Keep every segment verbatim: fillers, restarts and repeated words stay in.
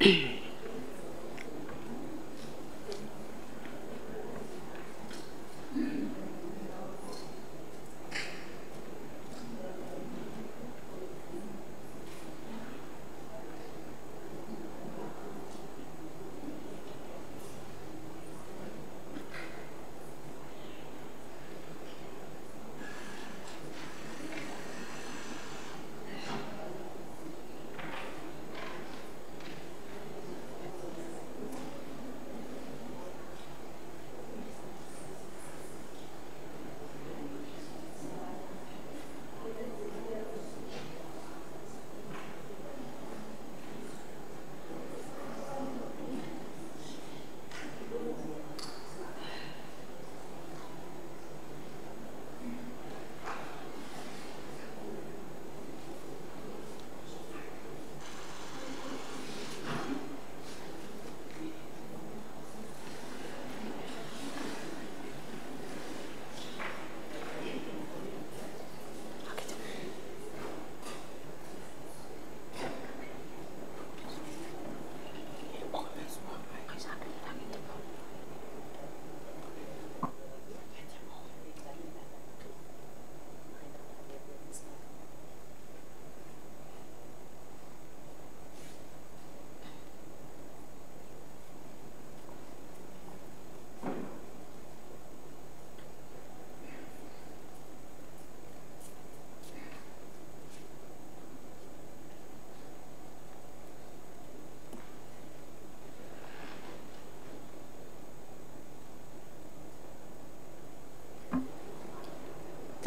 Te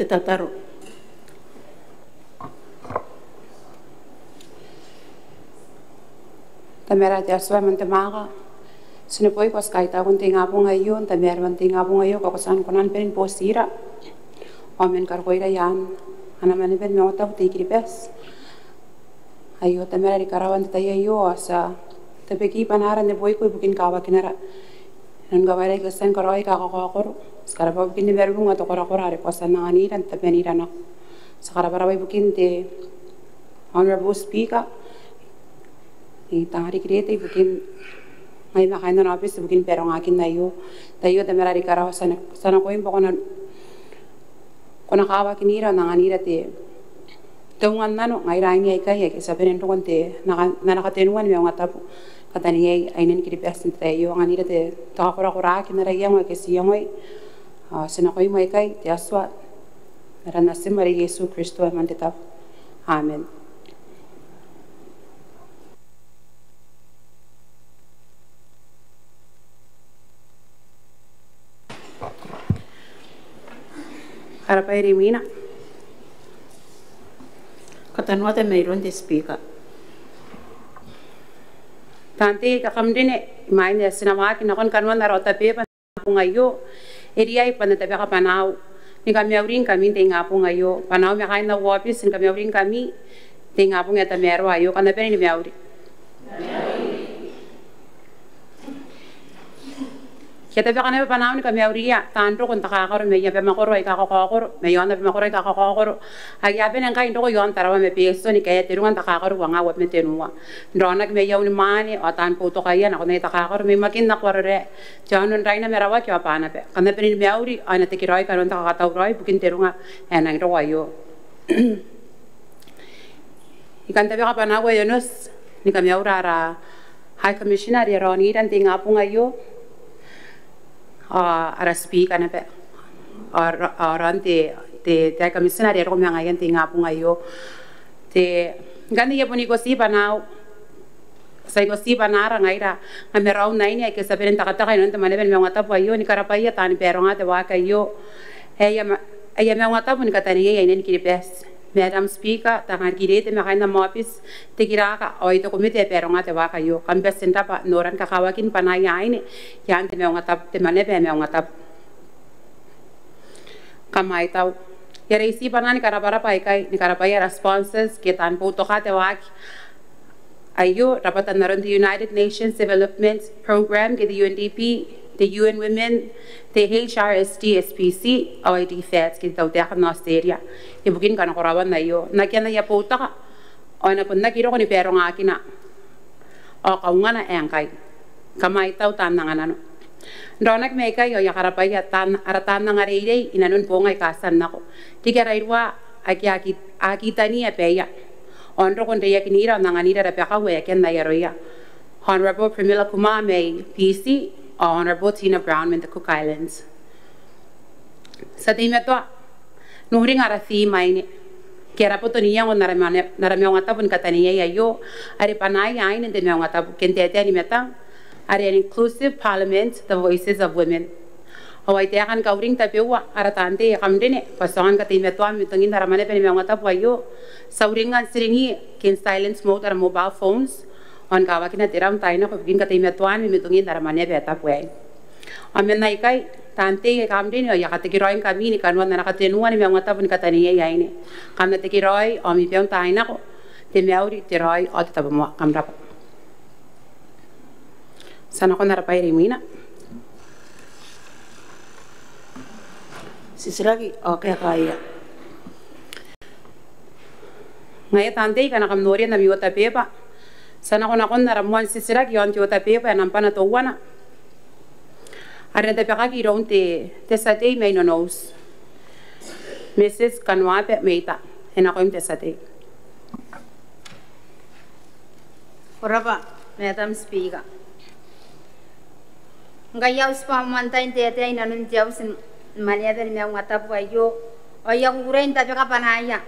tataro. Tamara te Atua ae man te mwaaka, ti neboiko, ti kaitauko n te ingabong aio, n tamaroan te ingabong aio, ngkoe ko tia ni kona ni bane ni botira ao man karokoira i aan ana mwaneaba ni maungatabu te I-Kiribati aio. Tamara are i karawa, n te tai aio ao ti a tabeki bwanaara, neboiko ibukin kawakinara inanon kawaira aika ti a tia ni karaoi aika kakaokoro. Ti karabwa ibukin te marurung ao te korakora are ko a tia n anganira n tabemanira nako. Ti karabwa ibukin te Honourable Speaker, I tangira riki te, ibukin ngaia ma kaain ana aobiti ibukin barongakin aio. N te tai aio Tamara are i karawa, ti a nakoim bwa ko na, ko na kawakinira, n anganira te, te ungan nano ngaira aine aikai ake ti a bane n roko n te, n na, n na katenua ni maungatabu kataneiai aine ni Kiribati n te tai aio. Anganira te, te kakorakoraki n ara iango ake ti iangoi. Ao ti nakoim aikai te Atua, n aran Natim are Iesu Kristo ae man te tabu. Amen. Ara bwai are imwina. Katanoata mairoun te Speaker. Taan tei aika kam rine, imwain ae ti na waaki nakon kanoan ara otabeba n te ingabong aio, e riai bwa N na tabeka bwanaau ni kamauri ngkami n te ingabong aio. Bwanaau ma kaain au aobiti ni kamauri ngkami n te ingabong ae tamaroa aio. Kam na bane ni mauri. I a tabeka naba bwanaau ni kamauria taan roko n takakaro mai abamwakoro aika kakaokoro, mai aon abamwakoro aika kakaokoro, aike a bane ngkai n roko i aon Tarawa ma Betio ni kaea te runga n takakaro uangaun ma tenua, n raonaki mai aon mwaane ao taan boutokaia nakon aia takakaro mai Makin nako Arorae, te Aono n Raina ma Rawaki ao Banaba. Kam na bane ni mauri ao e na tekeraoi kanoan te kakatauraoi ibukin te runga ae e nang roko aio. I kan tabeka bwanaau ae onoti ni kamaura ara High Commissioner are e a raonira n te ingabong aio, ao ara Speaker naba, ao ra-, ao raon te, te, te High Commissioner are e a roko ma ngaia n te ingabong aio. Te, ngkanne I a bon ikoti bwanaau, ti a ikoti bwanaara ngaira ngkami raou n aine aike ti a bane n tekateka inanon te mwaneaba ni maungatabu aio, ni karabwaia taani baronga te waaki aio ae a ma-, ae a maungatabu ni kataneiai aine ni Kiribati. Madam Speaker, Tangariki Ireete ma kaain am aobiti, te kiraka ao ai te komete ae baronga te waaki aio, kam bati n rabwa n noran kakawakin bwanaaia aine i aan te maungatabu, te mwaneaba ae maungatabu. Kam aitau. I a reitia bwanaa ni karabwarabwa aikai, ni karabwaia ara sponsors ke taan boutoka te waaki aio, rabwata n aron te United Nations Development Programme ke te U N D P, te U N Women, te H R S D S P C, ao ai te FAD ke te Tautaeka n Aotiteria ibukin kanakoraoan aio. N akean aia boutoka ao e na bon aki roko ni barongakina ao kaungana ae ngkai. Kam a tau taan anganano. N raonaki mai ikai ao I a karabwaia taan, ara taan angareirei inanon boong aika a tia n nako. Riki ara iruwa ake a ki, a kitani abaia ao n roko n reiakinira ao n anganira rabakau ae akea n ai aroia. Honourable Pramila Kumar mai Fiji ao Honourable Tina Brown mai n te Cook Islands. Ti a teimatoa n uringa ara theme aine ke ara boto n iango n ara maunga, n ara maungatabu ni kataneiai aio, are bwanaia aine n te maungatabu ke n taetae ni matang, are an inclusive parliament, the voices of women. Ao ai taekan kauring tabeua ara taan tei ae kam rine bwa ti aonga ni kateimatoa mimitongin ara mwaneaba ni maungatabu aio. Ti a uringa n tiringi ke n silence mode ara mobile phones ao ni kawakina te rau n taai nako ibukin kateimatoan mimitongin ara mwaneaba ae tabu aei. Ao man aikai, taan tei ae kam rine, ao I a katekeraoingkami ni kanoan ana katenua ni maungatabu ni kataneiai aine. Kam na tekeraoi ao mibaun taai nako, te mauri, te raoi ao te tabomoa. Kam rabwa. Ti a nakon ara bwai are imwina. Titiraki ao kaekaia. Ngaia taan tei, ngkana kam noria n ami otabeba, ti a nako nakon ara moan titiraki iaon te otabeba ae nambwana teuana, are e na tabekaki iroun te, te tia tei mai Nonouti, Mrs Kanuaba Meita. E nakoim te tia tei. Ko rabwa, Madam Speaker. Ngkai au tibwa moan tai n taetae inanon te auti ni mwaneaba ni maungatabu aio, ao I a kukurei n tabeka bwanaia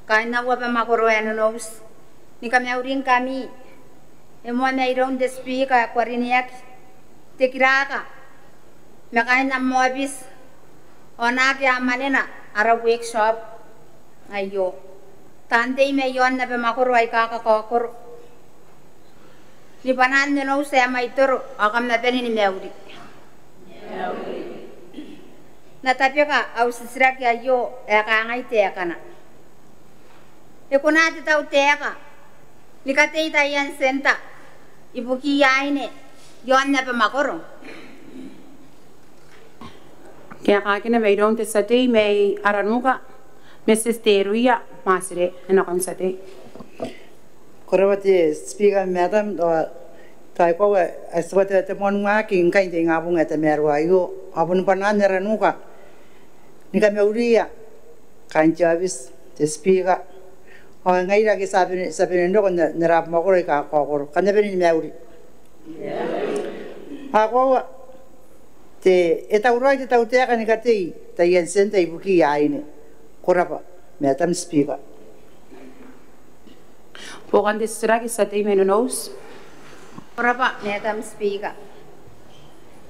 kaain au abamwakoro ae Nonouti ni kamauringkami, e moa mairoun te Speaker ae ko a rineaki, te kiraka, ma kaain am aobiti, ao naake a mwanena ara workshop aio, taan tei mai aon abamwakoro aika kakaokoro, ni bwanaan Nonouti ae mwaitoro, ao kam na bane ni mauri. N na tabeka au titiraki aio ae kangai taekana. E kona te tautaeka ni katei taian centre ibukiia aine iaon abamwakoro? Kaekaakina mairoun te tia tei mai Aranuka, Mrs Teruia Matire. E nakoim tia tei. Ko rabwa te Speaker, Madam, ao tao e koaua ae ti bwa te, te moan waaki ngkai n te ingabong ae tamaroa aio, ao boni bwanaan Aranuka ni kamauria kaain te aobiti, te Speaker, ao ngaira ake ti a bane, ti a bane n roko n, n ara abamwakoro aika kakaokoro, kam na bane ni mauri. Ao e koaua, te, e tauraoi te tautaeka ni katei taian centre ibukiia aine? Ko rabwa, Madam Speaker. Buokan te titiraki, tia tei mai Nonouti. Ko rabwa, Madam Speaker.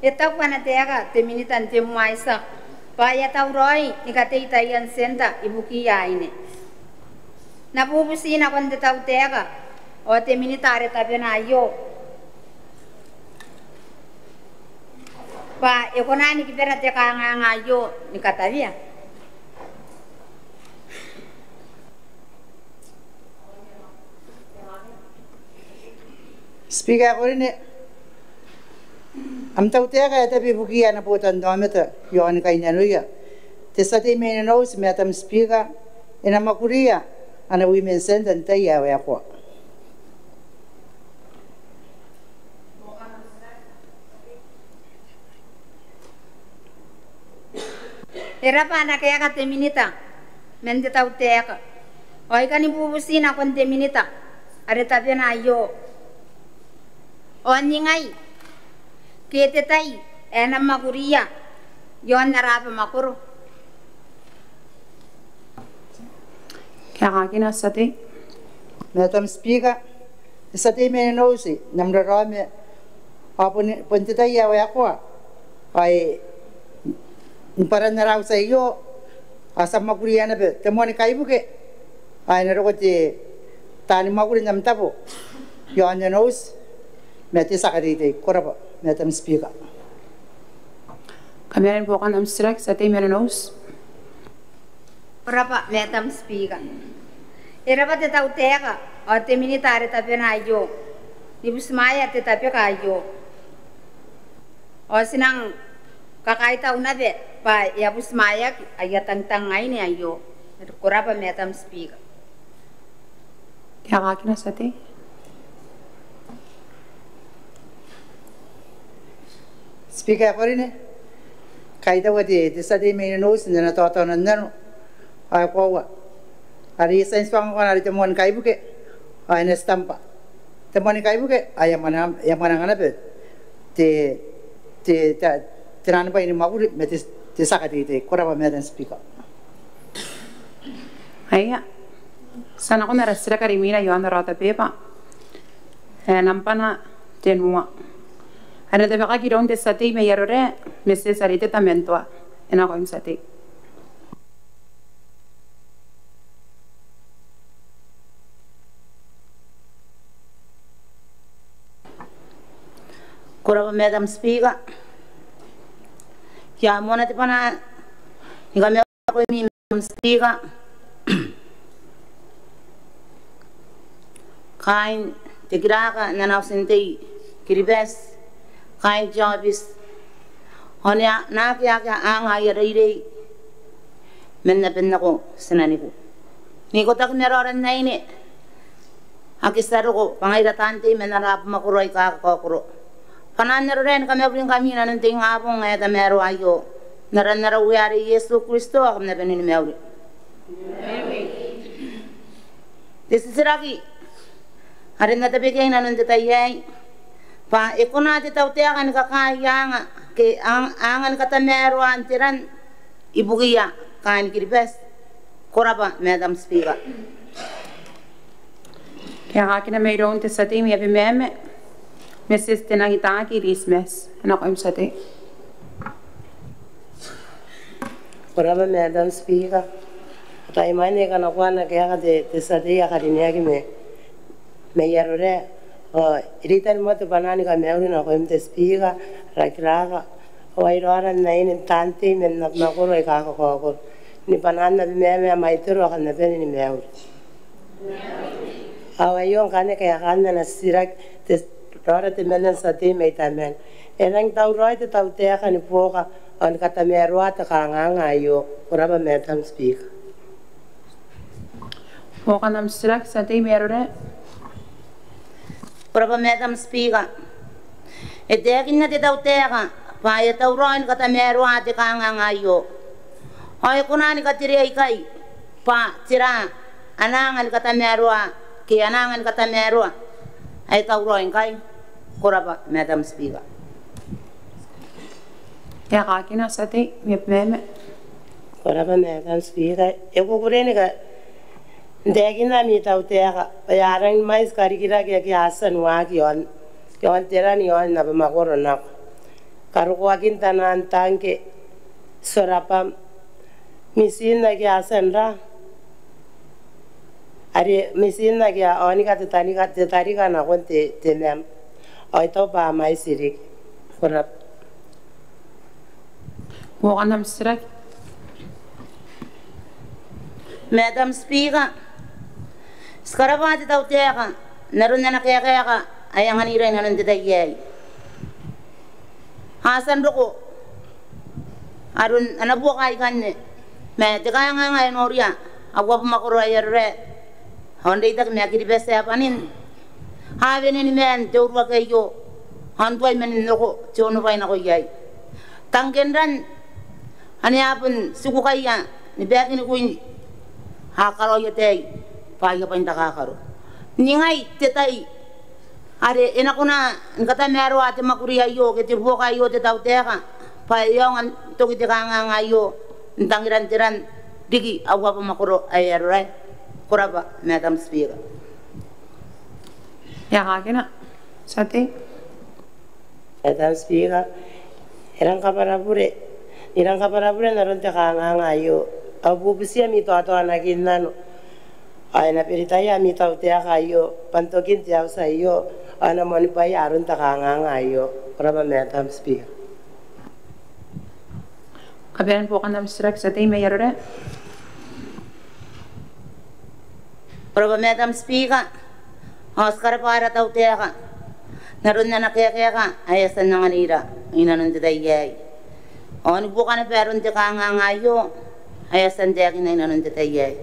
E taku ana taeka te Minita n te MISE bwa e a tauraoi ni katei taian centre ibukiia aine. N na bubuti nakon te tautaeka ao te Minita are tabena aio bwa e kona ni kibara te kanganga aio ni katawea? Speaker ae ko rine, am tautaeka ae tabe ibukiia ana botannaomata iaoni kainnanoia, te tia tei mai Nonouti, Madam Speaker, e na mwakuriia ana women centre n tai ae waekoa. E rabwa ana kaeka te Minita man te tautaeka. Ao I kani bubuti nakon te Minita are tabena aio, ao ningai ke te tai ae e na mwakuriia iaon ara abamwakoro? Kaekaakina, tia tei. Madam Speaker, te tia tei mai Nonouti, n am raraoma, ao bon, bon te tai ae waekoa, ao ni bwaran ara auti aio, ao ti a mwakuria naba te moani kaibuke, ao e na roko te taani mwakuri n am tabo iaon Nonouti ma te tia kateitei. Ko rabwa, Madam Speaker. Kamaiuan buokan am titiraki, tia tei mai Nonouti. Ko rabwa, Madam Speaker. E rabwa te tautaeka ao te Minita are tabena aio ni butimwaea te tabeka aio. Ao ti nang kakaitau naba bwa e a butimwaeaki aia tangitang aine aio. Ko rabwa, Madam Speaker. Kaekaakina, tia tei. Speaker ae karineaki, kaitaua te, te tia tei mai Nonouti n ana taotaonannano ao e koaua are e tia n tuanga ngkoa are te moani kaibuke ao e na stamp-a te moani kaibuke ao e a mwananga, e a mwananga naba te, te, te, te nano bwai ni mwakuri ma te, te tia kateitei. Ko rabwa Madam Speaker. Aia, ti a nakon ara titiraki are imwina iaon ara order paper ae nambwana tenua, are e na tabekaki iroun te tia tei mai Arorae, Mrs Ariteta Mantua. E nakoim tia tei. Ko rabwa Madam Speaker. I a moana te bwanaa ni kamaiu nakoimi Madam Speaker, kaain te kiraka n ana auti n tei Kiribati, kaain te aobiti ao ni a, naake, ake a anga aia reirei man aban nako tinaniku. N ikotaki ma raoran aine ake ti a roko bwa ngaira taan tei man ara abamwakoro aika kakaokoro, bwanaan Arorae ni kamauri ngkami inanon te ingabong ae tamaroa aio, n aran ara Uea are Iesu Kristo ao kam na bane ni mauri. Te titiraki are N na tabekia inanon te tai aei bwa e kona te tautaeka ni kakaei anga ke ang-, anga ni katamaroa n te ran ibukiia kaain Kiribati? Ko rabwa Madam Speaker. Kaekaakina mairoun te tia tei mai Abemama, Mrs Tenangitaki Rismas. E nakoim tia tei. Ko rabwa Madam Speaker. Kaimwain ae I kanakoa ana kaeka te, te tia tei ae karineaki mai, mai Arorae, ao I reitanimoa te bwanaa ni kamauri nakoim te Speaker, ara kiraka ao ai raora n aine n taan tei man abamwakoro aika kakaokoro, ni bwanaan Abemama ae Mwaitoro, ao kam na bane ni mauri. Ao aio ngkanne kaekaan ana titiraki te, raora temanna n tia tei mai Tamana. E rangi tauraoi te tautaeka ni buoka ao ni katamaroa te kanganga aio? Ko rabwa Madam Speaker. Buokan am titiraki, tia tei mai Arorae. Ko rabwa Madam Speaker. E taekinna te tautaeka bwa e a tauraoi ni katamaroa te kanganga aio. Ao e kona ni katerea ikai bwa tera ana anga ni katamaroa ke ana anga ni katamaroa ae tauraoi ngkai? Ko rabwa Madam Speaker. Kaekaakina tia tei mai Abemama. Ko rabwa Madam Speaker. E kukurei ni kan taekinna ami tautaeka bwa e a rangi ni mwaiti karikirake ake a tia n waaki iaon, iaon te ran iaon abamwakoro nako. Karokoakin tanaan tangke, solar pump, mitin ake a tia n ra, are mitin ake a onika te tarika, te tarika nakon te, te mam. Ao I taku bwa a mwaiti riki. Ko rabwa. Buokan am titiraki. Madam Speaker, ti karabwa te tautaeka n aron ana kaekaeka ae anganira inanon te tai aei. A tia n roko aron ana buoka ikanne ma te kanganga ae noria au abamwakoro ae Arorae ao n reitaki ma Kiribati ae bwanin, a wene ni maan te uruaki aio ao n tuai man roko te onobwai nako iai. Tangken ran ane a bon tikukaia ni baekinikui, a karaoi ataei bwa aia bwaintakakaro. Ningai te tai are e na kona ni katamaroa te mwakuri aio ke te buoka aio te tautaeka bwa e aonga n toki te kanganga aio n tangiran te ran riki au abamwakoro ae Arorae? Ko rabwa Madam Speaker. Kaekaakina tia tei. Madam Speaker, I rang kabwara bure, I rang kabwara bure n aron te kanganga aio. Au bubuti ami taotaonakinnano ao e na beritaia ami tautaeka aio bwa n tokin te auti aio ao e na moanibwaia aron te kanganga aio. Ko rabwa Madam Speaker. Kabanean buokan am titiraki, tia tei mai Arorae. Ko rabwa Madam Speaker, ao ti karabwa ara tautaeka n aron ana kaekaeka ae e a tia n anganira inanon te tai aei ao ni buoka naba aron te kanganga aio ae e a tia n taekinna inanon te tai aei.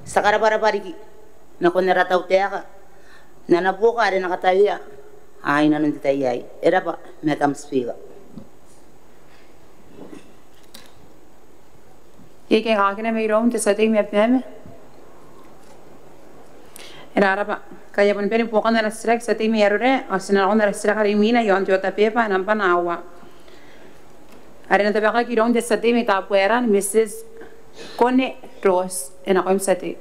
Ti a karabwarabwa riki nakon ara tautaeka n ana buoka are e na katawea inanon te tai aei. E rabwa Madam Speaker. Iai kaekaakina mairoun te tia tei mai Abemama? E raraba. Ngkai e a bon bane buokan ana titiraki te tia tei mai Arorae, ao ti na nakon ana titiraki are imwina iaon te order paper nambwa aua, are e na tabekaki iroun te tia tei mai Tabuaeran, Mrs Kone Rose. E nakoim te tia tei.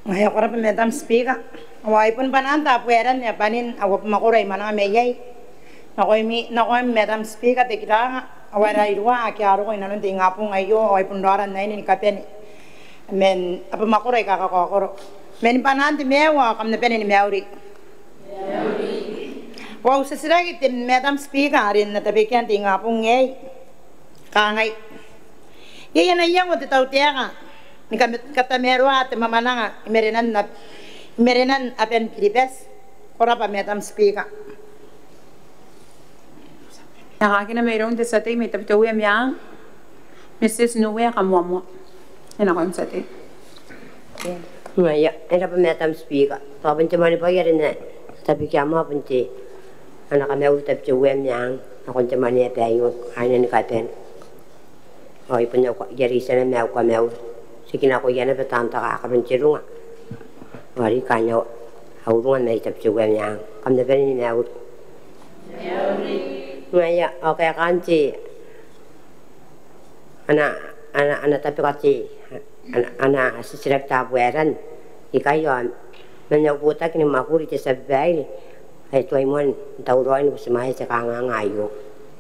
Ngaia, ko rabwa Madam Speaker. Ao ai bon bwanaan Tabuaeran ae bwanin au abamwakoro ae I mwananga mai iai. Nakoimi, nakoim Madam Speaker, te kiraanga, ao ara irua ake a roko inanon te ingabong aio, ao ai bon raora n aine ni kabane man abamwakoro aika kakaokoro. Man bwanaan te maiu ao kam na bane ni mauri. Au titiraki te Madam Speaker are N na tabekia n te ingabong aei, kangai: Iai ana iango te tautaeka ni kam-, katamaroa te mwamwananga i marenan ab-, i marenan aban Kiribati? Ko rabwa Madam Speaker. Kaekaakina mairoun te tia tei mai Tabiteuea Meang, Mrs Nuea Kamoamoa. E nakoim te tia tei. Ngaia, e rabwa Madam Speaker. Tao bon te mwane bwai are N na tabekia moa bon te, ana kamauri Tabiteuea Meang nakon te mwane ae baiu, aine ni kabane. Ao ai bon au ka-, I a reitia naba au kamauri. Ti kinakoia naba taan takakaro n te runga. Ao are kanga au runga mai Tabiteuea Meang. Kam na bane ni mauri. Ngaia, ao kaekaan te, ana, ana, ana tabeka te, ana, ana titiraki Tabuaeran ikai, ao man au botaki ni mwakuri te tia babaire ae tuai moa n tauraoi ni butimwaea te kanganga aio.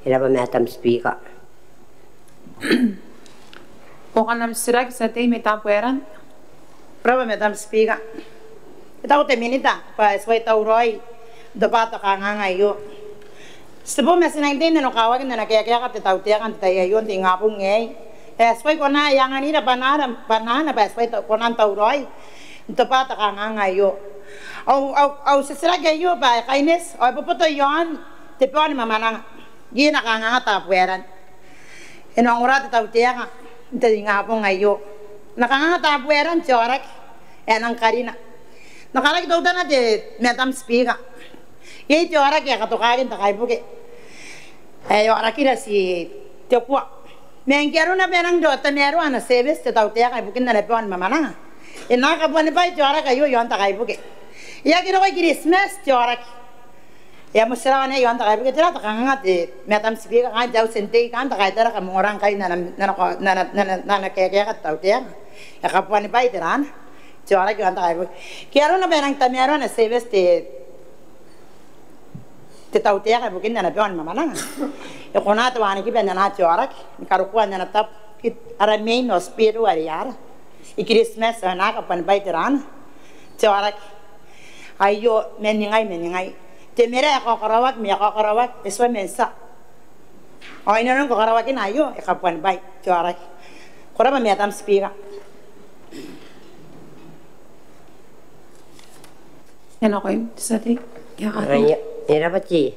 E rabwa Madam Speaker. Buokan am titiraki te tia tei mai Tabuaeran. Ko rabwa Madam Speaker. E taku te Minita bwa e tuai tauraoi n tobwa te kanganga aio. Ti tebo ma ti nang tei n nanokawaki n ana kaekaeka te tautaeka n te tai aio n te ingabong aei. E tuai kona, e anganira bwanaana, bwanaana bwa e tuai ta-, kona n tauraoi n tobwa te kanganga aio. Au, au, au titiraki aio bwa e kaineti, ao e boboto iaon te bao ni mwamwananga. Iai ana kanganga Tabuaeran. E na ongora te tautaeka n te ingabong aio. Ana kanganga Tabuaeran te aoraki ae e nang karina. N na karaki teutana te Madam Speaker. Iai te aoraki ae e katokaki n te kaibuke ae e aorakira ti te kua. Ma ngke arona bwa e nang tamaroa ana service te tautaeka ibukin ana bao ni mwamwananga, e na aki kabuanibwai te aoraki aio iaon te kaibuke. E aki roko i Kiritimati te aoraki. E a motirawa naba iaon te kaibuke. Tera te kanganga te Madam Speaker, kaain te Auti n Tei, kaain te kaitara, kam ongora ngkai n ana, n ana, n ana, n ana, n ana kaekaeka te tautaeka? E kabuanibwai tera ana te aoraki iaon te kaibuke? Ngke arona bwa e nang tamaroa ana service te, te tautaeka ibukin ana bao ni mwamwananga, e kona te wanikiba n ana te aoraki ni karokoa n ana tabo, ke ara main hospital are i aara i Kiritimati, ao e na aki kabuanibwai tera ana te aoraki? Aio, man ningai, man ningai. Te mera e kakaraoaki, ma e kakaraoaki, e tua man tia. Ao inanon kakaraoakina aio, e kabuanibwai te aoraki. Ko rabwa Madam Speaker. E nakoim te tia tei. Ngaia, e rabwa te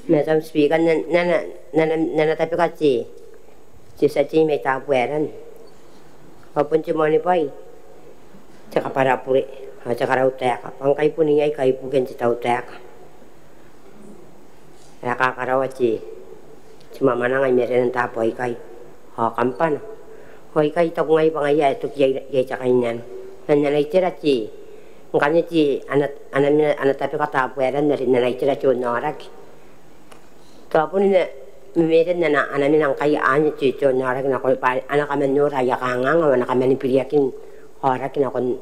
Madam Speaker, n ana, n ana, n ana, n ana tabeka te, te tia tei mai Tabuaeran. Ao bon te mwane bwai te kabwarabure ao te karautaeka bwa ngkai bon iai kaibuken te tautaeka ae kakaraoa te, te mwamwananga i marenan taabo aikai. Ao kambana, ao ikai I taku ngai bwa ngaia ae toki iai, iai te kainnano. Man ana itera te, ngkanne te ana, ana mena, ana tabeka Tabuaeran are n ana itera te onaoraki. Tao bon ma, ma meren ana, ana mena ngkai anne te, te onaoraki nako bwa a na kaman nora aia kanganga ao a na kaman biriakin aoraki nakon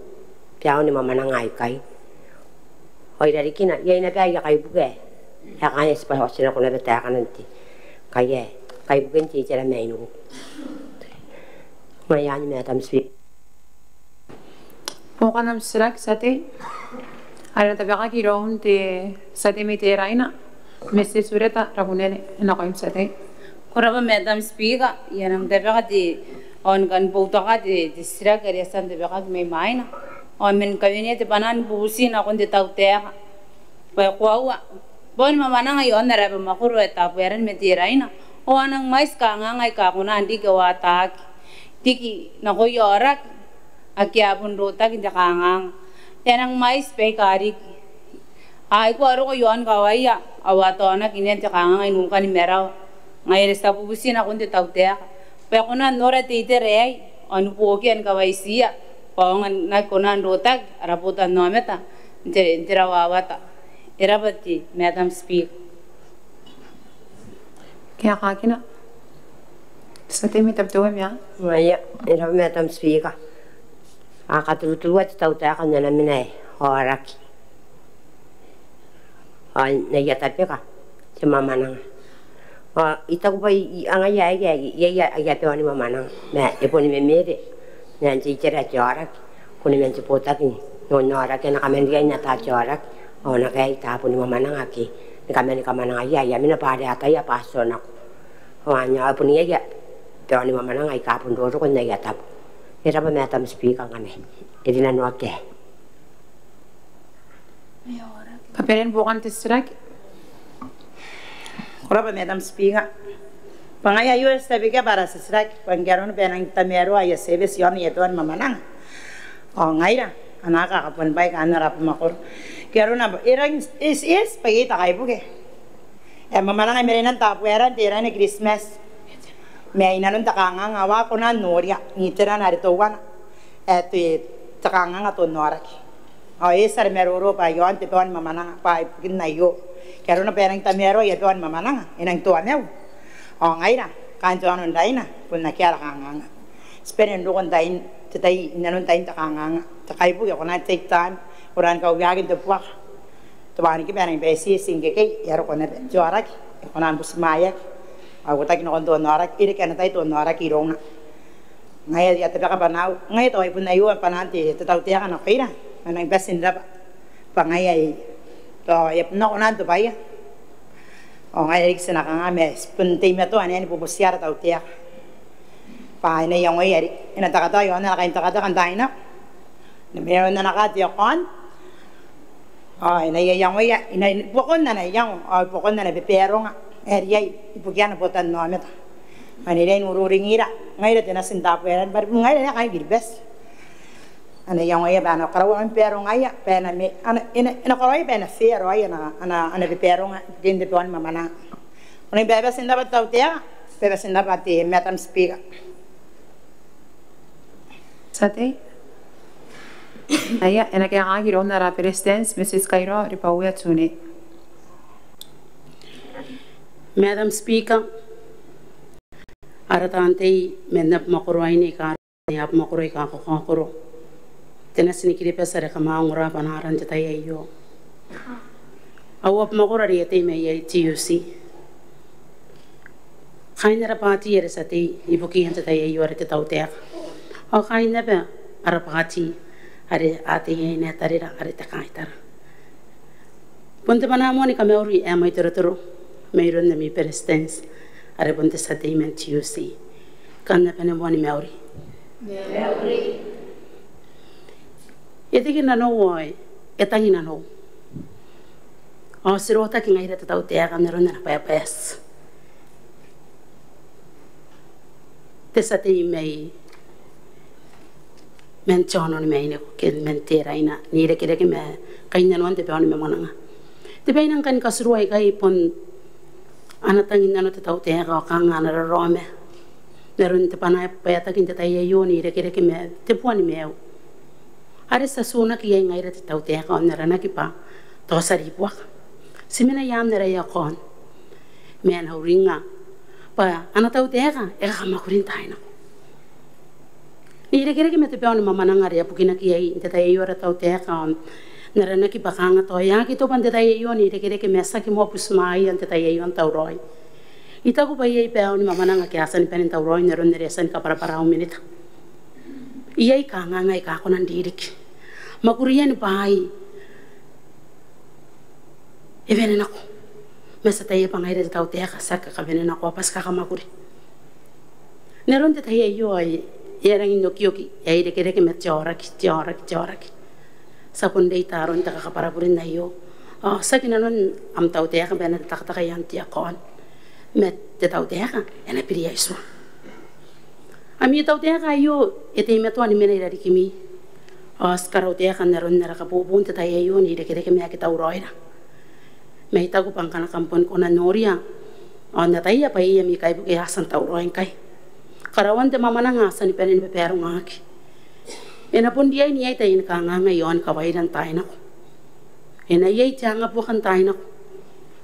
baon mwamwananga aikai. Ao i rarikina iai naba aia kaibuke ae kanga e tibwa, ao ti nako naba taekana n te, ngkai ae kaibuken te itera mai Nuku. Ngaia anne Madam Speaker. Buokan am titiraki te tia tei. Are e na tabekaki iroun te tia tei mai Teraina, Mrs Ureta Rakunene. E nakoim te tia tei. Ko rabwa Madam Speaker, I a nang tabeka te, ao ni kan boutokaa te, te titiraki are e a tia n tabekaki mai mwaina. Ao man kawenea te bwanaa ni bubuti nakon te tautaeka bwa e koaua boni mwamwananga iaon ara abamwakoro ae Tabuaeran ma Teraina, ao a nang mwaiti kanganga aika a kona n riki ao a ataaki, riki nakoia aoraki ake a bon rotaki n te kanganga. E a nang mwaiti baika riki, a aikoa roko iaon kawaia ao a taonaki n te kanganga i nukan marawa. Ngaia are ti a bubuti nakon te tautaeka bwa e kona n nora te itera aei ao ni buokia ni kawaitiia bwa a aonga n aki kona n rotaki ara botannaomata n te, n te rawawata. E rab'a te Madam Speaker. Kaekaakina. Tia Tei mai Tabiteuea Meang. Ngaia, e rab'a Madam Speaker. A katuruturua te tautaeka n ana mena ae aoraki ao n aia tabeka te mwamwananga. Ao I taku bwa iai, ngaia ae iai, iai aia bao ni mwamwananga ma e boni memere man te itera ae te aoraki. Ko na man te botaki n aoraki a na kaman riai n ata te aoraki ao a na kaea taboni mwamwananga ake ni kaman kamwanangaia aia mena bwa are ataia bwa a tionako. Ao anne ao e bon iai aia bao ni mwamwananga aika bon roroko n aia tabo. E rab'a Madam Speaker, ngkana e rinanoaki aei. Kabanean buokan te titiraki. Ko rab'a Madam Speaker. Bwa ngaia aio ti tabekia bwa ara titiraki bwa ngke arona bwa e nang tamaroa aia service iaon aia bao ni mwamwananga ao ngaira ana aka kabuanibwai kaain ara abamwakoro. Ngke arona bwa e rang, e, e, bwa iai te kaibuke ae mwamwananga i marenan Tabuaeran n te ran ae Kiritimati ma i nanon te kanganga ao a kona n noria n iterana are teuana ae te, te kanganga n te aoraki. Ao e eti ara maroro bwa iaon te bao ni mwamwananga bwa ibukin aio. Ngke arona bwa e nang tamaroa aia bao ni mwamwananga, e nang toamau. Ao ngaira kaain te aono n Raina bon akea ara kanganga. Ti bane n roko n tain te tai, i nanon tain te kanganga. Te kaibuke e kona n take time, ao a na kaweaki n te buaka. Te wanikiba e nang bati ti ngkekei, e a roko naba. Te aoraki e kona ni butimwaeaki ao e uotaki nakon te aoraki, e reke ana tai te aoraki irouna. Ngaia aia tabeka bwanaau, ngaia tao ai bon aio bwanaan te, te tautaeka nakoira. Ma e nang bati n rab'a bwa ngaia ae tao e a bon nako naba n tobwaia. Ao ngaia riki ti na kanga ma ti bon teimatoa n ae ni bubutia ara tautaeka bwa e na iangoia riki, e na takataka iaon ana kaintekateka n taai nako, e na mena n ana kaa te aircon. Ao e na iangoia, e na, buakon ana iango ao buakon ana babaronga ae riai ibukia ana botannaomata. Ao e na riai n ururingira ngaira te nati n Tabuaeran bwa are bon ngaira naba kaain Kiribati. A na iangoia bwa a na karaoa babarongaia bwa e na me, a na, e na, e na karaoia bwa e na fair raoi ana, ana, ana babaronga ibukin te bao ni mwamwananga. Ko na bati n rab'a te tautaeka, bati n rab'a te Madam Speaker. Tia Tei. Aia, e na kaekaaki iroun ara Beretitenti, Mrs Kairo Ribauea Tune. Madam Speaker, ara taan tei man abamwakoro aine aika, abamwakoro aika kakaokoro, te nati ni Kiribati are kam a ongora bwanaara n te tai aio. Au abamwakoro are I a tei mai iai, T U C. Kaain ara bwaati are ti a tei ibukiia n te tai aio are te tautaeka. Ao kaain naba ara bwaati are a tei iai naba tarira are te kaitara. Bon te bwanaa moa ni kamauri ae mwaitotorotoro mairoun ami Beretitenti are bon te tia tei man T U C. Kam na bane moa ni mauri. Mauri. E tiki nanou ao e tangi nanou. Ao ti rotaki ngaira te tautaeka n aron ana bwaebwaeti. Te tia tei mai, man te aono ni Mainiku ke man Teraina, n irekereke ma kainnanoan te bao ni mwamwananga. Te bwai ae I nang kan katurua ikai bon ana tangi n nano te tautaeka ao kanga ana raraoma n aron te bwanaa ae bwaetaki n te tai aio n irekereke ma te bua ni maiu. Are ti a tiunaki iai ngaira te tautaeka ao n aranaki bwa tao ti a ribuaka. Ti mena i aan ara aircon. Ma e na uringa bwa ana tautaeka e kakamwakuri n taai nako n irekereke ma te bao ni mwamwananga are e a bukinaki iai n te tai aio ara tautaeka ao n aranaki bwa kanga tao e aki tobwa n te tai aio n irekereke ma tiaki moa butimwaeia n te tai aio n tauraoi. I taku bwa iai bao ni mwamwananga ake a tia ni bane n tauraoi n aron are e a tia ni kabwarabwara au minita. Iai kanganga aika a kona n ririki. Mwakurian bwaai e wene nako. Ma ti ataia bwa ngaira te tautaeka ti aki kakawenenako bwa ti kakamwakuri. N aron te tai aio ao e a rangi n okioki, e a irekereke ma te aoraki, te aoraki, te aoraki. Ti a bon reita aron te kakabwarabure n aio. Ao tiaki nanon am tautaeka bwa e na takataka i aan te aircon. Ma te tautaeka e na biri ae tua. Ami tautaeka aio e teimatoa ni mena i rarikimi. Ao ti karautaeka n aron ara kabubu n te tai aio n irekereke ma aki tauraoira. Ma I taku bwa ngkana kam bon kona n noria ao n ataia bwa iai ami kaibuke ae a tia n tauraoi ngkai, Karaoan te mwamwananga a tia ni bane ni babarongaaki. E na bon riai n iai taian kanganga iaon kawaira n taai nako. E na iai te angabuaka n taai nako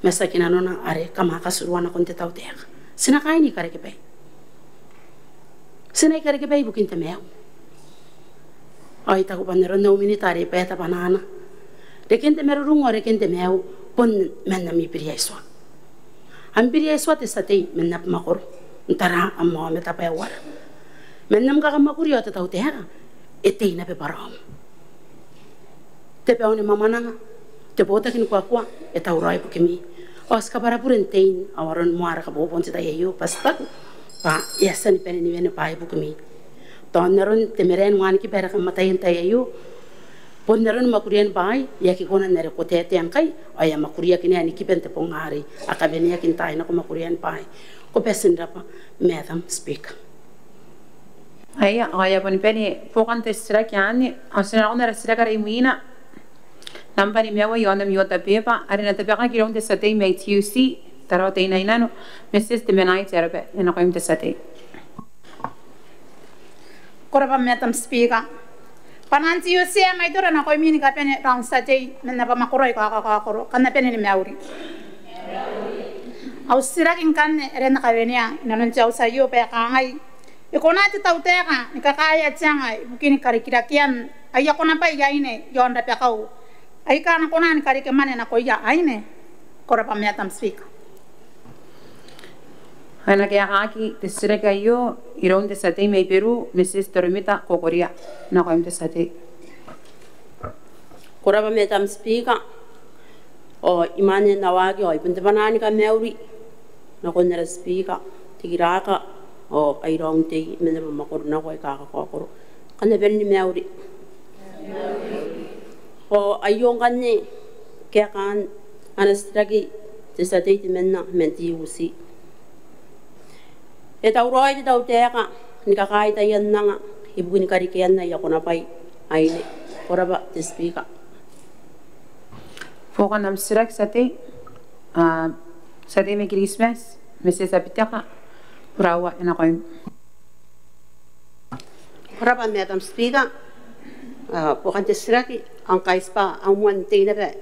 ma tiaki nanona are kam a katuruturua nakon te tautaeka. Ti na kaai n ikarekebai. Ti na ikarekebai ibukin te maiu. Ao I taku bwa n aron au minita are e bae tabwanana, reken te marurung ao reken te maiu bon man ami biri ae tua. Am biri ae tua te tia tei man abamwakoro n tara am aomata bwa e uara. Man am kakamwakuri ao te tautaeka e tei naba bwaraom. Te bwai ni mwamwananga, te botaki ni kuakua e tauraoi ibukimi. Ao ti kabwara bure n tein ao aron moa ara kaboobo n te tai aio bwa ti taku bwa e a tia ni bane ni wene bwaai ibukimi. Tao n aron te marae ni wanikiba are kam ataia n te tai aio, bon aron mwakurian bwaai e aki kona n are ko taetae ngkai, ao e a mwakuriaki naba ni kiba n te bong arei, a kaweneaki n taai nako mwakurian bwaai. Ko bati n rabwa, Madam Speaker. Aia, ao e a boni bane buokan te titiraki anne, ao ti na nakon ara titiraki are imwina. Nambwa nimaua iaon ami order paper, are e na tabekaki iroun te tia tei mai N T U C, Tarawa Teinainano, Mrs Temanai Tearaba, e nakoim te tia tei. Ko rabwa Madam Speaker. Bwanaan N T U C ae maitou e nakoimi ni kabane raou n tia tei man abamwakoro aika kakaokoro, kam na bane ni mauri. Au titiraki ngkanne are e na kawenea inanon te auti aio bwa e kangai: E kona te tautaeka ni kakaea te anga ibukin karikirakean aia konabwai aine iaon rabakau aika a na kona ni karekemwane nakoia aine? Ko rabwa Madam Speaker. E na kaekaaki te titiraki aio iroun te tia tei mai Beru, Mrs Toromita Kokoria, e nakoim te tia tei. Ko rabwa Madam Speaker. Ao imwain ae N na waaki ao I bon tabeka bwanaan ni kamauri nakon ara Speaker, te kiraka ao aia raou n tei man abamwakoro nako aika kakaokoro, kam na bane ni mauri. Ao aio ngkanne kaekaan ana titiraki te tia tei temanna man N T U C. E tauraoi te tautaeka ni kakaea taian anga ibukin karikirakean aia konabwai aine? Ko rabwa te Speaker. Buokan am titiraki tia tei. Tia tei mai Kiritimati, Mrs Abiteka Buraua, e nakoim. Ko rabwa Madam Speaker. Buokan te titiraki, ao ngkai tibwa au moan tei naba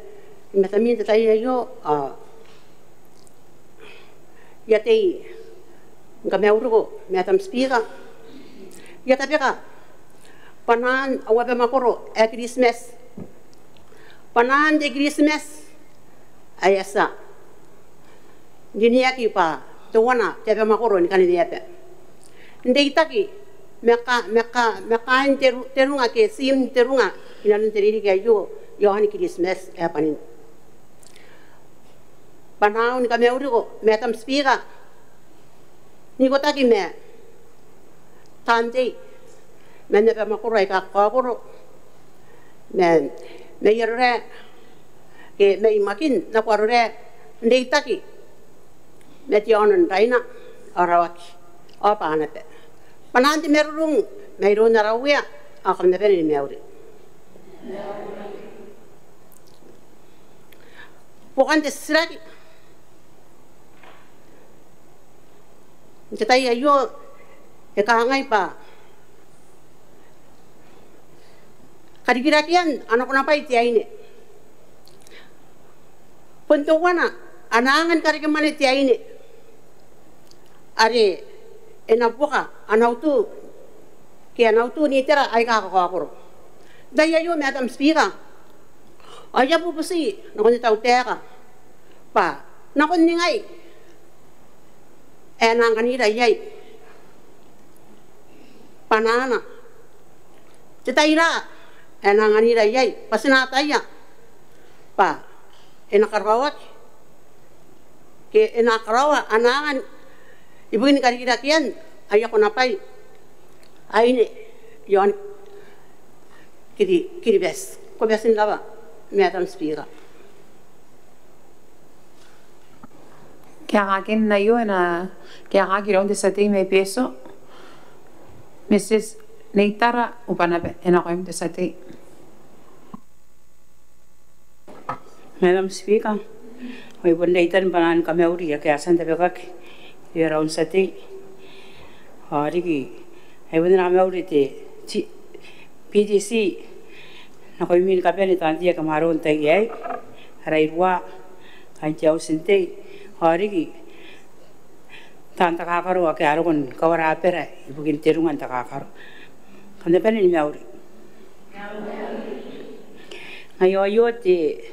i matami n te tai aio, ao I a tei ni kamauriko Madam Speaker. I a tabeka bwanaan au abamwakoro ae Kiritimati, bwanaan te Kiritimati ae e a tia n rineaki bwa teuana te abamwakoro ni kaneweaba, n reitaki ma ka, ma ka, ma kaain te ru, te runga ke tiim te runga inanon te ririki aio iaon Kiritimati ae bwanin. Bwanaau ni kamauriko Madam Speaker, n ikotaki ma taan tei man abamwakoro aika kakaokoro, ma, mai Arorae ke mai Makin nako Arorae, n reitaki ma te aono n Raina ao Rawaki ao Banaba. Bwanaan te marurung mairoun ara Uea, ao kam na bane ni mauri. Buokan te titiraki. N te tai aio e kangai bwa karikirakean ana konabwai te aine, bon teuana ana anga ni karekemwane te aine are e na buoka ana utu ke ana utu n itera aika kakaokoro. N te tai aio Madam Speaker, ao I a bubuti nakon te tautaeka bwa nakon ningai ae e na anganira iai bwanaana, te tai raa ae e na anganira iai, bwa ti na ataia bwa e na karaoaki ke e na karaoa ana anga ibukin karikirakean aia konabwai aine iaon Kiri, Kiribati. Ko bati n rabwa Madam Speaker. Kaekaakin aio e na kaekaaki iroun te tia tei mai Betio, Mrs Neitara Ubanaba, e nakoim te tia tei. Madam Speaker, ao I bon reitan bwanaan kamauri ake a tia n tabekaki iroun te tia tei. Ao riki, ai bon ana kamauri te, te B T C nakoimi ni kabane, taan tei aika kam aron tai aei, ara iruwa, kaain te auti n tei, ao riki taan takakaro ake a roko ni kawara abara ibukin te runga n takakaro. Kam na bane ni mauri. Ngaia aio te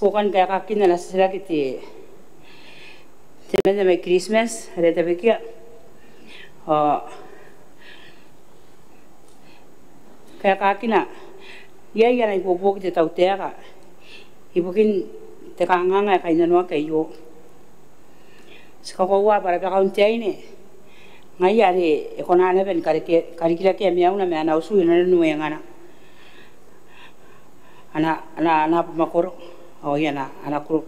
bukin kaekaakin ana titiraki te, te mwane mai Kiritimati are e tabekia. Ao kaekaakina, iai ana ibuobuoki te tautaeka ibukin te kanganga ae kainnanoaki aio. Ti kakoaua bwa rabakaun te aine ngaia are e kona naba ni kariki-, karikirakea maiuna ma ana utu inanon wengana, ana, ana, ana abamwakoro ao ana, ana group.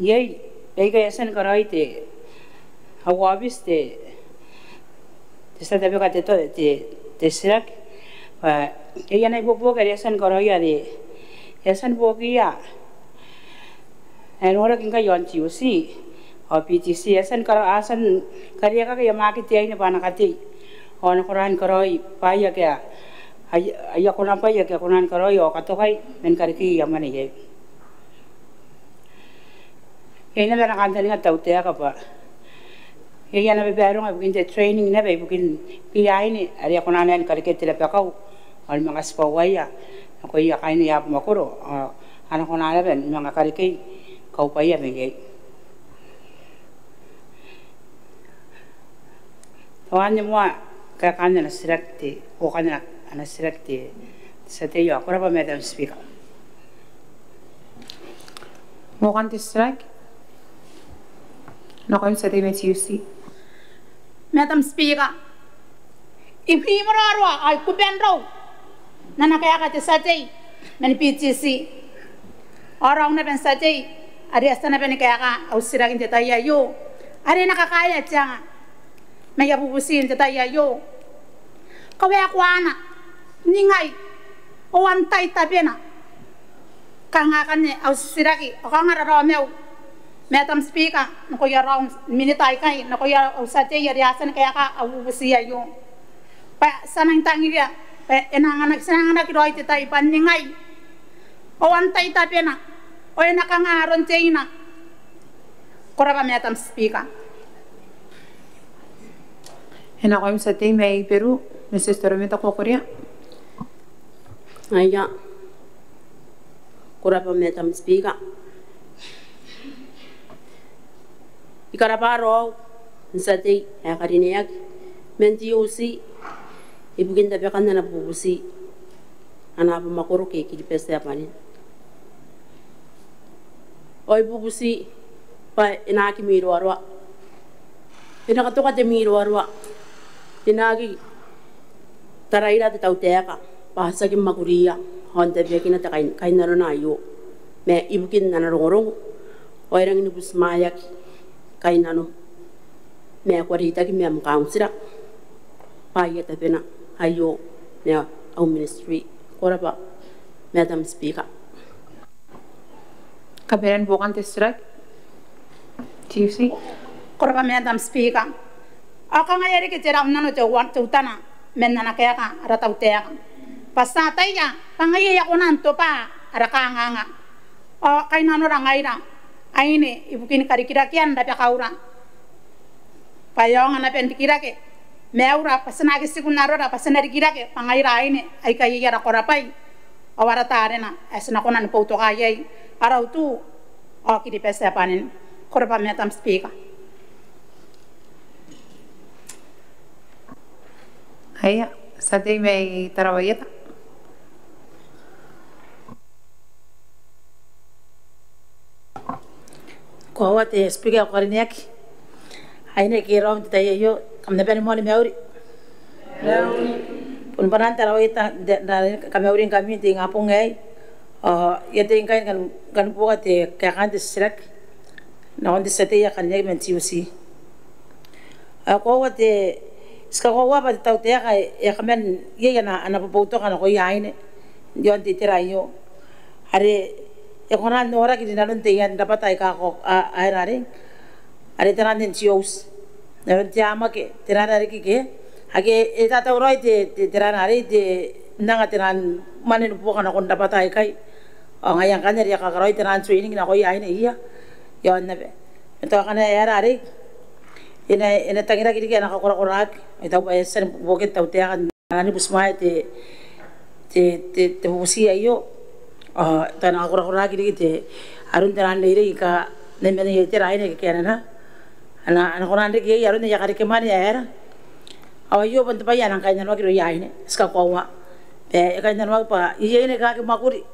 Iai baika e a tia ni karaoi te, au aobiti te, te tia tabeka te to-, te, te titiraki bwa iai ana ibuobuoki are e a tia ni karaoia are e a tia ni buokiia ae noraki ngkai iaon T U C ao B T C, e a tia ni kara-, a tia ni kariaiakaki aia mwakete aine bwa a na katei ao a na kona ni karaoi bwaai ake a, aia, aia konabwai ake a kona ni karaoi ao katokai man karekei aia mwane iai. Iai naba ana kantaninga te tautaeka bwa iai ana babaronga ibukin te training naba ibukin aia aine are a kona naba ni karekea te rabakau ao ni manga tibwaua nakoia kaain aia abamwakoro ao a na kona naba ni manga karekei kaubwaia mai iai. Teuanne moa kaekaan ana titiraki te, bukin ana, ana titiraki te, te tia tei. Ko rabwa Madam Speaker. Bukin te titiraki nakoim te tia tei mai T U C. Madam Speaker, I mwaroaroa ao I kubanrou n ana kaeka te tia tei man B T C. Ao raou naba n tia tei are e a tia naba ni kaeka au titiraki n te tai aio are e na kakaea te anga ma aia bubuti n te tai aio. Kawaekoana, ningai, ao antai tabena? Kanga akanne au titiraki ao kanga raraomau Madam Speaker, nakoia raou minita aikai, nakoia au tia tei are a tia ni kaeka au bubuti aio. Bwa ti a nang tangiria bwa e na anganaki, ti na anganaki raoi te tai bwa ningai, ao antai tabena, ao e na kanga aron teina? Ko rabwa Madam Speaker. E nakoim te tia tei mai Beru, Mrs Toromita Kuakuria. Aia. Ko rabwa Madam Speaker. I karabwa raou n tia tei ae karineaki man T U C ibukin tabekan ana bubuti ana abamwakoro ke Kiribati ae bwanin. Ao I bubuti bwa e na aki mwiroaroa, e na katoka te mwiroaroa, e na aki taraira te tautaeka bwa ti aki mwakuria ao n tabeakina te kain-, kainnanona aio ma ibukin ana rongorongo ao e rangi ni butimwaeaki kainnanom ma ko a reitaki ma am kauntira bwa aia tabena aio ma au ministry. Ko rabwa Madam Speaker. Kabanean bukin te titiraki. T U C. Ko rabwa Madam Speaker. Ao kanga e a reke te rau n nano teuana, teutana man ana kaeka ara tautaeka bwa ti ataia bwa ngaia ae a kona n tobwa ara kanganga ao kainnanora ngaira aine ibukin karikirakean rabakaura bwa e aonga naba n rikirake maiura bwa ti na aki tiku n arora bwa ti na rikirake bwa ngaira aine aika iai ara korabwai ao ara tarena ae ti na kona ni boutoka iai ara utu ao Kiribati ae bwanin. Ko rabwa Madam Speaker. Aia, tia tei mai Tarawa Ieta. Koaua te Speaker ae karineaki. Aine ke raou n te tai aio, kam na bane moa ni mauri. Mauri. Bon bwanaan Tarawa Ieta n te, n te, kamauringkami n te ingabong aei. Ao I a tei ngkai ni kan, kan buoka te kaekaan te titiraki nakon te tia tei ae karineaki man T U C. Ao koaua te, ti kakoaua bwa te tautaeka e a kaman iai ana, ana boboutoka nakoia aine iaon te itera aio are e kona n noraki rinanon taian rabwata aika a, a, a, a, a, are taian N G Os. N aron te amwake, taian are riki ke, ake e tatauraoi te, te, taian are te, n anga taian mwane ni buoka nakon rabwata aikai. Ao ngaia ngkanne are a kakaraoi taian training nakoia aine iia. Iaon naba. Ma tao akana ae aera arei, e na, e na tangiraki riki ana kakorakoraki. E tau bwa e a tia ni buoka te tautaeka n aron butimwaea te, te, te, te bubuti aio. Ao tao e na kakorakoraki riki te, aron taian reirei aika a na mena iai tera aine ke anana. A na, a na kona n reke iai aron aia karekemwane ae aera. Ao aio bon te bwai ae e nang kainnanoaki irouia aine. Ti kakoaua bwa e kainnanoaki bwa iai aine aika aki mwakuri.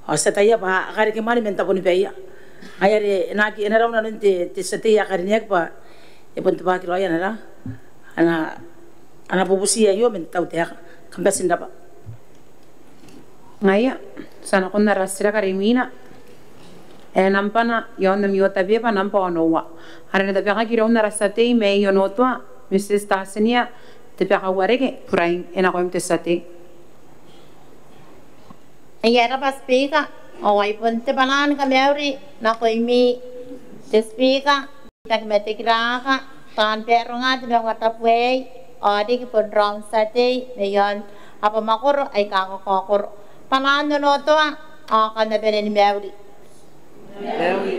Ao ti ataia bwa a karekemwane man tabonibaia. Ngaia are e na aki, e na rau nanon te, te tia tei ae karineaki bwa e bon tibwaki raoi ana ra, ana, ana bubuti aio man te tautaeka. Kam bati n rabwa. Ngaia, ti a nakon ara titiraki are imwina. E nambana iaon ami otabeba namba onoua. Are e na tabekaki iroun ara tia tei mai Onotoa, Mrs Tasinia Tebakauareke Buraing, e nakoim te tia tei. Ngaia, e rabwa Speaker, ao ai bon te bwanaa ni kamauri nakoimi te Speaker, te aki ma te kiraaka, taan baronga te maungatabu aei, ao riki bon raou n tia tei mai aon abamwakoro aika kakaokoro. Bwanaan Onotoa, ao kam na bane ni mauri. Mauri.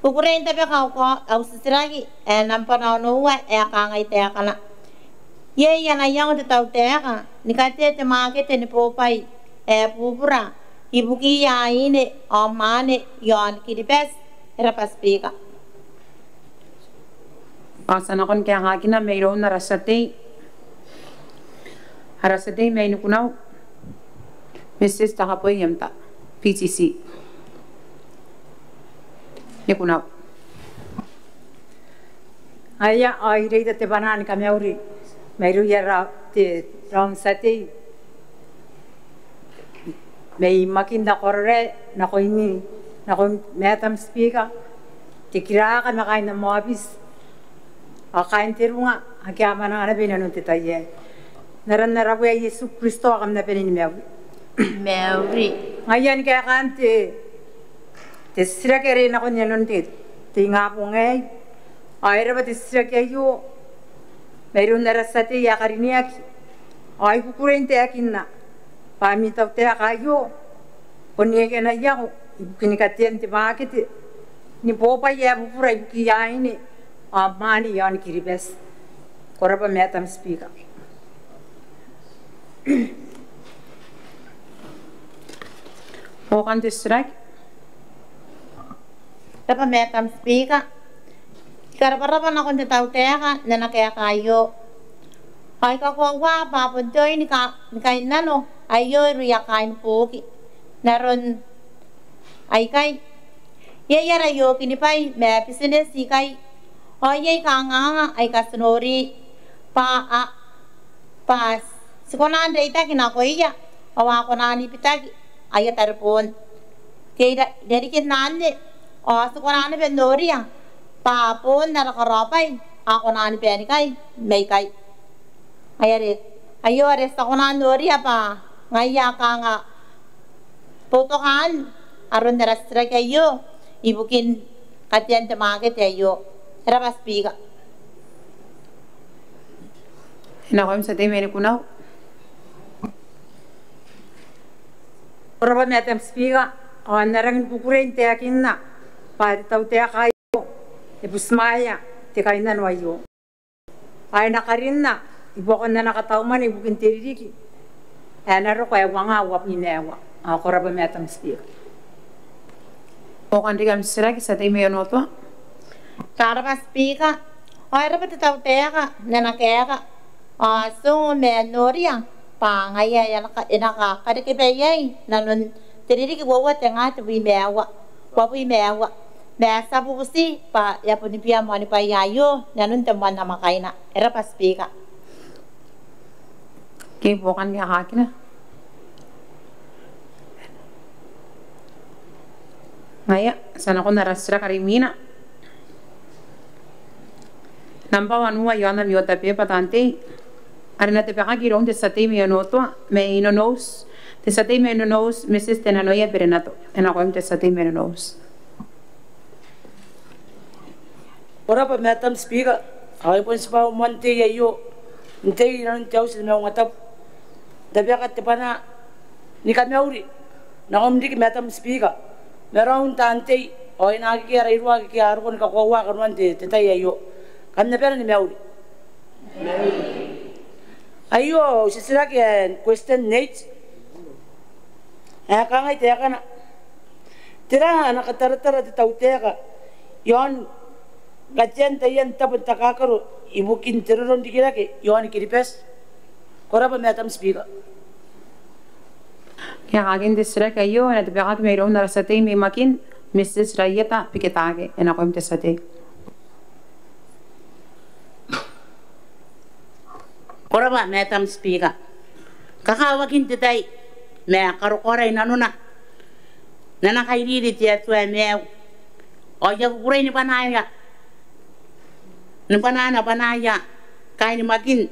Kukurein tabeka au titiraki ae nambana onoua ae kangai taekana. Iai ana iango te tautaeka ni katea te mwakete ni bobwai ae bubura ibukiia aine ao mwaane iaon Kiribati? E rabwa Speaker. Ao ti a nakon kaekaakina mairoun ara tia tei, ara tia tei mai Nikunau, Mrs Takaboi Iemta, PTC. Nikunau. Ngaia, ao I reita te bwanaa ni kamauri mairouia raou, te raou n tia tei mai Makin ao Arorae, nakoimi, nakoim Madam Speaker, te kiraaka ma kaain am aobiti, ao kaain te runga ake a mwananga naba inanon te tai aei. N aran ara Uea Iesu Kristo, ao kam na bane ni mauri. Mauri. Ngaia ni kaekaan te, te titiraki are nakon inanon te, te ingabong aei. Ao e rabwa te titiraki aio mairoun ara tia tei ae karineaki. Ao I kukurei n taekinna bwa ami tautaeka aio bon iai ana iango ibukin katean te mwakete ni bobwai ae bubura ibukiia aine ao mwaane iaon Kiribati. Ko rabwa Madam Speaker. Buokan te titiraki. Rabwa Madam Speaker. I karabwarabwa nakon te tautaeka n ana kaeka aio. Ao I kakoaua bwa bon te oi ni ka, ni kainnano aio irouia kaain buki. N aron aikai, iai ara iokinibwai ma bitineti ikai, ao iai kangaanga aika ti nori bwa a, bwa ti kona n reitaki nakoia, ao a kona ni bitaki aia tareboon. Ke i ra, irarikin anne, ao ti kona naba n noria bwa boon ara karaobwai a kona ni baenikai maikai. Ngaia are aio are ti a kona n noria bwa ngaia kanga boutokaan aron ara titiraki aio ibukin katean te mwakete aio. E rabwa Speaker. E nakoim tia tei mai Nikunau. Ko rabwa Madam Speaker, ao N na rangi ni kukurei n taekinna bwa te tautaeka aio e butimwaea te kainnano aio. Ao e na karinna i buakon ana kataumwane ibukin te ririki ae e na roko ae uangaa uabwi ma aua. Ao ko rabwa Madam Speaker. Buokan riki am titiraki, tia tei mai Onotoa. Ko rabwa Speaker. Ao e rabwa te tautaeka n ana kaeka. Ao ti ongo ma noria bwa ngaia e na ka, e na ka, karekebwai iai nanon te ririki uoua tenga tebwi ma aua, uabwi ma aua. Ma ti a bubuti bwa e a boni bia moanibwai aio inanon te moan namwakaina. E rabwa Speaker. Ke buokan kaekaakina. Ngaia, ti a nakon ara titiraki are imwina. Namba wanua iaon ami otabeba taan tei. Are e na tabekaki iroun te tia tei mai Onotoa, mai Nonouti. Te tia tei mai Nonouti, Mrs Tenanoia Berenato. E nakoim te tia tei mai Nonouti. Ko rabwa Madam Speaker, ao I bon tibwa moan tei aio n tei inanon te auti ni maungatabu n tabeka te bwanaa ni kamauri nakoim riki Madam Speaker, ma raou n taan tei ao e na aki kea rairuaki ke a roko ni kakoauaa kanoan te, te tai aio. Kam na bane ni mauri. Aio au titiraki ae question eight ae kangai taekana: Tera ana kataratara te tautaeka iaon katean taian tabo n takakaro ibukin te roronrikirake iaon Kiribati? Ko rabwa Madam Speaker. Kaekakin te titiraki aio e na tabekaki mairoun ara tia tei mai Makin, Mrs Raieta Piketake, e nakoim te tia tei. Ko rabwa Madam Speaker. Kakawakin te tai ma karokoa i nanona n ana kairiri te Atua ae maiu, ao I a kukurei ni bwanaia, ni bwanaa, ni bwanaia kaain Makin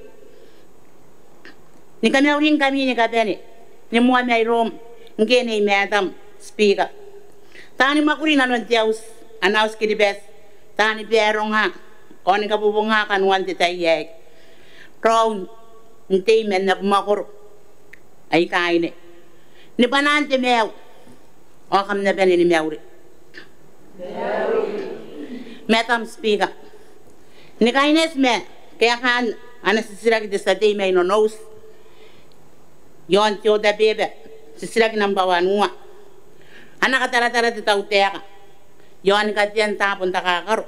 ni kamauringkami ni kabane ni moa mairoum ngke Nei Madam Speaker. Taani mwakuri inanon te auti, ana auti Kiribati, taani baronga ao ni kabobonga kanoan te tai aei, raou n tei man abamwakoro aika aine, ni bwanaan te maiu, ao kam na bane ni mauri. Madam Speaker, ni kaineti ma kaekaan ana titiraki te tia tei mai Nonouti iaon te otabeba, titiraki nambwa wanua, ana kataratara te tautaeka iaon katean tabo n takakaro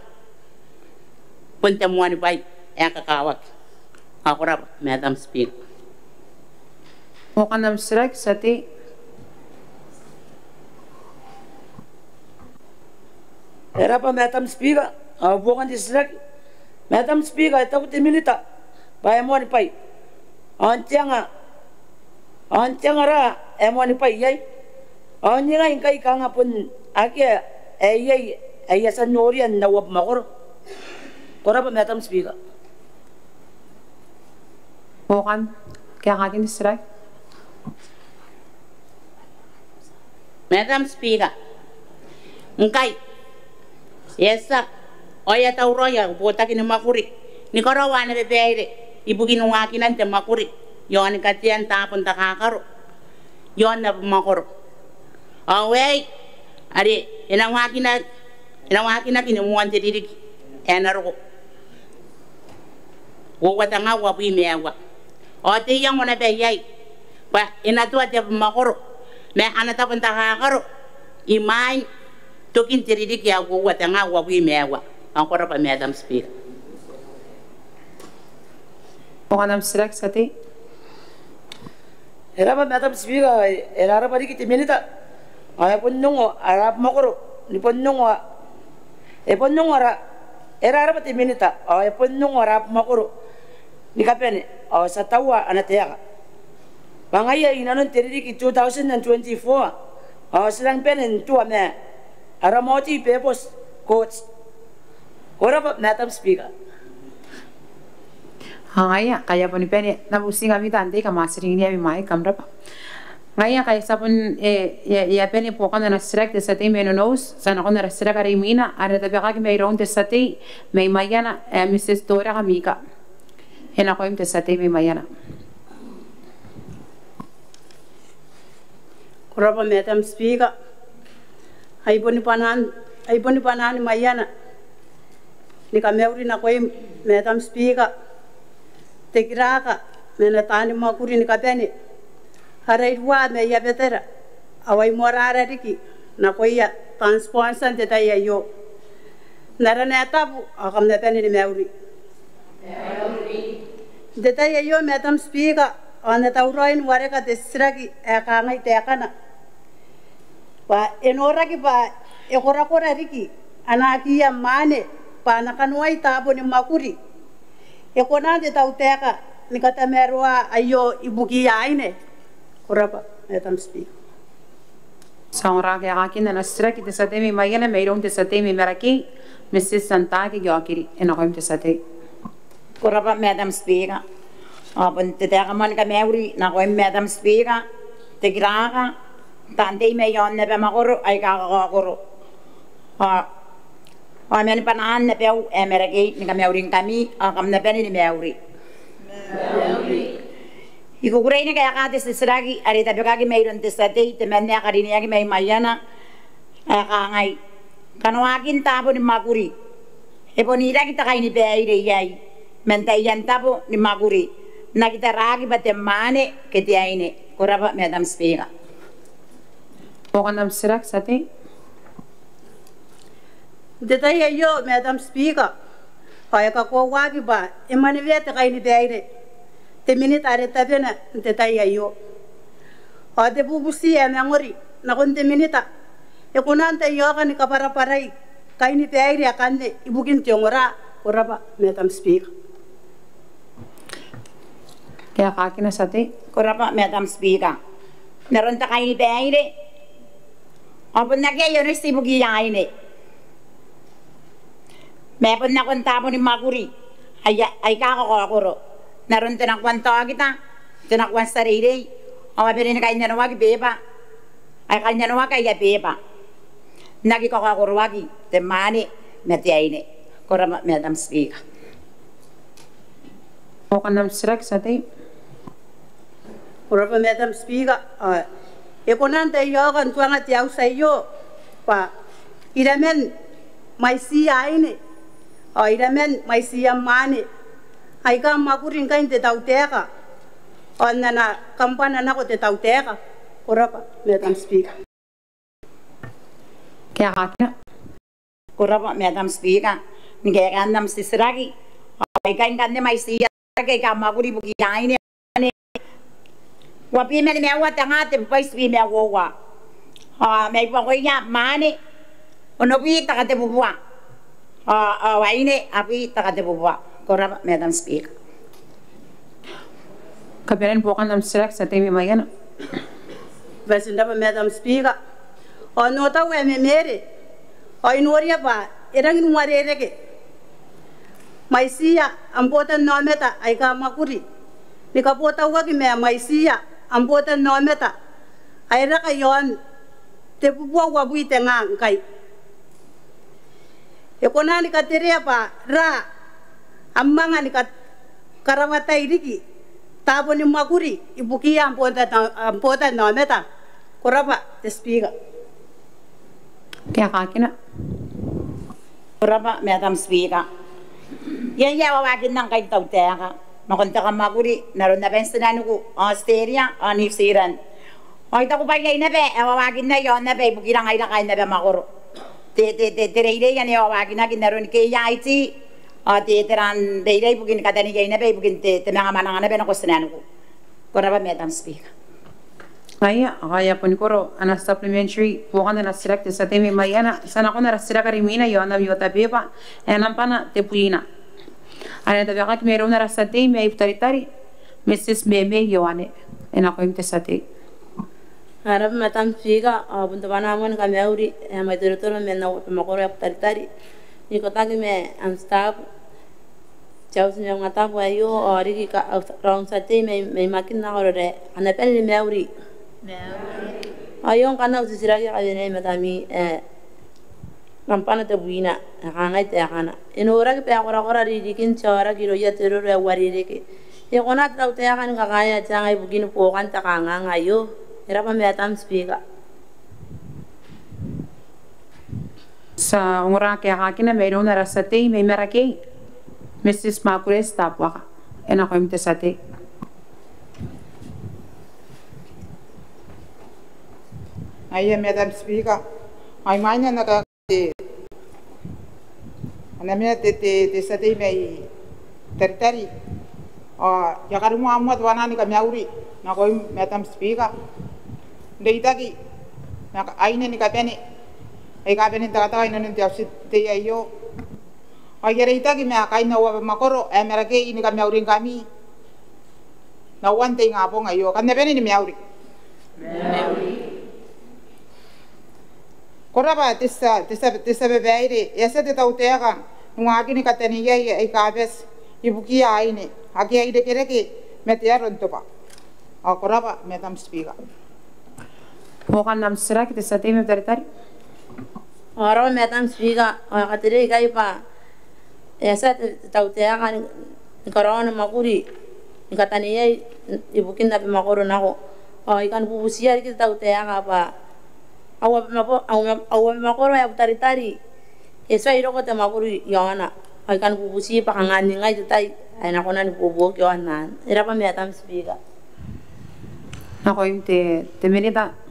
bon te moanibwai ae kakawaki. Ao ko rabwa Madam Speaker. Buokan am titiraki tia tei. E rabwa Madam Speaker, ao buokan te titiraki. Madam Speaker, e taku te Minita bwa e moanibwai. Ao n te anga, ao n te anga ra e moanibwai iai? Ao n ningai ngkai kanga bon akea ae iai ae I a tia n noria n au abamwakoro? Ko rabwa Madam Speaker. Buokan kaekakin te titiraki. Madam Speaker, ngkai e a tia ao e a tauraoi au botaki ni mwakuri ni karaoa ana babaire ibukin waakinan te mwakuri iaon katean tabo n takakaro iaon abamwakoro. Ao aei are e na waakina, e na waakinaki ni moan te ririki ae na roko uoua tenga uabwi ma aua. Ao te iango naba iai bwa e na toa te abamwakoro ma ana tabo n takakaro imwain tokin te ririki ae uoua tenga uabwi ma aua. Ao ko rabwa Madam Speaker. Buokan am titiraki tia tei. E rabwa Madam Speaker, e rarabwa riki te Minita. Ao e bon ongo ara abamwakoro ni bon ongo, e bon ongo ara, e rarabwa te Minita, ao e bon ongo ara abamwakoro ni kabane, ao ti a taua ana taeka bwa ngaia inanon te ririki two thousand and twenty-four ao ti rangi bane n tua ma ara multi-purpose court. Ko rabwa Madam Speaker. Ao ngaia ngkai e a boni bane, n na bubutingkami taan tei kam a tiringiria ami mwaai, kam rabwa. Ngaia ngkai ti a bon, e, e, e a bane buokan ana titiraki te tia tei mai Nonouti, ti a nakon ara titiraki are imwina are e na tabekaki mairoun te tia tei mai Maiana, e, Mrs Toraka Mika. E nakoim te tia tei mai Maiana. Ko rabwa Madam Speaker. Ai boni bwanaan, ai boni bwanaan Maiana ni kamauri nakoim Madam Speaker, te kiraka ma ana taani mwakuri ni kabane, ara iruwa mai Abatara, ao ai moarara riki nakoia taan sponsor n te tai aio. N arana ae tabu ao kam na bane ni mauri. N te tai aio Madam Speaker, ao N na tauraoi ni wareka te titiraki ae kangai taekana: bwa e noraki bwa e korakora riki ana akiia mwaane bwa ana kanoai taabo ni mwakuri, e kona te tautaeka ni katamaroaa aio ibukiia aine? Ko rabwa Madam Speaker. Ti a ongora kaekakin ana titiraki te tia tei mai Maiana mairoun te tia tei mai Marakei, Mrs Santake Kiokiri. E nakoim te tia tei. Ko rabwa Madam Speaker. Ao bon te taeka moa ni kamauri nakoim Madam Speaker, te kiraka, taan tei mai aon abamwakoro aika kakaokoro. Ao Ao man bwanaan abau ae Marakei ni kamauringkami, ao kam na bane ni mauri. I kukurei ni kaeka te titiraki are e tabekaki mairoun te tia tei, temanna ae karineaki mai Maiana, ae kangai: Kanoakin taabo ni mwakuri e bon iraki te kainibaire iai man taian taabo ni mwakuri n aki taraaki bwa te mwaane ke te aine. Ko rabwa, Madam Speaker. Buokan am titiraki, tia tei. N te tai aio, Madam Speaker, ao e kakoauaki bwa e mwaneweia te kainibaire te minita are tabena n te tai aio. Ao te bubuti ae mangori nakon te minita, e kona n taiaoka ni kabwarabwarai kainibaire akanne ibukin te ongora? Ko rabwa, Madam Speaker. Kaekaakina, tia tei. Ko rabwa, Madam Speaker. N aron te kainibaire, ao bon akea ae onoti ibukiia aine, ma bon nakon taabo ni mwakuri aika, aika kakaokoro, n aron te nakoa n taokita, te nakoa n tia reirei, ao a bane ni kainnanoaki beba, ae kainnanoaki aia beba n aki kakaokoroaki te mwaane ma te aine. Ko rabwa, Madam Speaker. Buokan am titiraki, tia tei. Ko rabwa, Madam Speaker. Ao e kona n taiaoka n tuanga te auti aio bwa iraman mwaitiia aine ao iraman mwaitiia mwaane aika mwakuri ngkai n te tautaeka ao n ana kambana nako te tautaeka? Ko rabwa, Madam Speaker. Kaekaakina. Ko rabwa, Madam Speaker, ni kaekaan am titiraki. Ao aikai ngkanne mwaitiia aika mwakuri ibukiia aine, uabwi ma nimaua tenga tebubua itibwi ma uoua. Ao mai buakoia mwaane onobwi te katebubua. Ao, ao aine abwi te katebubua. Ko rabwa, Madam Speaker. Kabanean buokan am titiraki, tia tei mai Maiana. Bati n rabwa, Madam Speaker. Ao n au tau ae memeere ao I noria bwa e rangi n uarereke mwaitiia am botannaomata aika mwakuri ni kabotauaki ma mwaitiia am botannaomata ae raka iaon tebubua uabwi tenga ngkai. E kona ni katerea bwa ra a manga ni ka-, karawatai riki taabo ni mwakuri ibukiia am bota-, am botannaomata? Ko rabwa, te Speaker. Kaekaakina. Ko rabwa, Madam Speaker. Iai ae wawakinna ngkai te tautaeka nakon te kamwakuri n aron aban tinaniku, Australia ao New Zealand. Ao I taku bwa iai naba ae wawakinna iaon naba ibukira ngaira kaain abamwakoro. Te, te, te, te reirei anne e wawakinaki n aron K I T, ao te, te raan reirei ibukin kataneiai naba ibukin te, te manga mwananga naba nako tinaniku. Ko rabwa, Madam Speaker. Ngaia, ao e a boni koro ana supplementary, buokan ana titiraki te tia tei mai Maiana. Ti a nakon ara titiraki are imwina iaon ami otabeba, ae nambana tebwina, are e na tabekaki mairoun ara tia tei mai Butaritari, Mrs Meimei Ioane. E nakoim te tia tei. Ko rabwa, Madam Speaker, ao bon te bwanaa moa ni kamauri ae mwaitoritoro man au abamwakoro ae Butaritari, n ikotaki ma am staff, te auti ni maungatabu aio, ao riki ka-, au, raou n tia tei mai, mai Makin nako Arorae, kam na bane ni mauri. Aio ngkanne au titiraki ae kawenea i matami, ae nambana tebwina, ae kangai taekana: E noraki bwa e korakora ririkin te aoraki irouia te roro ae uarereke. E kona te tautaeka ni kakaea te anga ibukin buokan te kanganga aio? E rabwa, Madam Speaker. Ti a ongora kaekaakina mairoun ara tia tei mai Marakei, Mrs Margaret Tabuaka. E nakoim te tia tei. Ngaia, Madam Speaker, ao imwain ae N na kaeka te, ana mena te, te, te tia tei mai Butaritari, ao I a karimoa moa te bwanaa ni kamauri nakoim, Madam Speaker, n reitaki ma aine ni kabane aika bane n tekateka inanon te auti n tei aio. Ao I a reitaki ma kaain au abamwakoro ae Marakei ni kamauringkami n auan te ingabong aio. Kam na bane ni mauri. Ko rabwa te tia, te tia, te tia babaire, e a tia te tautaeka ni waaki ni kataneiai aika bati ibukiia aine ake a irekereke ma te aro n tobwa. Ao ko rabwa, Madam Speaker. Buokan am titiraki te tia tei mai Butaritari. Ko rabwa Madam Speaker, ao e katerea ikai bwa e a tia te, te tautaeka ni, ni karaoa ni mwakuri ni kataneiai ibukin abamwakoro nako. Ao I kan bubutiia riki te tautaeka bwa au abamwako-, au, au abamwakoro ae Butaritari e tuai roko te mwakuri iaona. Ao I kan bubuti bwa kanga n ningai te tai ae e na kona ni buobuoki iaon anne. E rabwa Madam Speaker. Nakoim te, te Minita.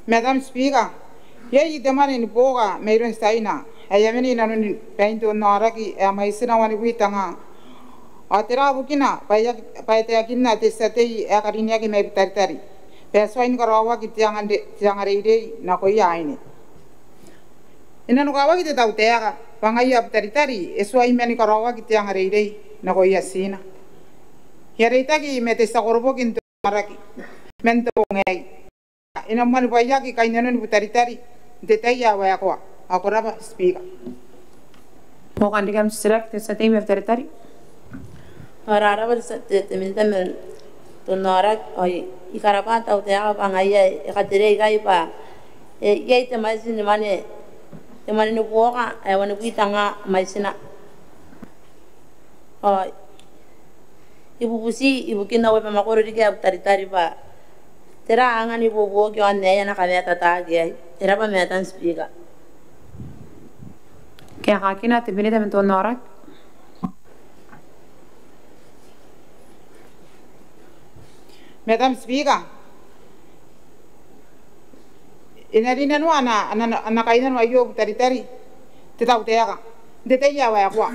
Madam Speaker, iai te mwane ni buoka mairoun Tiaina ae e a mena inanon bain te onnaoraki ae mwaitina wanibwi te nga. Ao tera bukina bwa e aki, bwa e taekinna te tia tei ae karineaki mai Butaritari bwa e tuai ni karaoaki te angan re-, te angareirei nakoia aine? E nanokawaki te tautaeka bwa ngaia Butaritari e tuai man karaoaki te angareirei nakoia Tiaina. E a reitaki ma te tia koroboki n te onnaoraki man te bong aei. E na moanibwaiaki kainnanon Butaritari n te tai ae waekoa. Ao ko rabwa Speaker. Buokan riki am titiraki te tia tei mai Butaritari. Ao e rabwa te, te, te Minita man te onnaoraki, ao I, I karabwa te tautaeka bwa ngaia e katerea ikai bwa e, iai te mwaitin ni mwane, te mwane ni buoka ae wanibwi te nga mwaitina. Ao I bubuti ibukin au abamwakoro riki ae Butaritari bwa tera angan ibuobuoki iaon aei a na kamatataaki iai. E rabwa Madam Speaker. Kaekaakina te Minita man te onnaoraki. Madam Speaker, e na rinanoa ana, ana, ana kainnano aio Butaritari te tautaeka n te tai ae waekoa.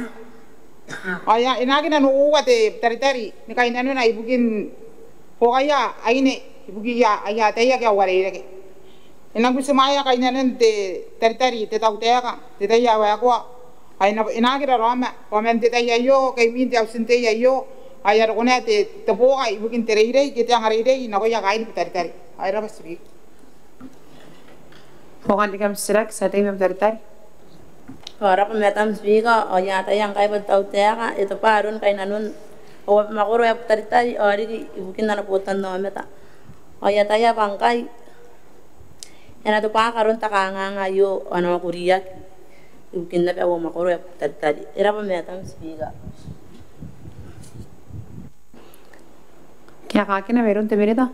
Ao e a, e na aki nanououa te Butaritari ni kainnanona ibukin buokaia aine ibukiia aia ataei ake a uarereke. E nang butimwaea kainnanon te Butaritari te tautaeka n te tai ae waekoa. Ao e na, e na aki raraoma bwa man te tai aio, ke imwin te auti n tei aio, ao e a roko naba te, te buoka ibukin te reirei ke te angareirei nakoia kaain Butaritari. Ao e rabwa Speaker. Buokan riki am titiraki, tia tei mai Butaritari. Ao e rabwa Madam Speaker, ao I ataia ngkai bwa te tautaeka e tobwa aron kainnanon au abamwakoro ae Butaritari, ao riki ibukin ana botannaomata. Ao I ataia bwa ngkai e na tobwaaki aron te kanganga aio ao e na mwakuriaki ibukin naba au abamwakoro ae Butaritari. E rabwa Madam Speaker. Kaekaakina mairoun te Minita.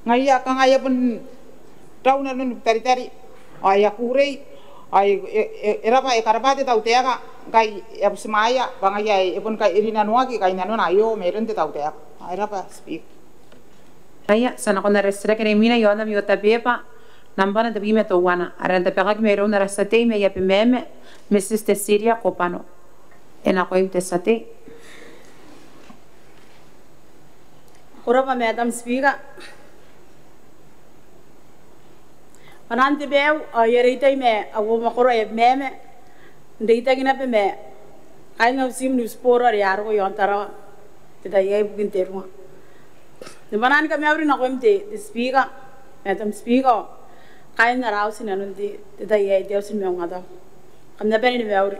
Ngaia kanga e a bon rau nanon Butaritari ao e a kukurei, ao e, e, e, e rabwa, e karabwa te tautaeka ngkai e a butimwaea bwa ngaia e bon kai, e rinanoaki kainnanona aio mairoun te tautaeka. Ao e rabwa Speaker. Ngaia, ti a nakon ara titiraki are imwina iaon ami otabeba, nambana tebwi ma teuana, are e na tabekaki mairoun ara tia tei mai Abemama, Mrs Tesiria Kobano. E nakoim te tia tei. Ko rabwa Madam Speaker. Bwanaan te maiu, ao I a reitai ma au abamwakoro ae Abemama, n reitaki naba ma kaain au tiim ni butibooro are a roko iaon Tarawa n te tai aei ibukin te runga. Ni bwanaan kamauri nakoim te, te Speaker, Madam Speaker, ao kaain ara auti inanon te, te tai aei, te auti ni maungatabu. Kam na bane ni mauri.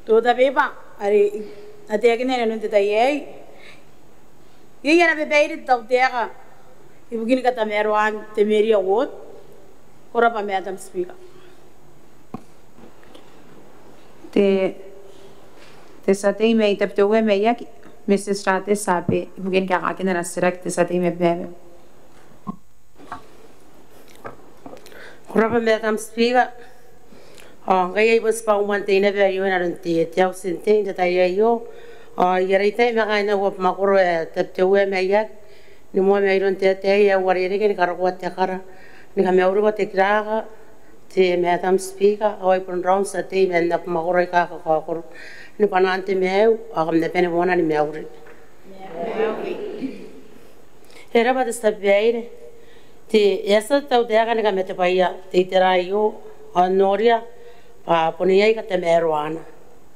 Te otabeba are I a taekinna inanon te tai aei, iai ana babaire te tautaeka ibukin katamaroaan te Meria Ward. Ko rabwa Madam Speaker. Te, te tia tei mai Tabiteuea Maiaki, Mrs Rate Sabe, ibukin kaekaakin ana titiraki te tia tei mai Abemama. Ko rabwa Madam Speaker. Ao ngkai ai bon tibwa umwan te inaba aio inanon te, te auti n tei n te tai aio, ao I a reitai ma kaain au abamwakoro ae Tabiteuea Maiaki ni moa mairoun te ataei ae uarereke ni karokoa te kara, ni kamauriko te kiraka, te Madam Speaker, ao ai bon raou n tia tei man abamwakoro aika kakaokoro. Ni bwanaan te maiu, ao kam na bane moa ni mauri. E rabwa te tia babaire. Te, e a tia te tautaeka ni kamatebwaia te itera aio, ao n noria bwa bon iai katamaroana.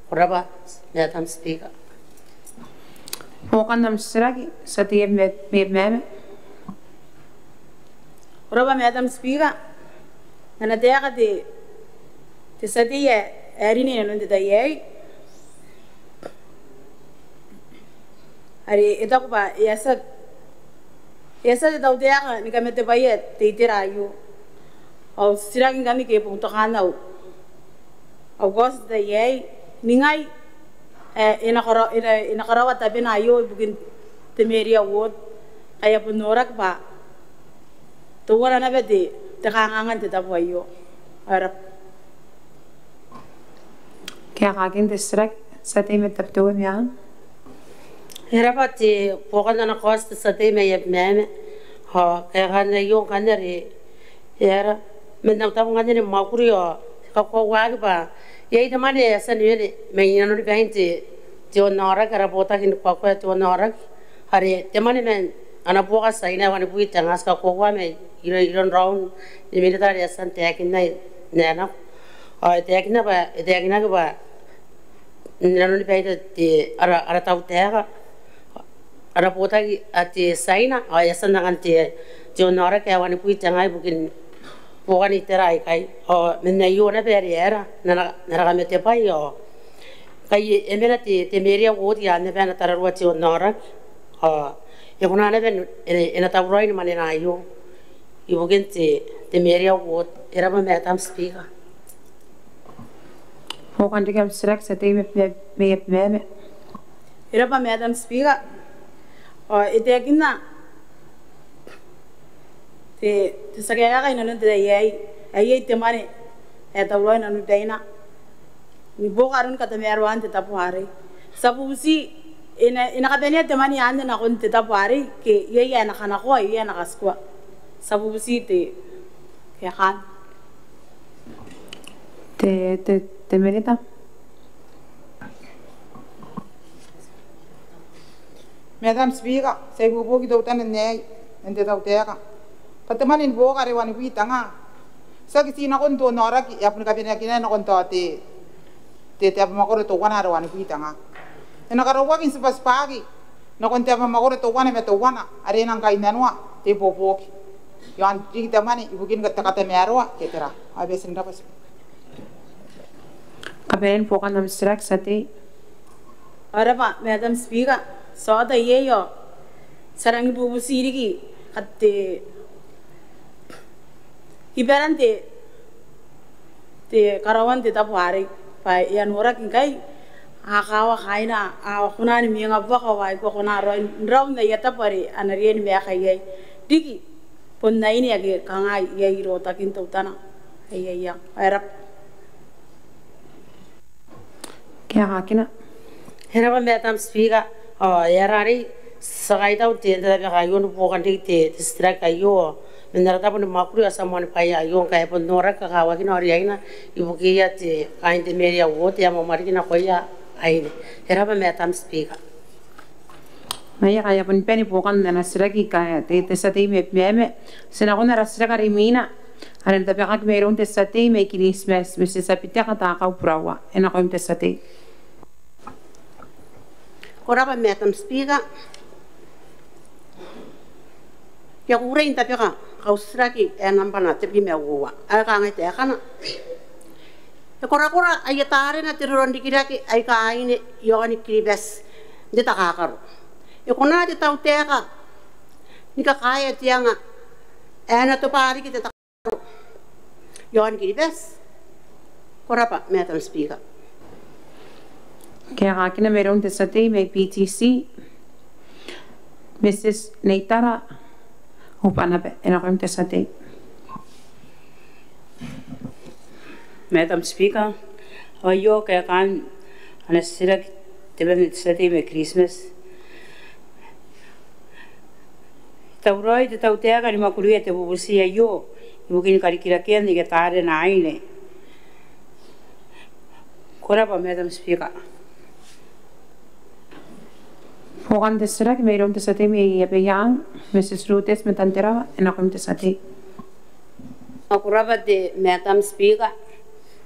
Ko rabwa Madam Speaker. Buokan am titiraki, tia tei mai, mai Abemama. Ko rabwa Madam Speaker. N ana taeka te, te tia tei ae, ae rineaki inanon te tai aei, Are e taku bwa e a tia, e a tia te tautaeka ni kamatebwaia te itera aio. Ao titiraki ngkanne ke boutokaan au, au kaoti n te tai aei, ningai ae e na kara-, e na, e na karaoa tabena aio ibukin te Meria Ward, ae e a bon noraki bwa teuana naba te, te kanganga n te tabo aio. Ao e rab'a. Kaekaakin te titiraki, tia tei mai Tabiteuea Meang. E rab'a te buokan ana kaoti te tia tei mai Abemama. Ao kaekaan aio ngkanne are e aera, man au tabo ngkanne ni mwakuri ao e kakoauaki bwa iai te mwane ae e a tia ni wene mai nanoni bain te, te onnaoraki, ara botaki ni kuakua te onnaoraki. Are te mwane man ana buoka Tiaina ae wanibwi te nga, ti kakoaua mai iro, iroun raou ni minita are e a tia n taekinna n ae nako. Ao e taekinaki bwa, e taekinaki bwa n nanoni bain te, te, ara, ara tautaeka, ara botaki ae te Tiaina, ao e a tia n angan te, te onnaoraki ae wanibwi te nga ibukin buokan itera aikai. Ao man aio naba are e aera, n ana, n ana kamatebwai ao ngkai e mena te, te Meria Ward i aan naba ana tararua te onnaoraki. Ao e kona naba n, e, e na tauraoi ni mwanena aio ibukin te, te Meria Ward. E rab'a Madam Speaker. Buokan riki am titiraki, tia tei mai, mai, mai Abemama. E rab'a Madam Speaker. Ao e taekinna te, te tia kaekaaki i nanon te tai aei, ae iai te mwane ae tauraoi nanoni baina ni buoka aron katamaroaan te tabo arei. Ti a bubuti, e na, e na kabanea te mwane anne nakon te tabo arei ke iai ae e na kanakoa, iai ae e na katikua? Ti a bubuti te kaeka anne. Te, te, te minita. Madam Speaker, ti a ibuobuoki teutana n aei man te tautaeka bwa te mwane ni buoka are wanibwi te nga, tiaki ti nakon te onnaoraki, e a boni kabaneakinaki nakon tao te, te, te abamwakoro teuana are wanibwi te nga. E na karauaki n tibwatibwaaki nakon te abamwakoro teuana ma teuana are e nang kainnanoa te ibuobuoki. Iaon riki te mwane ibukin te katamaroa ke tera. Ao bati n rab'a. Kabanean buokan am titiraki, tia tei. Ao e rab'a Madam Speaker, ti a ota iai ao ti a rangi ni bubuti riki kate, ibaran te, te karaoan te tabo arei bwa e a noraki ngkai a kawa kaaina, a kona ni mwengabuaka ao a aki kona raoi n raun aia tabo are a na riai ni maeka iai riki bon aine ake kanga iai rotakin teutana aia iango. Ao e rab'a. Kaekaakina. E rab'a Madam Speaker. Ao e aera arei, ti a kaitau te, n tabeka aio ni buokan riki te, te titiraki aio man ara tabo ni mwakuri ao ti a moanibwaia aio ngkai e bon noraki kakawakina ao riaina ibukiia te kaain te Meria Ward, e a mwamwaniki nakoia aine. E rab'a Madam Speaker. Ngaia ngkai e a boni bane buokan ana titiraki ngkai te, te tia tei mai Abemama. Ti na nakon ara titiraki are imwina are e na tabekaki mairoun te tia tei mai Kiritimati, Mrs Abiteka Takau Buraua. E nakoim te tia tei. Ko rab'a Madam Speaker. I a kukurei n tabeka au titiraki ae nambana tebwi ma uoua, ae kangai taekana. E korakora aia tarena te roro n rikirake aika aine iaoni Kiribati n te takakaro. E kona te tautaeka ni kakaea te anga ae e na tobwa riki te takakaro iaoni Kiribati? Ko rab'a Madam Speaker. Kaekaakina mairoun te tia tei mai BTC, Mrs Neitara Ubanaba. E nakoim te tia tei. Madam Speaker, aio kaekaan ana titiraki te bane te tia tei mai Kiritimati. E tauraoi te tautaeka ni mwakuria te bubuti aio ibukin karikirakean aia tarena aine? Ko rab'a Madam Speaker. Buokan te titiraki mairoun te tia tei mai Abaiang, Mrs Ruth Esme Tanterawa. E nakoim te tia tei. Ko rab'a te Madam Speaker.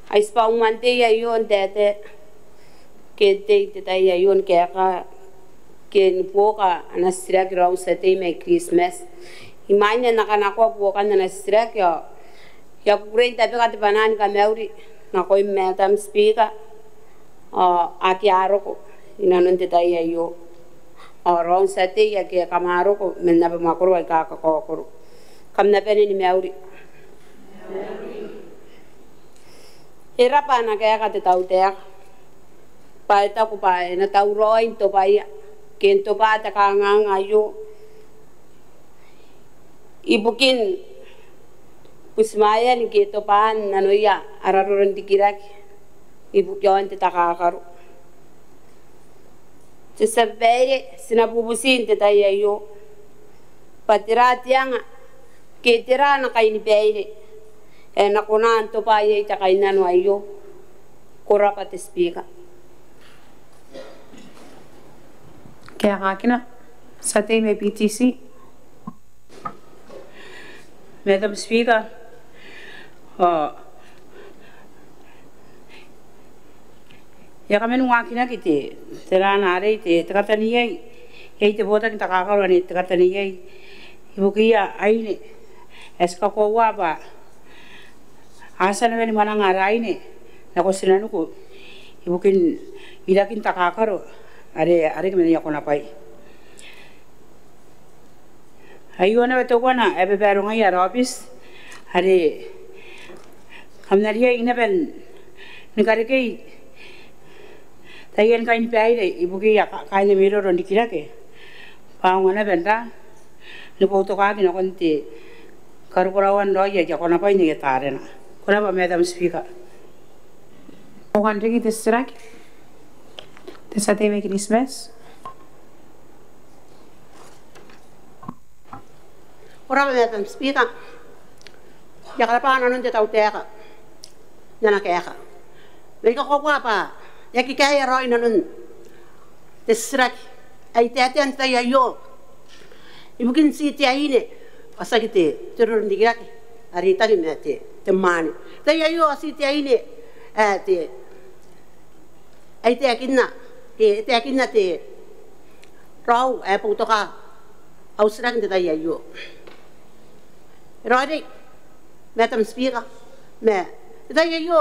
Ai tibwa umwan te aio n taetae ke n tei n te tai aio ni kaeka ke ni buoka ana titiraki raou te tia tei mai Kiritimati. Imwain ae N na kanakoa buokan ana titiraki ao I a kukurei n tabeka te bwanaa ni kamauri nakoim Madam Speaker ao aki a roko inanon te tai aio. ao raou n tia tei ake kam a roko man abamwakoro aika kakaokoro. Kam na bane ni mauri. E rab'a ana kaeka te tautaeka bwa e taku bwa e na tauraoi n tobwaia ke n tobwa te kanganga aio ibukin butimwaean ke tobwaan nanoia ara roro n rikirake ibukin te takakaro. Te tia babaire, ti na bubuti n te tai aio bwa tera te anga ke tera ana kainibaire ae e na kona n tobwa iai te kainnano aio. Ko rab'a te Speaker. Kaekaakina, tia tei mai B T C. Madam Speaker, ao I a kaman waakinaki te, te rana arei te, te kataneiai, iai te botaki n takakaro ane te kataneiai ibukiia aine ae ti kakoaua bwa a tia naba ni mwananga ara aine nako tinaniku ibukin irakin takakaro are, are riki man aia konabwai. Aio naba teuana ae babarongaia ara aobiti are kam na riai naba ni karekei taian kainibaire ibukiia ka-, kaain ami roro n rikirake bwa a aonga naba n ra ni boutokaki nakon te karokoraoan raoi aia konabwai n aia tarena. Ko rab'a Madam Speaker. Ao ngkanne riki te titiraki, te tia tei mai Kiritimati. Ko rab'a Madam Speaker. I a karab'a nanon te tautaeka n ana kaeka. Ma I kakoaua bwa e aki kaea raoi nanon te titiraki ae I taetae n te tai aio ibukin ti te aine ao tiaki te, te roro n rikirake are e tangi ma te, te mwaane. Tai aio ao ti te aine ae te, ae e taekinna, e taekinna te raou ae boutoka au titiraki n te tai aio. E raoiroi Madam Speaker, ma n te tai aio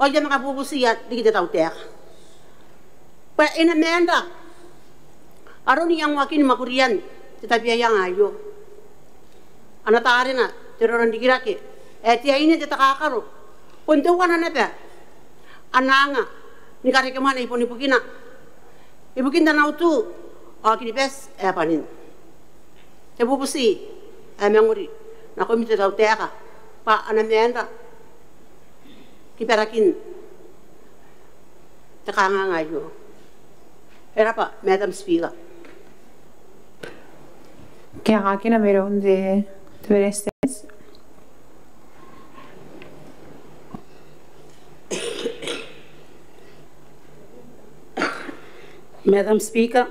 ao I a manga bubutiia riki te tautaeka bwa e na maan ra aron iangoakin mwakurian te tabeaianga aio. Ana tarena te roro n rikirake ae te aine n te takakaro bon teuana naba ana anga ni karekemwane i bon ibukina ibukin Tana-utu ao Kiribati ae bwanin. Te bubuti ae mangori nakoim te tautaeka bwa a na maan ra kibarakin te kanganga aio. E rab'a Madam Speaker. Kaekaakina mairoun te, te Beretitenti. Madam Speaker,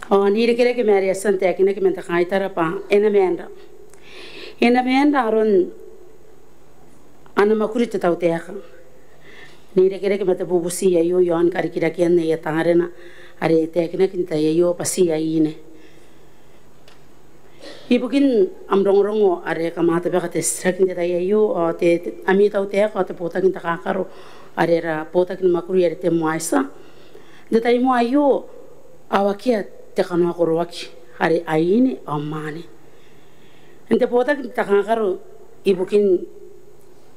ao n irekereke ma are e a tia n taekinaki man te kaitara bwa e na maan ra, e na maan ra aron ana mwakuri te tautaeka n irekereke ma te bubuti aio iaon karikirakean aia tarena are e taekinaki n te tai aio bwa ti aine. Ibukin am rongorongo are kam a tabeka te titiraki n te tai aio ao te, te, ami tautaeka ao te botaki n takakaro are ara botaki ni mwakuri are te MWYSSA n te tai moa aio ao akea te kanoa koroaki are aine ao mwaane. N te botaki n takakaro ibukin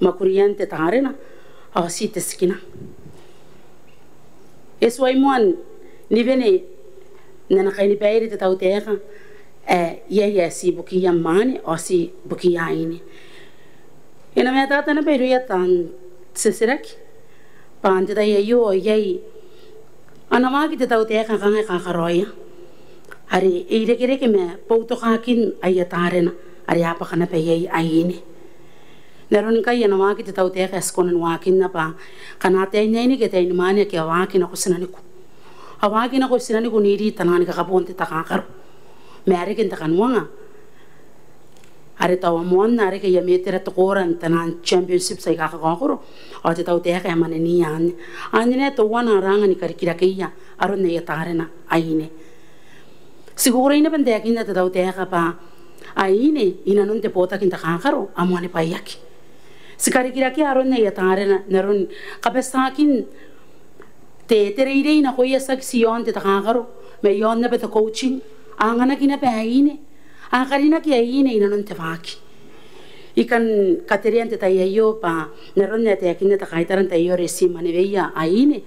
mwakurian te tarena ao ti te tikina. E tuai moa ni bane n ana kainibaire te tautaeka ae iai ae ti ibukiia mwaane ao ti ibukiia aine. E na matata naba irouia taan titiraki bwa n te tai aio ao iai ana waaki te tautaeka ae kanga e kakaraoia are e irekereke ma boutokakin aia tarena are a bwaka naba iai aine. N aron ngkai ana waaki te tautaeka ae ti kona ni waakinna bwa ngkana ataein aine ke ataein mwaane ake a waaki nako tinaniku, a waaki nako tinaniku n iri taian kakabon te takakaro ma a reke n te kanuanga are tao a moanna a reke aia metera te koora n taian championships aika kakaokoro ao te tautaeka e mwaneniia anne. Anne naba teuana ara anga ni karikirakeia aron aia tarena aine. Ti kukurei naba n taekinna te tautaeka bwa aine inanon te botaki n takakaro a moanibwaiaki. Ti karikirakea aron aia tarena n aron kabatiakin te, te reirei nakoia tiaki ti iaon te takakaro ma iaon naba te coaching. A anganaki naba aine, a karinaki aine inanon te waaki. I kan katerea n te tai aio bwa n aron ae taekinna te kaitara n tai aio are ti maneweia aine,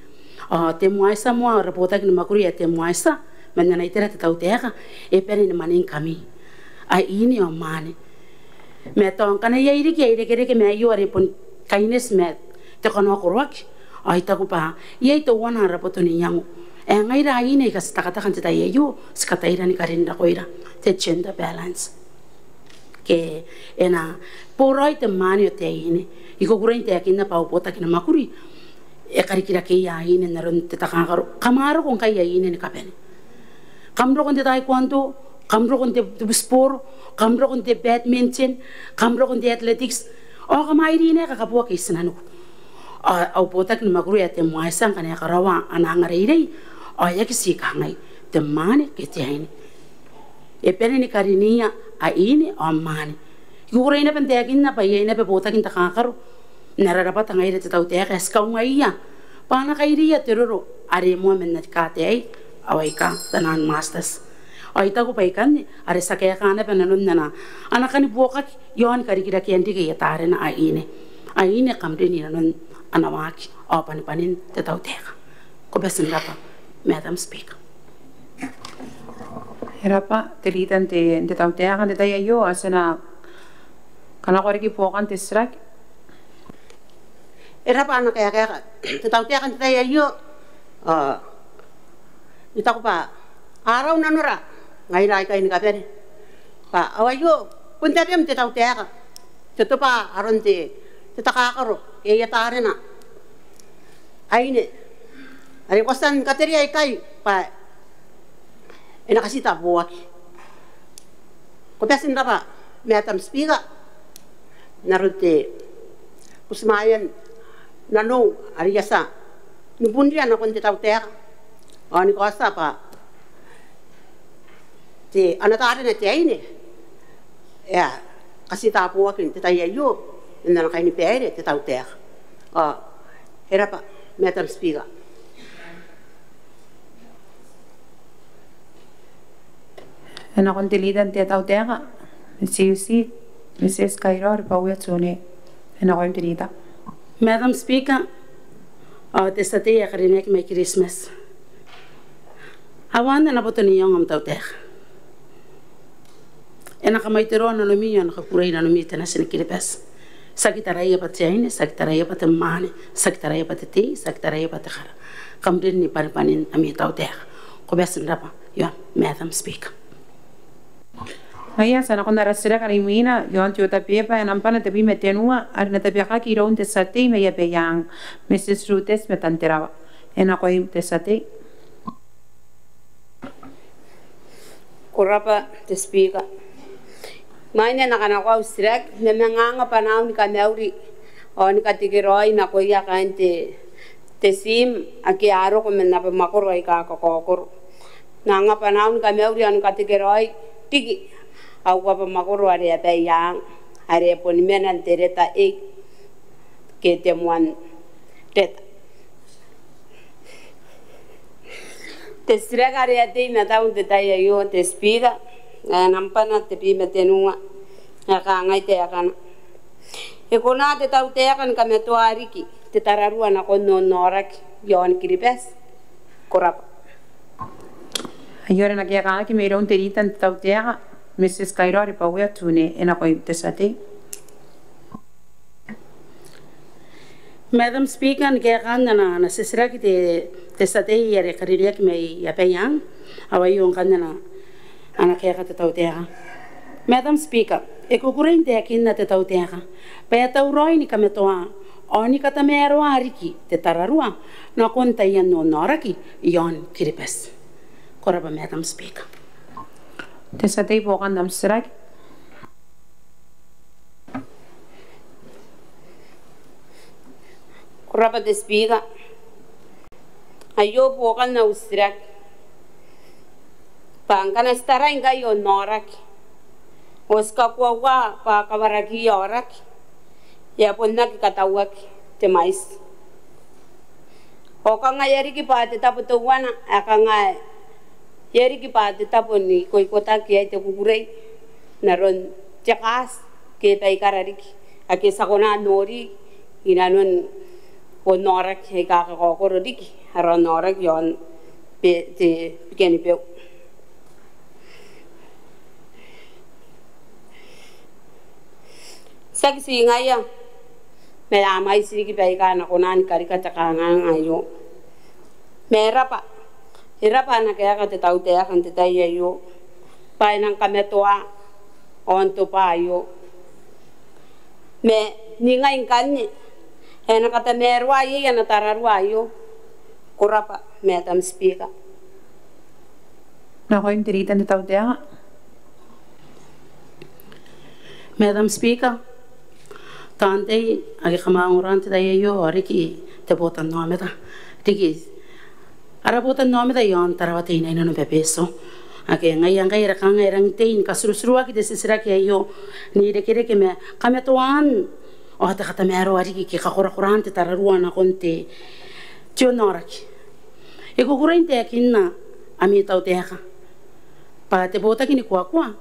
ao te MWYSSA moa, ara botaki ni mwakuri ae te MWYSSA man ana itera te tautaeka, e bane ni mwanengkami aine ao mwaane. Ma tao ngkana iai riki ae irekereke ma aio are bon kaineti ma te kanakoraoaki, ao I taku bwa iai teuana ara boto n iango ae ngaira aine aika ti takataka n te tai aio, ti kataira ni karin nakoira te gender balance. Ke e na boraoi te mwaane ao te aine. I kukurei n taekinna bwa au botaki ni mwakuri e karikirakeia aine n aron te takakaro. Kam a roko ngkai aine ni kabane. Kam roko n te taekwondo, kam roko n te, te butiboro, kam roko n te badminton, kam roko n te athletics. Ao kam a iri naba kakaboa ke i tinaniku. Ao au botaki ni mwakuri ae te MWYSSA ngkana e karaoa ana angareirei, ao e aki ti kangai te mwaane ke te aine. E bane ni karinia aine ao mwaane. I kukurei naba n taekinna bwa iai naba botaki n takakaro n ara rabwata ngaira te tautaeka ae ti kaungaia bwa a na kairiia te roro are moa man aika ataei ao aika taan masters. Ao I taku bwa ikanne are ti a kaeka naba nanon ana, ana kani buokaki iaon karikirakean riki aia tarena aine. Aine kam rin inanon ana waaki ao bwanibwanin te tautaeka. Ko bati n rabwa, Madam Speaker. E rabwa te Leader n te, n te tautaeka. N te tai aio ao ti na kanakoa riki buokan te titiraki. E rabwa ana kaekaeka te tautaeka n te tai aio. Ao I taku bwa a rau nanora ngaira aikai ni kabane bwa ao aio bon tabem te tautaeka, te tobwa aron te, te takakaro ke aia tarena aine are ko a tia ni katerea ikai bwa e na katitaboaki. Ko bati n rabwa, Madam Speaker, n aron te butimwaean nanou are I a tia ni bunria nakon te tautaeka ao ni kaotia bwa te, ana tarena te aine e a katitaboaki n te tai aio n ana kainibaire te tautaeka. Ao e rabwa, Madam Speaker. E nakon te Leader n te tautaeka, Miss Siusi, Missus Kairao Ribawea Tune. E nakoim te Leader. Madam Speaker, ao te tia tei ae karineaki mai Kiritimati. Ao ana boto n iango am tautaeka. E na kamaitoroa nanomi ao e na kakukurei nanomi te natin Kiribati. Tiaki taraia bwa te aine, tiaki taraia bwa te mwaane, tiaki taraia bwa te tei, tiaki taraia bwa te kara. Kam rin ni bwanibwanin ami tautaeka. Ko bati n rabwa, Madam Speaker. Ngaia ti a nakon ara titiraki are imwina iaon te otabeba ae nambana tebwi ma tenua are e na tabekaki iroun te tia tei mai Abaiang, Missus Rutesi Matanterawa. E nakoim te tia tei. Ko rabwa te Speaker. Imwain ae N na kanakoa au titiraki, N na manga anga bwanaau ni kamauri ao ni katekeraoi nakoia kaain te, te tiim ake a roko man abamwakoro aika kakaokoro. N na anga bwanaau ni kamauri ao ni katekeraoi riki au abamwakoro are Abaiang, are boni mena n te reta A ke te moan reta. Te titiraki are e a tei i matau n te tai aio te Speaker, ae nambana tebwi ma tenua, ae kangai taekana: E kona te tautaeka ni kamatoa riki te tararua nakon onnaoraki iaon Kiribati? Ko rabwa. Aio are e na kaekaaki mairoun te Leader n te tautaeka, Missus Kairao Ribawea Tune. E nakoim te tia tei. Madam Speaker, ni kaekaan ana, ana titiraki te, te tia tei are karineaki mai Abaiang, ao aio ngkanne ana, ana kaeka te tautaeka. Madam Speaker, e kukurei n taekinna te tautaeka bwa e a tauraoi ni kamatoa ao ni katamaroa riki te tararua nakon taian onnaoraki iaon Kiribati. Ko rabwa, Madam Speaker. Te tia tei, buokan am titiraki. Ko rabwa te Speaker. Aio buokan au titiraki. Bwa ngkana ti tarai ngkai onnaoraki ao ti kakoaua bwa a kawaraki aoraki, e a bon aki katauaki te mwaiti. Ao kanga e a riki bwa te tabo teuana, ae kanga e a riki bwa te tabo ni ikoikotaki iai te kukurei n aron te kaati ke baikara riki ake ti a kona n nori inanon bon aoraki aika kakaokoro riki ara aoraki iaon te Bikenibeu. Tiaki ti ngaia ma e a mwaiti riki baika a na kona ni karika te kanganga aio. Ma e rabwa, e rabwa ana kaeka te tautaeka n te tai aio bwa e nang kamatoa aon te bwai aio. Ma ningai ngkanne ae e na katamaroa iai ana tararua aio. Ko rabwa, Madam Speaker. Nakoim te rita n te tautaeka. Madam Speaker, taan tei ake kam a ongora n te tai aio, ao riki te botannaomata, riki ara botannaomata iaon Tarawa Teinainano ma Betio, ake ngaia ngkai are kanga e rangi n tei ni katuruturuaki te titiraki aio n irekereke ma kamatoaan ao te katamaroa riki ke kakorakoraan te tararua nakon te, te onnaoraki. I kukurei n taekinna ami tautaeka bwa te botaki ni kuakua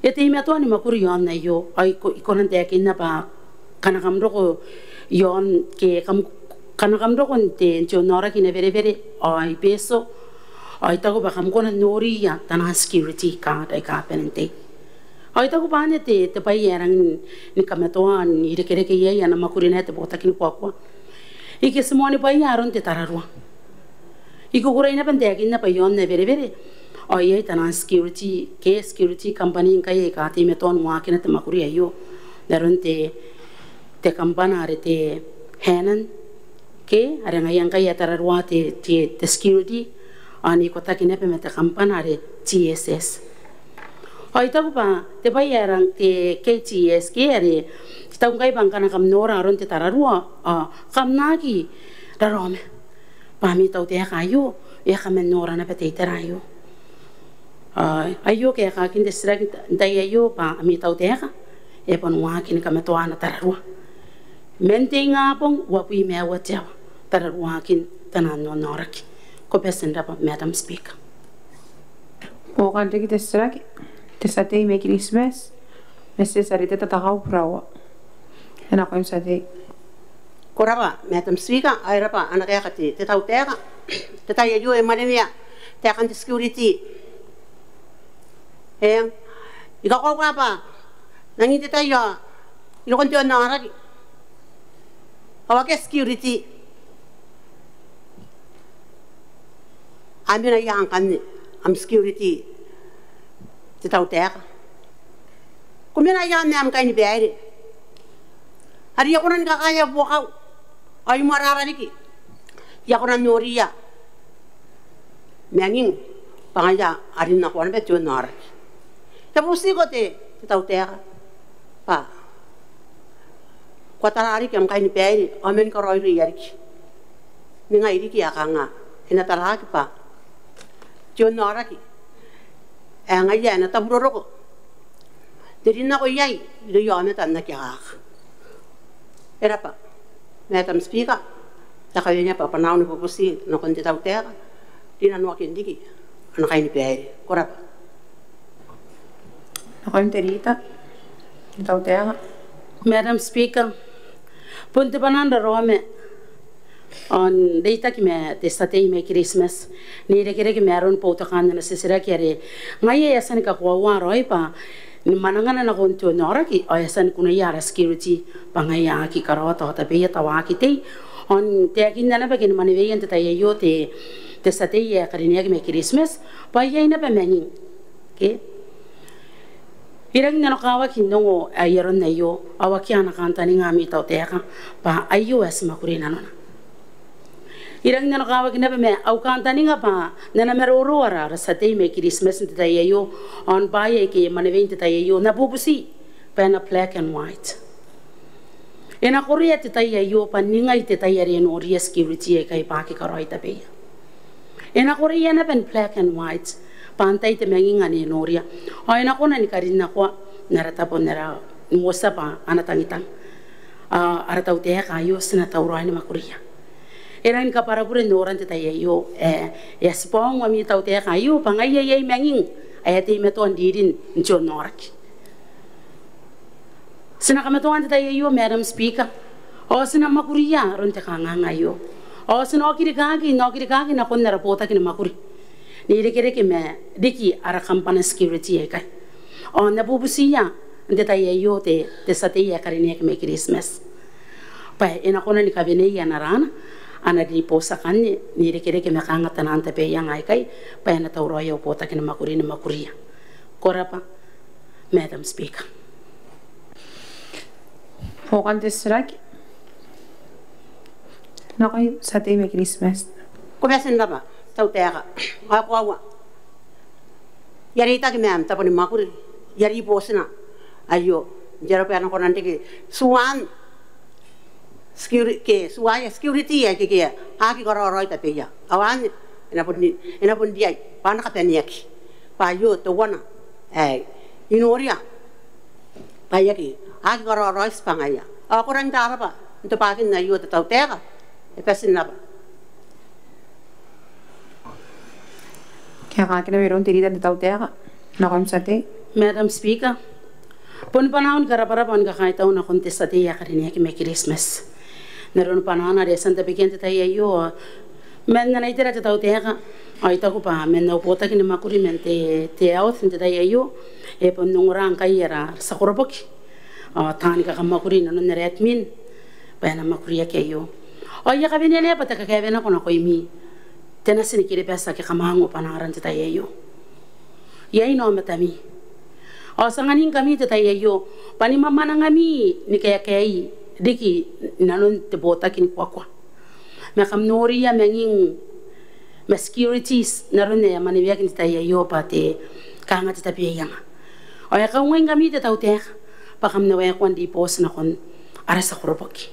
e teimatoa ni mwakuri iaon aio, ao I ko-, I kona n taekinna bwa ngkana kam roko iaon ke kam, ngkana kam roko n te, n te onnaoraki n Aberabere ao i Betio, ao I taku bwa kam kona n noriia taian security guard aika a bane n tei. Ao I taku bwa anne te, te bwai ae rangi ni kamatoa n irekereke iai ana mwakuri naba te botaki ni kuakua. Ike ti moanibwaia aron te tararua. I kukurei naba n taekinna bwa iaon Aberabere ao iai taian security ke security company ngkai aika a teimatoa n waakina te mwakuri aio, n aron te, te kambana are te Hannan ke are ngaia ngkai e a tararua te, te, te security, ao n ikotaki naba ma te kambana are T S S. Ao I taku bwa te bwai ae rang te K T S ke are I taku ngkai bwa ngkana kam nora aron te tararua ao kam na aki raraoma bwa ami tautaeka aio e a kaman nora naba te itera aio. Ao aio kaekaakin te titiraki n tai aio bwa ami tautaeka e a bon waaki ni kamatoa ana tararua man te ingabong uabwi ma aua te aoa tararuaakin taian onnaoraki. Ko bati n rabwa, Madam Speaker. Buokan riki te titiraki, te tia tei mai Kiritimati, Mrs Ariteta Takau Buraua. E nakoim tia tei. Ko rabwa, Madam Speaker, ao e rabwa ana kaeka te, te tautaeka. Te tai aio e mwanemwea taekan te security. Eng, I kakoaua bwa n angin te tai ao I roko n te onnaoraki ao akea security. A mena ia ngkanne am security, te tautaeka? Ko mena ia ma am kainibaire are I a kona ni kakaea buokau ao I mwarara riki, I a kona n noriia manging bwa ngaia a rin nako naba te onnaoraki. I a bubutiko te, te tautaeka bwa ko a tara riki am kainibaire ao mani karaoiroia riki. Ningai riki ae kanga e na taraaki bwa te onnaoraki ae ngaia ae na tabu roroko n rin nako iai irouia aomata n aki akaka. E rabwa, Madam Speaker, I a kawenea bwa bwanaau ni bubuti nakon te tautaeka rinanoakin riki ana kainibaire. Ko rabwa. Nakoim te rita n te tautaeka. Madam Speaker, bon te bwanaa n raraoma ao n reitaki ma te tia tei mai Kiritimati n irekereke ma aron boutokaan ana titiraki are ngaia e a tia ni kakoaua raoi bwa ni mwanangana nakon te onnaoraki ao e a tia ni kunaia ara security bwa ngaia a aki karaoa tabeia tao a aki tei. Ao n taekinna naba ke ni mwaneweia n te tai aio te, te tia tei ae karineaki mai Kiritimati bwa iai naba manging ke I rangi n nanokawaki n ongo ae i aron aio ao akea ana kantaninga ami tautaeka bwa aio ae ti mwakuri nanona. I rangi n nanokawaki naba ma au kantaninga bwa n ana maroro ara, ara tia tei mai Kiritimati n te tai aio ao n bwaai aike e mwaneweia n te tai aio n na bubuti bwa e na black and white. E na korea te tai aio bwa ningai te tai are e noria security aikai bwa aki karaoi tabeia. E na korea naba n black and white bwa antai te manging ane e noria ao e na kona ni karinnakoa n ara tabo n ara, n uotia bwa ana tangitang. A, ara tautaeka aio ti na tauraoi ni mwakuria. E rangi ni kabwarabure n noran te tai aio, e, e a tibwaong ami tautaeka aio bwa ngaia iai manging ae a teimatoa n ririn n te onnaoraki. Ti na kamatoa n te tai aio, Madam Speaker, ao ti na mwakuria aron te kanganga aio, ao ti na okirikaki, na okirikaki nakon ara botaki ni mwakuri n irekereke ma riki ara kambana security aikai. Ao N na bubutiia n te tai aio te, te tia tei ae karineaki mai Kiritimati bwa e na kona ni kaweneia ana, ana, ana ribooti akanne n irekereke ma kanga taian tabeaianga aikai bwa e na tauraoi au botaki ni mwakuri ni mwakuria. Ko rabwa, Madam Speaker. Buokan te titiraki. Nakoim te tia tei mai Kiritimati. Ko bati n rabwa, tautaeka. Ao e koaua, I a reitaki ma am tabo ni mwakuri, I a ribootina aio n te aro bwa e na kona n reke tuan securi-, ke tuaia security aike a aki karaoiroi tabeia. Ao anne e na bon, e na bon riai bwa a na kabaneaki bwa aio teuana ae I noria bwa e aki, aki karaoiroi tibwangaia. Ao ko rangi n rabwa n tobwakin aio te tautaeka. E bati n rabwa. Kaekaakina mairoun te rita n te tautaeka. Nakoim te tia tei. Madam Speaker, boni bwanaau ni karabwarabwa ao ni kakaitau nakon te tia tei ae karineaki mai Kiritimati n aron bwanaana are e a tia n tabekia n te tai aio. Man ana itera te tautaeka, ao I taku bwa man au botaki ni mwakuri man te, te health n te tai aio, e bon ongora ngkai ara tia koroboki ao taani kakamwakuri inanon ara admin bwa e na mwakuriaki aio. Ao I a kawenea naba te kakaewenako nakoimi te nati ni Kiribati ake kam a ongo bwanaara n te tai aio. Iai n aomatami. Ao ti anganingkami te tai aio bwa ni mwamwanangami ni kaekaei riki inanon te botaki ni kuakua ma kam noria manging ma securities n aron ae a mwaneweaki n te tai aio bwa te kanga te tabeaianga. Ao e kaungaingkami te tautaeka bwa kam na waekoa n ribooti nakon ara tia koroboki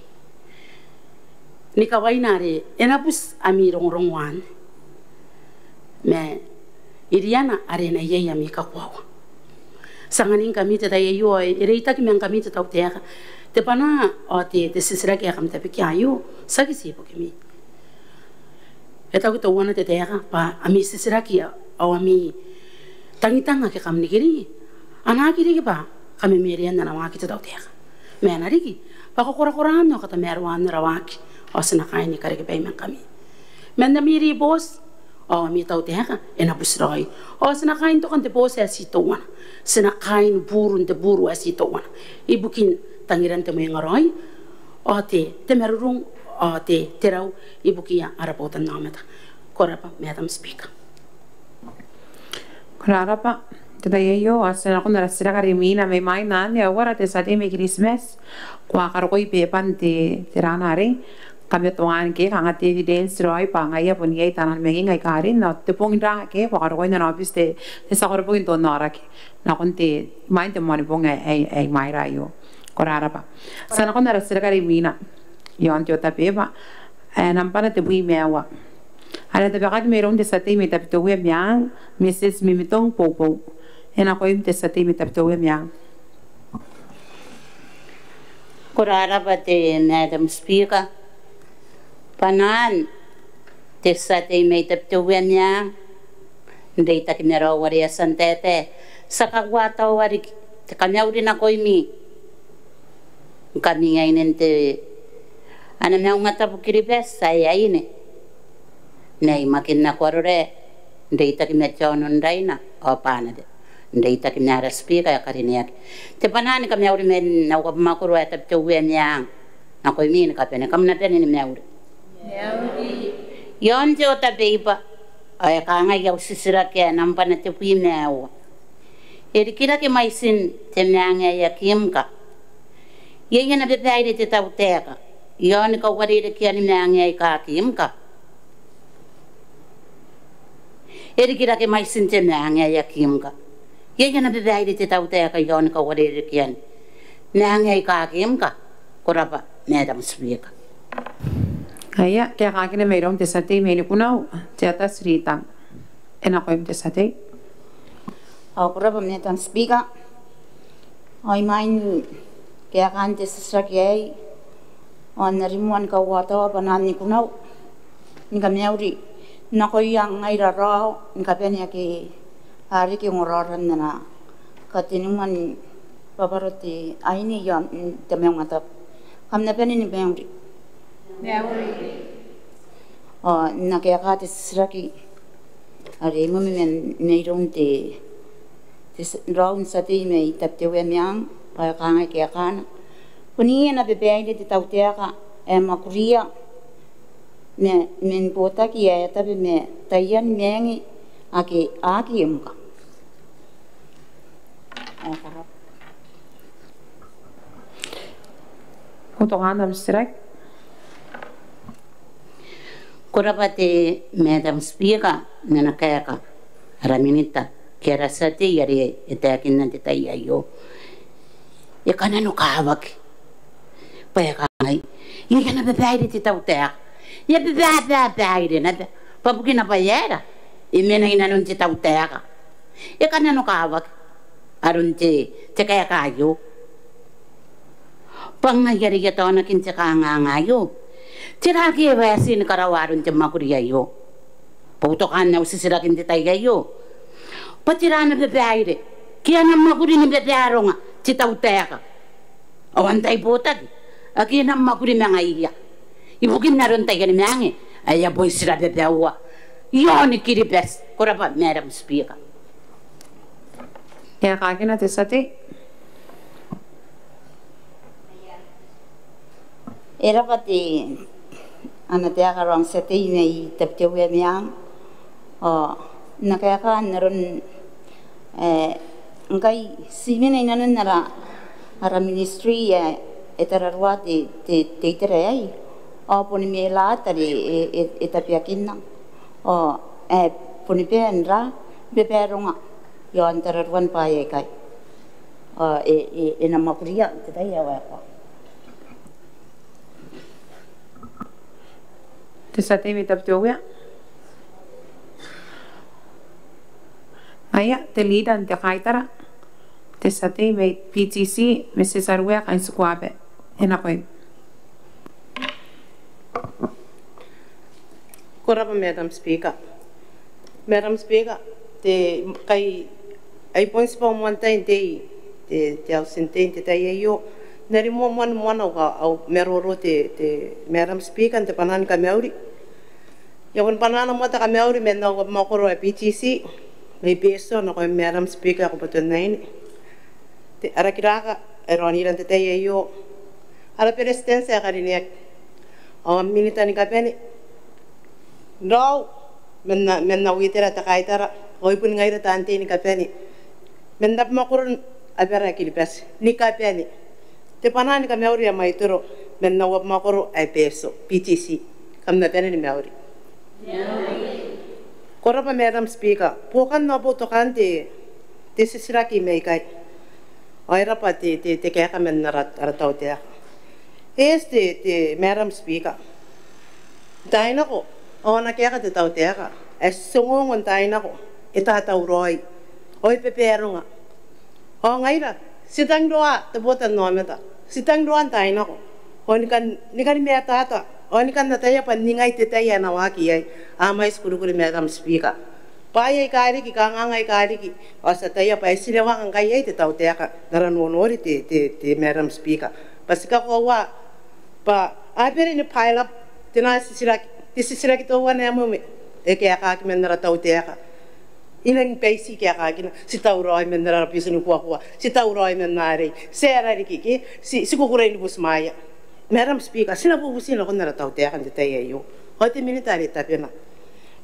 ni kawaina are e na buti ami rongorongo anne ma iriana are e na iai ami kakoaua. Ti anganingkami te tai aio ao e reitaki ma ngkami te tautaeka. Te bwanaa ao te, te titiraki ae kam tabekia aio tiaki ti ibukimi. E taku teuana te taeka bwa ami titiraki ao ami tangitang ake kam nikiri a na aki riki bwa kamemerean ana waaki te tautaeka ma a na riki bwa kakorakoraan ao katamaroaan ara waaki. Ao ti na kaai ni karekei bwai ma ngkami. Man ami ribooti ao ami tautaeka e na buti raoi. Ao ti na kaai n toka n te booti ae ti teuana. Ti na kaai ni buru n te buru ae ti teuana ibukin tangiran te mwengaraoi ao te, te marurung ao te, te rau ibukiia ara botannaomata. Ko rabwa, Madam Speaker. Ko rabwa. Te tai aio ao ti na nakon ara titiraki are imwina mai mwain anne. Ao ara te tia tei mai Kiritimati, ko a karokoi beeban te, te rana arei. Kamatoaan ke kanga te evidence raoi bwa ngaia bon iai taian manging aika a rin, ao te bong n rang ake ko a karokoi n ana aobiti te, te tia koroboki n te onnaoraki nakon te, imwain te Moanibong ae, ae, ae imwaira aio. Ko rabwa. Ti a nakon ara titiraki are imwina iaon te otabeba ae nambana tebwi ma aua, are e tabekaki mairoun te tia tei mai Tabiteuea Meang, Mrs Mimitong Boubou. E nakoim te tia tei mai Tabiteuea Meang. Ko rabwa te Madam Speaker. Bwanaan te tia tei mai Tabiteuea Meang n reitaki ma raou are e a tia n taetae. Ti a kakoaua tao riki te kamauri nakoimi ngkami aine n te, ana maungatabu Kiribati ae aine mai Makin nako Arorae n reitaki ma te aono n Raina ao Banaba n reitaki ma ara Speaker ae karineaki. Te bwanaa ni kamauri man au abamwakoro ae Tabiteuea Meang nakoimi ni kabane. Kam na bane ni mauri. Iaon te otabeba ao e kangai au titiraki ae nambana tebwi ma aua. E rikirake mwaitin te meang ae Akimka. Iai ana babaire te tautaeka iaoni kauarerekean meang aika Akimka? E rikirake mwaitin te meang ae Akimka. Iai ana babaire te tautaeka iaoni kauarerekean meang aika Akimka? Ko rabwa, Madam Speaker. Aia, kaekaakina mairoun te tia tei mai Nikunau, Teata Tiritang. E nakoim te tia tei. Ao ko rabwa, Madam Speaker. Ao imwain kaekaan te titiraki aei, Ao n na rimoa ni kauataoa bwanaan nikunau ni kamauri nakoia ngaira raou ni kabane ake a reke ongoraoran ana katenua ni bwabwaro te aine i aon te maungatabu. Kam na bane ni mauri. Mauri. Ao n na kaeka te titiraki are imwimwi man mairoun te, te s-, raou n tia tei mai Tabiteuea Meang, bwa e kangai kaekana: Bon iai ana babaire te tautaeka ae mwakuria ma, man botaki ae tabe ma taian mange ake a aki mka? Ko rabwa te Madam Speaker, n ana kaeka ara minita ke ara tia tei are e taekinna n te tai aio. E kananokawaki bwa e kangai iai ana babaire te tautaeka. E a baba, babaire naba bwa bukina bwa e aera, e mena inanon te tautaeka. E kananokawaki aron te, te kaeka aio. Bwa ngaia are I a taonaki n te kanganga aio, tera ake e waeti ni karaoa aron te mwakuri aio? Bwa utokaan au titiraki n te tai aio bwa tera ana babaire ke ana mwakuri ni babaronga te tautaeka ao antai botaki ake e na mwakuri ma ngaiia ibukin aron taian mange ae a bon tirababaua i aon Kiribati. Ko rabwa Madam Speaker. E kaekina te tia tei. E rabwa te, ana taeka raou n tia tei mai Tabiteuea Meang. Ao n na kaeka n aron, e, ngkai ti mena inanon ara, ara ministry ae e tararua te, te, te itera aei, ao boni mairoun are e, e, e tabeakinna, ao e boni bae n ra, babaronga i aon tararuan bwaai aikai. Ao e, e, e na mwakuria n te tai ae waekoa. Te tia tei mai Tabiteuea. Ngaia te leader n te kaitara, te tia tei mai PTC, Mrs Aruea Kaintikuaba, e nakoim. Ko rabwa Madam Speaker. Madam Speaker, te, kai, ai bon tibwa moan tai n tei te, te auti n tei n te tai aio. N na rimoa moa ni moana au, au maroro te, te Madam Speaker n te bwanaa ni kamauri. I a bon bwanaa moa te kamauri man au abamwakoro ae PTC mai Betio nakoim Madam Speaker ae ko botonaine, te, ara kiraka ae raonira n te tai aio, ara Beretitenti ae karineaki, ao minita ni kabane, raou man, man au itera te kaitara, ao ai bon ngaira taan tei ni kabane man abamwakoron abara ae Kiribati ni kabane. Te bwanaa ni kamauri ae mwaitoro man au abamwakoro ae Betio, PTC. Kam na bane ni mauri. Ko rabwa Madam Speaker, buokan ao boutokaan te, te titiraki mai ikai. Ao e rabwa te, te, te kaeka man ara, ara tautaeka. E eti te, te Madam Speaker, n taai nako ao ana kaeka te tautaeka ae ti ongoongo n taai nako e tatauraoi ao e babaronga. Ao ngaira ti tangiroa te botannaomata, ti tangiroa n taai nako ao ni kan, ni kan matata ao ni kan ataia bwa ningai te tai ae na waaki iai. A mwaiti kurikuri Madam Speaker, bwaai aika riki, kanganga aika riki, ao ti ataia bwa e tirewanga ngkai iai te tautaeka n ara nonori te, te, te Madam Speaker, bwa ti kakoaua bwa a bane ni pile up te nang titiraki, te titiraki teuana ae moan te kaeka ake man ara tautaeka. I nang baiti kaekakina, ti tauraoi man ara biti ni kuakua, ti tauraoi man arei, ti aera riki ke ti, ti kukurei ni butimwaea. Madam Speaker, ti na bubuti nakon ara tautaeka n te tai aio ao te minita are tabena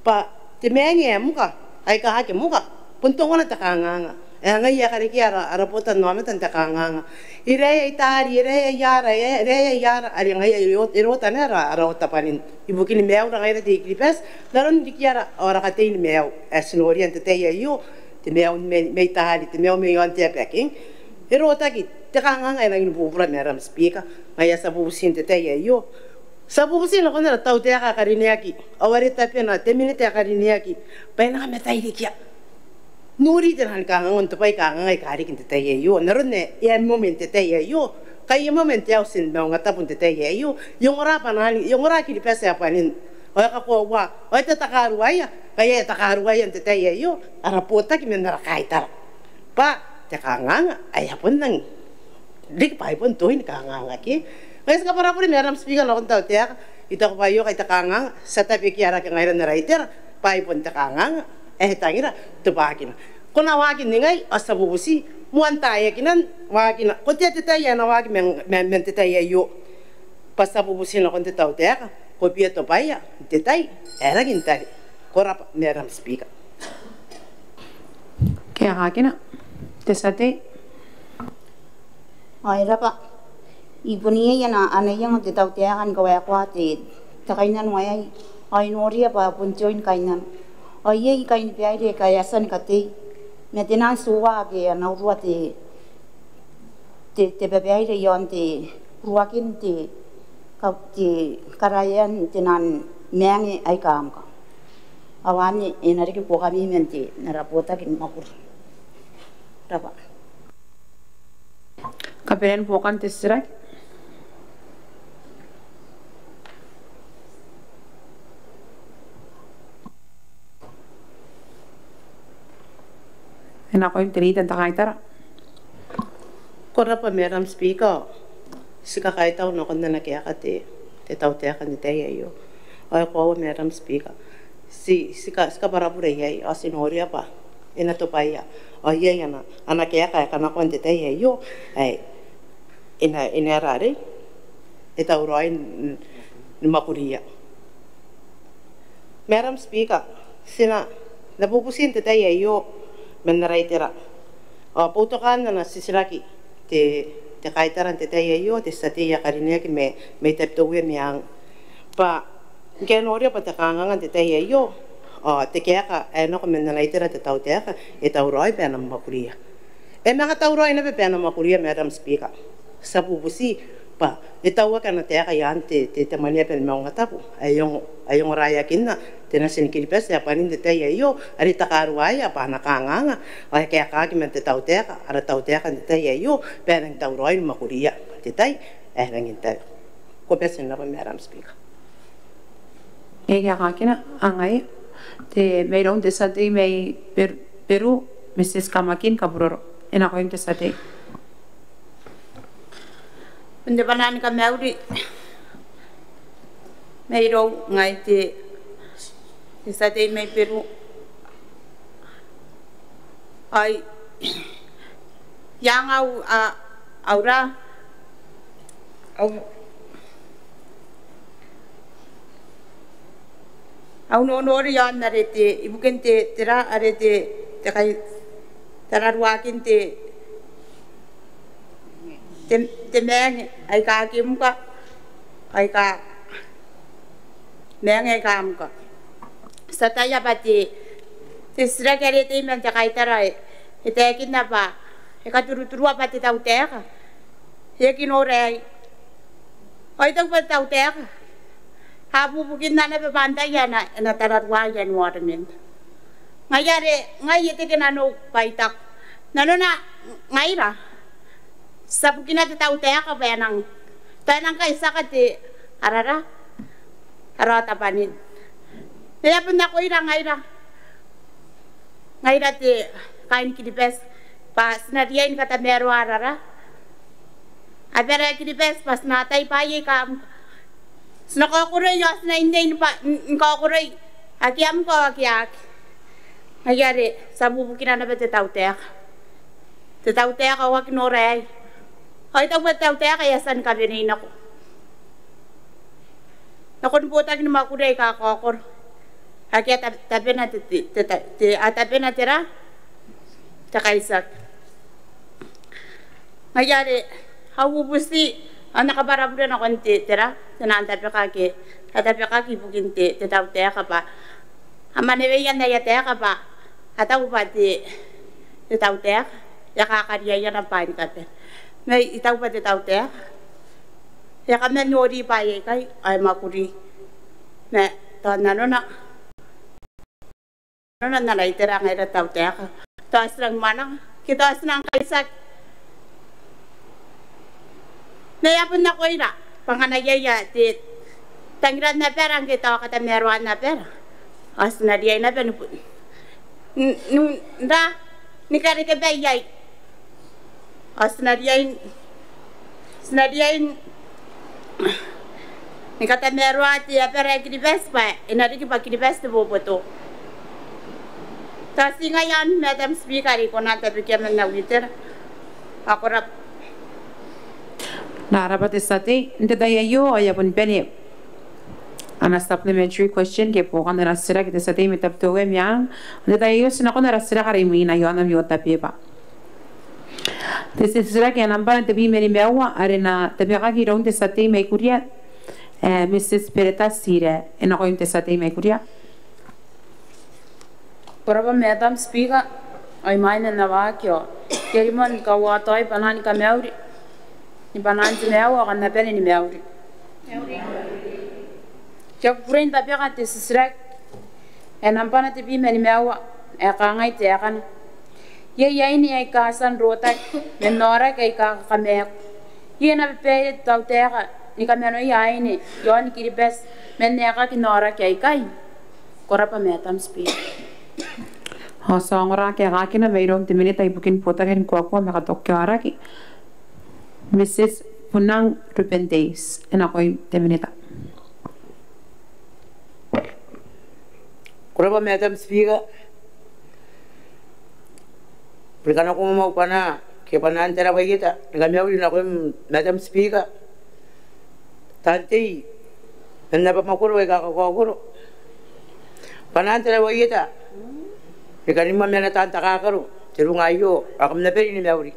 bwa te mange ae mka aika aki mka bon teuana te kanganga ae ngaia e karekea ara, ara botannaomata n te kanganga. E raeia i taari, e raeia i aara, e raeia i aara, are ngaia e ro, e rotana ara, ara otabwanin ibukin maiura ngaira te I-Kiribati n aron rikiara ao ara katei ni maiu ae ti noria n te tai aio, te maiu mai, mai taari, te maiu mai aon te aba ke. E rotaki te kanganga ae rangi ni bubura Madam Speaker. Ngaia ti a bubuti n te tai aio, ti a bubuti nakon ara tautaeka ae karineaki ao are tabena te minita ae karineaki bwa e na kamatairikia n nori te nang kanganga n te bwai kanganga aika riki n te tai aio n aron ae e a moan te tai aio. Kai e moa man te auti ni maungatabu n te tai aio, e ongora bwanaan, e ongora Kiribati ae bwanin. Ao e kakoaua, ao e tatakaruaia, kai e tatakaruaia n te tai aio ara botaki man ara kaitara. Bwa te kanganga ae a bon nang riki bwa e bon toki ni kanganga ke. Ngaia ti kabwarabure Madam Speaker nakon te tautaeka, I taku bwa aio kai te kanganga, ti a tabekia rake ngaira n ara itera bwa ai bon te kanganga ae e tangira tobwakina. Ko na waaki n ningai ao ti a bubuti moan taekinan waakina. Ko tea te tai ae na waaki man, man, man te tai aio bwa ti a bubuti nakon te tautaeka, ko bia tobwaia n te tai ae rangi n tawe. Ko rabwa Madam Speaker. Kaekaakina te tia tei. Ao e rabwa. I bon iai ana, ana iango te tautaeka ni kawaekoa te, te kainnano aei. Ao I noria bwa bon te oin kainnano. Ao iai kainibaire aika a tia ni katei ma te nang tuoa ake a na urua te, te, te babaire iaon te uruakin te, ka, te karaean te nang maange aika a mka. Ao anne e na riki buokami man te, n ara botaki ni mwakuri. Rabwa. Kabanean buokan te titiraki. E nakoim te Leader n te kaitara. Ko rabwa Madam Speaker. Ti kakaitau nakon ana kaeka te, te tautaeka n te tai aio. Ao e koaua Madam Speaker, ti, ti ka, ti kabwarabure iai, ao ti noria bwa e na tobwaia. Ao iai ana, ana kaeka ae kanakoa n te tai aio ae e na, e na arei, e tauraoi n, ni mwakuria. Madam Speaker, ti na, na bubuti n te tai aio man ara itera. Ao boutokaan ana titiraki te, te kaitara n te tai aio, te tia tei ae karineaki mai, mai Tabiteuea Meang. Bwa ngke e noria bwa te kanganga n te tai aio, ao te kaeka ae nako man ana itera te tautaeka, e tauraoi bwa e na mwakuria. E manga tauraoi naba bwa e na mwakuria Madam Speaker. Ti a bubuti bwa e tauaki ana taeka i aan te, te, te Mwaneaba ni Maungatabu ae ongo, ae ongoraeakinna te natin Kiribati ae bwanin n te tai aio, are takaruaia bwa ana kanganga, ao e kaekaaki man te tautaeka, ara tautaeka n te tai aio, bwa e nang tauraoi ni mwakuria n te tai ae rangi n tawe. Ko bati n rabwa Madam Speaker. E kaekaakina, ao ngaia te, mairoun te tia tei mai Beru, Beru, Mrs Kamakin Kaburoro. E nakoim te tia tei. N te bwanaa ni kamauri, mairou ngai te, te tia tei mai Beru. Ai, iangau a, aura, au, au nonori iaon are te, ibukin te, tera, are te, te kai, tararuakin te, te, te maange aika aki mka, aika maange aika mka. Ti ataia bwa te, te titiraki are e tei man te kaitara e, e taekinna bwa e katuruturua bwa te tautaeka e aki nora aei. Ao I taku bwa te tautaeka a bubukinna naba bwa antai ae na, e na tararuai environment. Ngaia are, ngai e teke nanou bwa I taku, nanona ngaira ti a bukina te tautaeka bwa e nang, tao e nang kaitiaka te, arara, ara otabwanin. E a bon nakoira ngaira, ngaira te kaain Kiribati, bwa ti na riai ni katamaroa arara, abara ae Kiribati, bwa ti na atai bwaai aika mka. Ti na kaokoroi ao ti na innein bwa, n, n kaokoroi ake a mka ao ake a aki. Ngaia are ti a bubukina naba te tautaeka. Te tautaeka ao aki nora aei. Ao I taku bwa te tautaeka e a tia ni kawenei nako, nakon botaki ni mwakuri aika kakaokoro. Ake a tab-, tabena te, te, te, te, a tabena tera, te kaitiaki. Ngaia are, au bubuti, ao N na kabwarabure nakon te, tera, te nang tabeka ake a tabekaki ibukin te, te tautaeka bwa a mwaneweia n aia taeka bwa a taku bwa te, te tautaeka e a kakariaia naba bwaai ni kabane. Ma I taku bwa te tautaeka e a kaman nori bwaai aikai ao e mwakuri. Ma tao nanona, nanona n ara itera ngaira te tautaeka, tao ti nang mwananga ke tao ti nang kaitiaki. Ma e a bon nakoira bwa ngkana iai te tangiran abara ngke tao katamaroan abara, ao ti na riai naba ni bu-, n-, n-, n-, ra, ni karekea bwa iai. Ao ti na riai, ti na riai ni katamaroa te abara ae Kiribati bwa e na riki bwa Kiribati te boboto. Tao ti ngaia anne, Madam Speaker, are I kona n tabekia man au itera. Ao ko rabwa. Ko rabwa te tia tei. N te tai aio ao e a bon bane ana supplementary question ke buokan ana titiraki te tia tei mai Tabiteuea Meang. N te tai aio ti nakon ara titiraki are imwina iaon ami otabeba. Te titiraki ae nambana tebwi ma nimaua are e na tabekaki iroun te tia tei mai Kuria, e, Mrs Beretta Tirang, e nakoim te tia tei mai Kuria. Ko rabwa Madam Speaker, ao imwain ae N na waaki ao I a rimoa ni kauataoi bwanaan ni kamauri ni bwanaan te mauri ao kam na bane ni mauri. I a kukurei n tabeka te titiraki ae nambana tebwi ma nimaua ae kangai taekana: Iai aine aika a tia n rotaki man aoraki aika kakamaaku. Iai ana babaire te tautaeka ni kamanoia aine iaon Kiribati man aekakin aoraki aikai? Ko rabwa Madam Speaker. Ao ti a ongora kaekaakina mairoun te Minita ibukin Botaki ni Kuakua ma Katoki Aoraki, Mrs Bunang Ruben Davis, e nakoim te Minita. Ko rabwa Madam Speaker. Bwa I kan nako moa au bwanaa ke bwanaan Tarawa Ieta ni kamauri nakoim Madam Speaker, taan tei man abamwakoro aika kakaokoro. Bwanaan Tarawa Ieta ni kanimwa ma ana taan takakaro te runga aio, ao kam na bane ni mauri.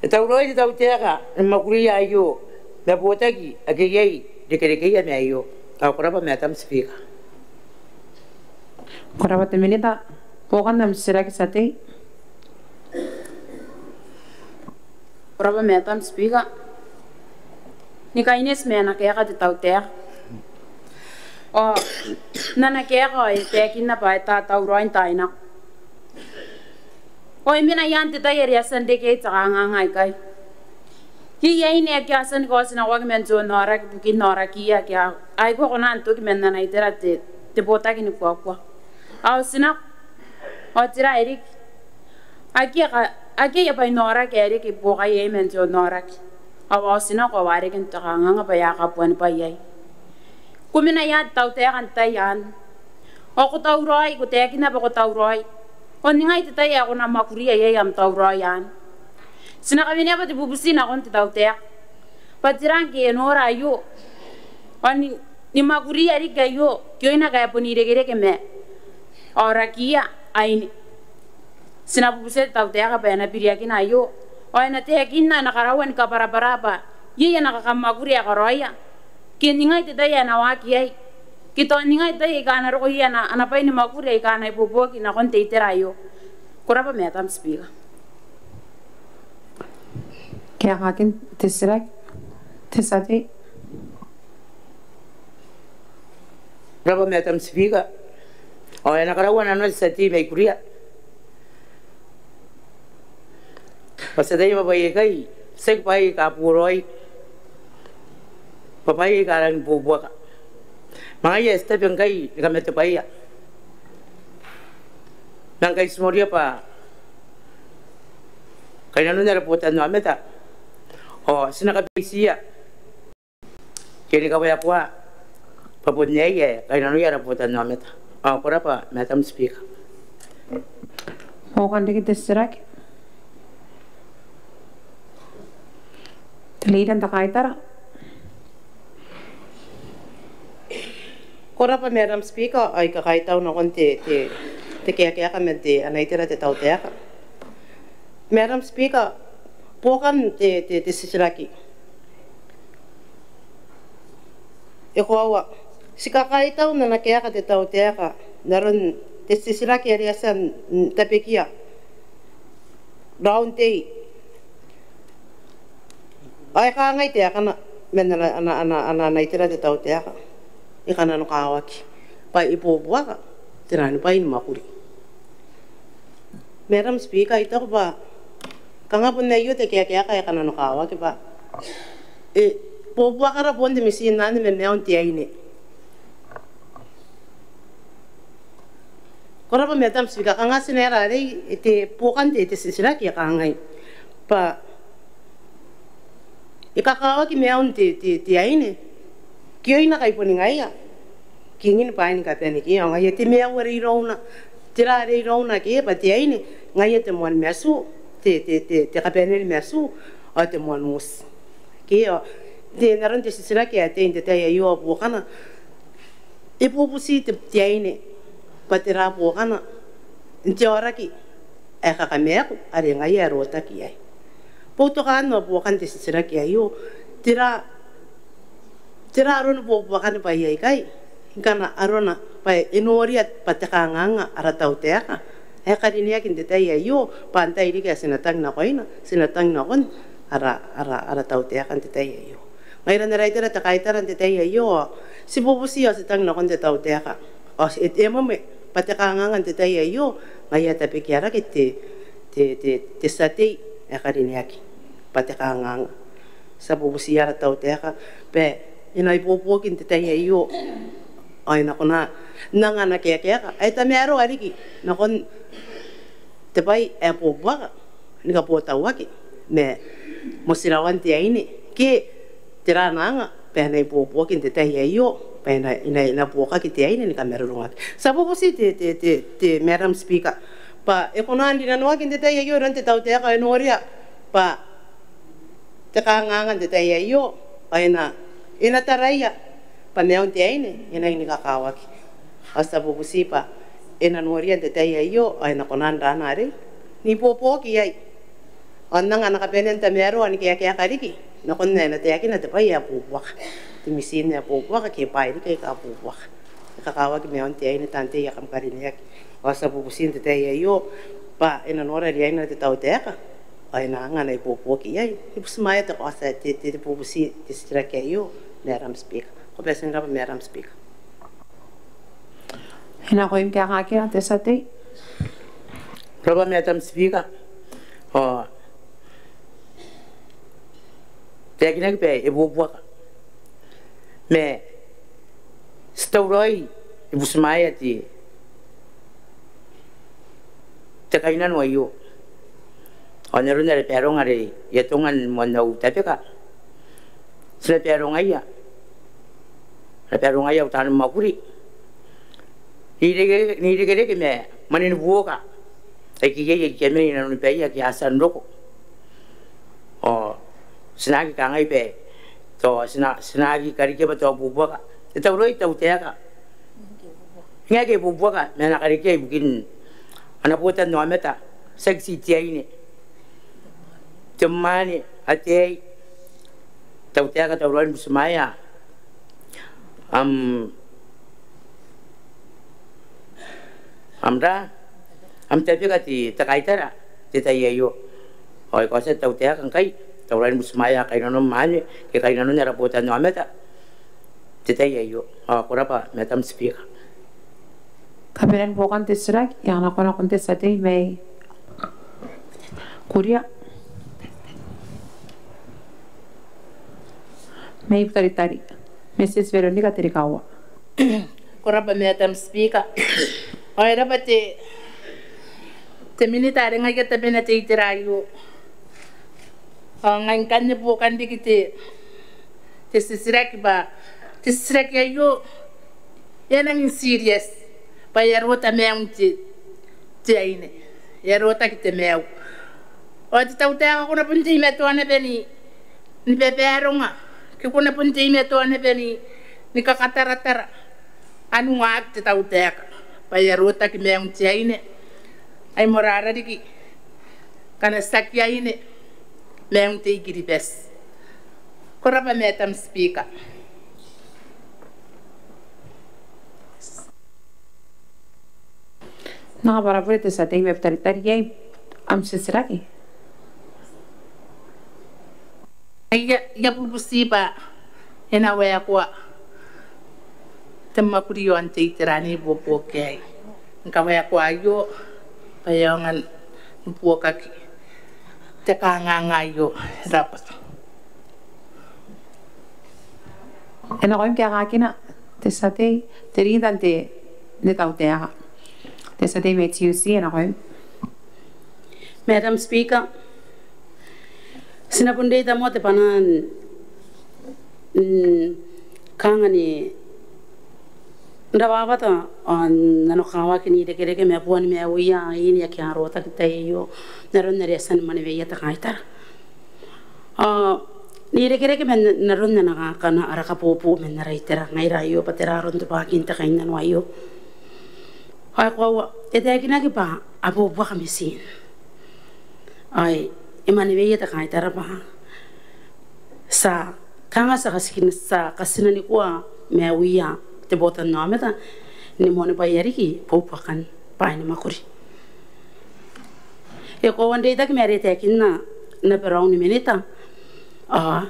E tauraoi te tautaeka ni mwakuria aio ma botaki ake iai irekerekeia ma aio. Ao ko rabwa Madam Speaker. Ko rabwa te Minita. Buokan am titiraki tia tei. Ko rabwa Madam Speaker. Ni kaineti ma ana kaeka te tautaeka. Ao n ana kaeka ao e taekinna bwa e tatauraoi n taai nako. Ao e mena i aan te tai are e a tia n reke iai te kanganga aikai. Iai aine ake a tia ni kaotinakoaki man te onaoraki ibukin aorakiia ake a, a aki kona n toki man ana itera te, te botaki ni kuakua. Ao ti nako, ao tera ae riki? Akea ka, akea bwain aoraki ae reke ibuokaia iai man te onaoraki. Ao, ao ti nako ao a reke n te kanganga bwa e a kabuanibwai iai. Ko mena i aan te tautaeka n te tai anne. Ao ko tauraoi, ko taekinna bwa ko tauraoi. Ao ningai te tai ae ko na mwakuria iai am tauraoi anne? Ti na kawenea bwa te bubuti nakon te tautaeka bwa tera ngke e nora aio ao ni, ni mwakuria riki aio, kioina ngkai e bon irekereke ma aorakiia aine. Ti na bubutia te tautaeka bwa e na biriakina aio ao e na taekinna, e na karaua ni kabwarabwara bwa iai ana kakamwakuri ae karaoia, ke ningai te tai ae na waaki iai, ke tao ningai te tai aika a na roko iai ana, ana bwai ni mwakuri aika a na ibuobuoki nakon te itera aio. Ko rabwa Madam Speaker. Kaekaakin te titiraki, te tia tei. Ko rabwa Madam Speaker. Ao e na karaua nanoa te tia tei mai Kuria bwa ti ataia bwa bwaai aikai tiaki bwaai aika boraoi, bwa bwaai aika rangi ni buobuaka. Ma ngaia ae ti tabe ngkai ni kamatebwaia. Ma ngkai ti noria bwa kainnanoia ara botannaomata ao ti na kabaitiia ke ni kawaekoa bwa bon aei ae kainnanoia ara botannaomata. Ao ko rabwa Madam Speaker. Buokan riki te titiraki. Te Leader n te Kaitara. Ko rabwa Madam Speaker, ao I kakaitau nakon te, te, te kaekaeka man te, ana itera te tautaeka. Madam Speaker, buokan te, te, te titiraki. E koaua, ti kakaitau n ana kaeka te tautaeka n aron te titiraki are e a tia n tabekia raon tei. Ao e kangai taekana man ana, ana, ana, ana, ana itera te tautaeka, e kananokawaki bwa e buobuaka te rangi ni bwai ni mwakuri. Madam Speaker, I taku bwa Kanga bon aio te kaekaeka ae kananokawaki bwa e buabuakara bon te mitiin anne ma maiun te aine. Ko rabwa Madam Speaker, kanga ti na aera arei, te buokan te, te titiraki e kangai bwa e kakawaki maiun te, te, te aine. Ke e na kai boni ngaia kingin bwaai ni kabane ke ao ngaia te maiu are irouna, tera are irouna ke bwa te aine ngaia te moan matu, te, te, te, te kabanea ni matu ao te moan uti. Ke ao te, n aron te titiraki ae tei n te tai aio ao buokana, e bubuti te, te aine bwa tera buokana n te aoraki ae kakamaaku are ngaia e rotaki iai. Boutokaan ao buokan te titiraki aio, tera, tera aron buobuakan bwaai aikai ngkana arona bwa e noria bwa te kanganga ara tautaeka ae karineaki n te tai aio bwa antai riki ae ti na tang nakoina, ti na tang nakon ara, ara, ara tautaeka n te tai aio. Ngaira n ara itera te kaitara n te tai aio ao ti bubuti ao ti tang nakon te tautaeka ao e, e moamoa bwa te kanganga n te tai aio ngaia e tabekia rake te, te, te, te tia tei ae karineaki bwa te kanganga. Ti a bubuti ara tautaeka bwa e na ibuobuoki n te tai aio ao e na kona n anga ana kaekaeka ae tamaroa riki nakon te bwai ae buobuaka ni kabotauaki ma motirawan te aine ke tera ae na anga bwa e na ibuobuoki n te tai aio bwa e na, e na, e na buokaki te aine ni kamarurungaki. Ti a bubuti te, te, te, te Madam Speaker bwa e kona n rinanoaki n te tai aio iroun te tautaeka ae noria bwa te kanganga n te tai aio ao e na, e na taraia bwa maiun te aine e na ni kakawaki. Ao ti a bubuti bwa e na noria n te tai aio ao e na kona n rana arei n ibuobuoki iai ao n anga ana kabanea n tamaroa ni kaekaeka riki nakon ae e na taekina te bwai ae buobuaka, te mitiin ae buobuaka ke bwaai riki aika buobuaka. E kakawaki maiun te aine taan tei aika kam karineaki. Ao ti a bubuti n te tai aio bwa e na nora riaina te tautaeka ao e na anga ana ibuobuoki iai. I butimwaea te kaota te, te, te bubuti te titiraki aio, Madam Speaker. Ko bati n rabwa Madam Speaker. E nakoim kaekaakira te tia tei. Ko rabwa Madam Speaker. Ao taekinaki bwa e buobuaka ma ti tauraoi, I butimwaea te, te kainnano aio ao n aron ara baronga are I atonga ni moan au tabeka. Ti na barongaia, ti na barongaia au taan mwakuri n irekereke, n irekereke ma mwane ni buoka aike iai aike a mena inanoni baia ake a tia n roko. Ao ti na aki kangai bwa tao ti na, ti na aki karekea bwa tao buobuaka. E tauraoi te tautaeka. Ngae ngke e buobuaka ma e na karekea ibukin ana botannaomata, tiaki ti te aine, te mwaane, ataei. Tautaeka, tauraoi ni butimwaea am, am ra, am tabeka te, te kaitara n te tai aio. Ao I kaotia te tautaeka ngkai, tauraoi ni butimwaea kainnanom mwaane ke kainnanon ara botannaomata n te tai aio. Ao ko rabwa Madam Speaker. Kabanean buokan te titiraki e a nako nakon te tia tei mai Kuria, mai Butaritari, Mrs Veronica Terikawa. Ko rabwa Madam Speaker. Ao e rabwa te, te minita are ngaia tabena te itera aio. Ao ngai ngkanne buokan riki te, te titiraki bwa te titiraki aio e a nangi serious bwa e a rota maiun te, te aine, e a rotaki te maiu. Ao te tautaeka ko na bon teimatoa naba ni, ni babaronga, ke ko na bon teimatoa naba ni, ni kakataratara. Anua te tautaeka bwa e a rotaki maiun te aine, ai moarara riki ngkana tiaki aine maiun te I-Kiribati. Ko rabwa Madam Speaker. N na kabwara bure te tia tei mai Butaritari, iai am titiraki? Aia, I a bubuti bwa e na waekoa te mwakuri iaon te itera ae ibuobuoki aei. Ni kawaekoa aio bwa e aonga ni buokaki. te kanganga aio. Rabwa. E nakoim kaekaakina te tia tei, te rita n te, n te tautaeka. Te tia tei mai Tiuti, e nakoim. Madam Speaker, ti na bon reita moa te bwanaa n, mm, kanga ni rawawata ao n nanokawaki n irekereke ma boni maiuia aine ake a rotaki n te tai aio n aron are e a tia ni maneweia te kaitara. Ao n irekereke ma n aron ana kakana, ara kabobo ma n ara itera ngaira aio bwa tera aron tobwakin te kainnano aio. Ao e koaua, e taekinaki bwa a bobuaka mitiin. Ao e maneweia te kaitara bwa ti a kanga ti a katikin, ti a katinanikua maiuia te botannaomata ni moanibwaia riki bobuakan bwaai ni mwakuri. E koaua n reitaki ma are e taekinna naba raou ni minita, ao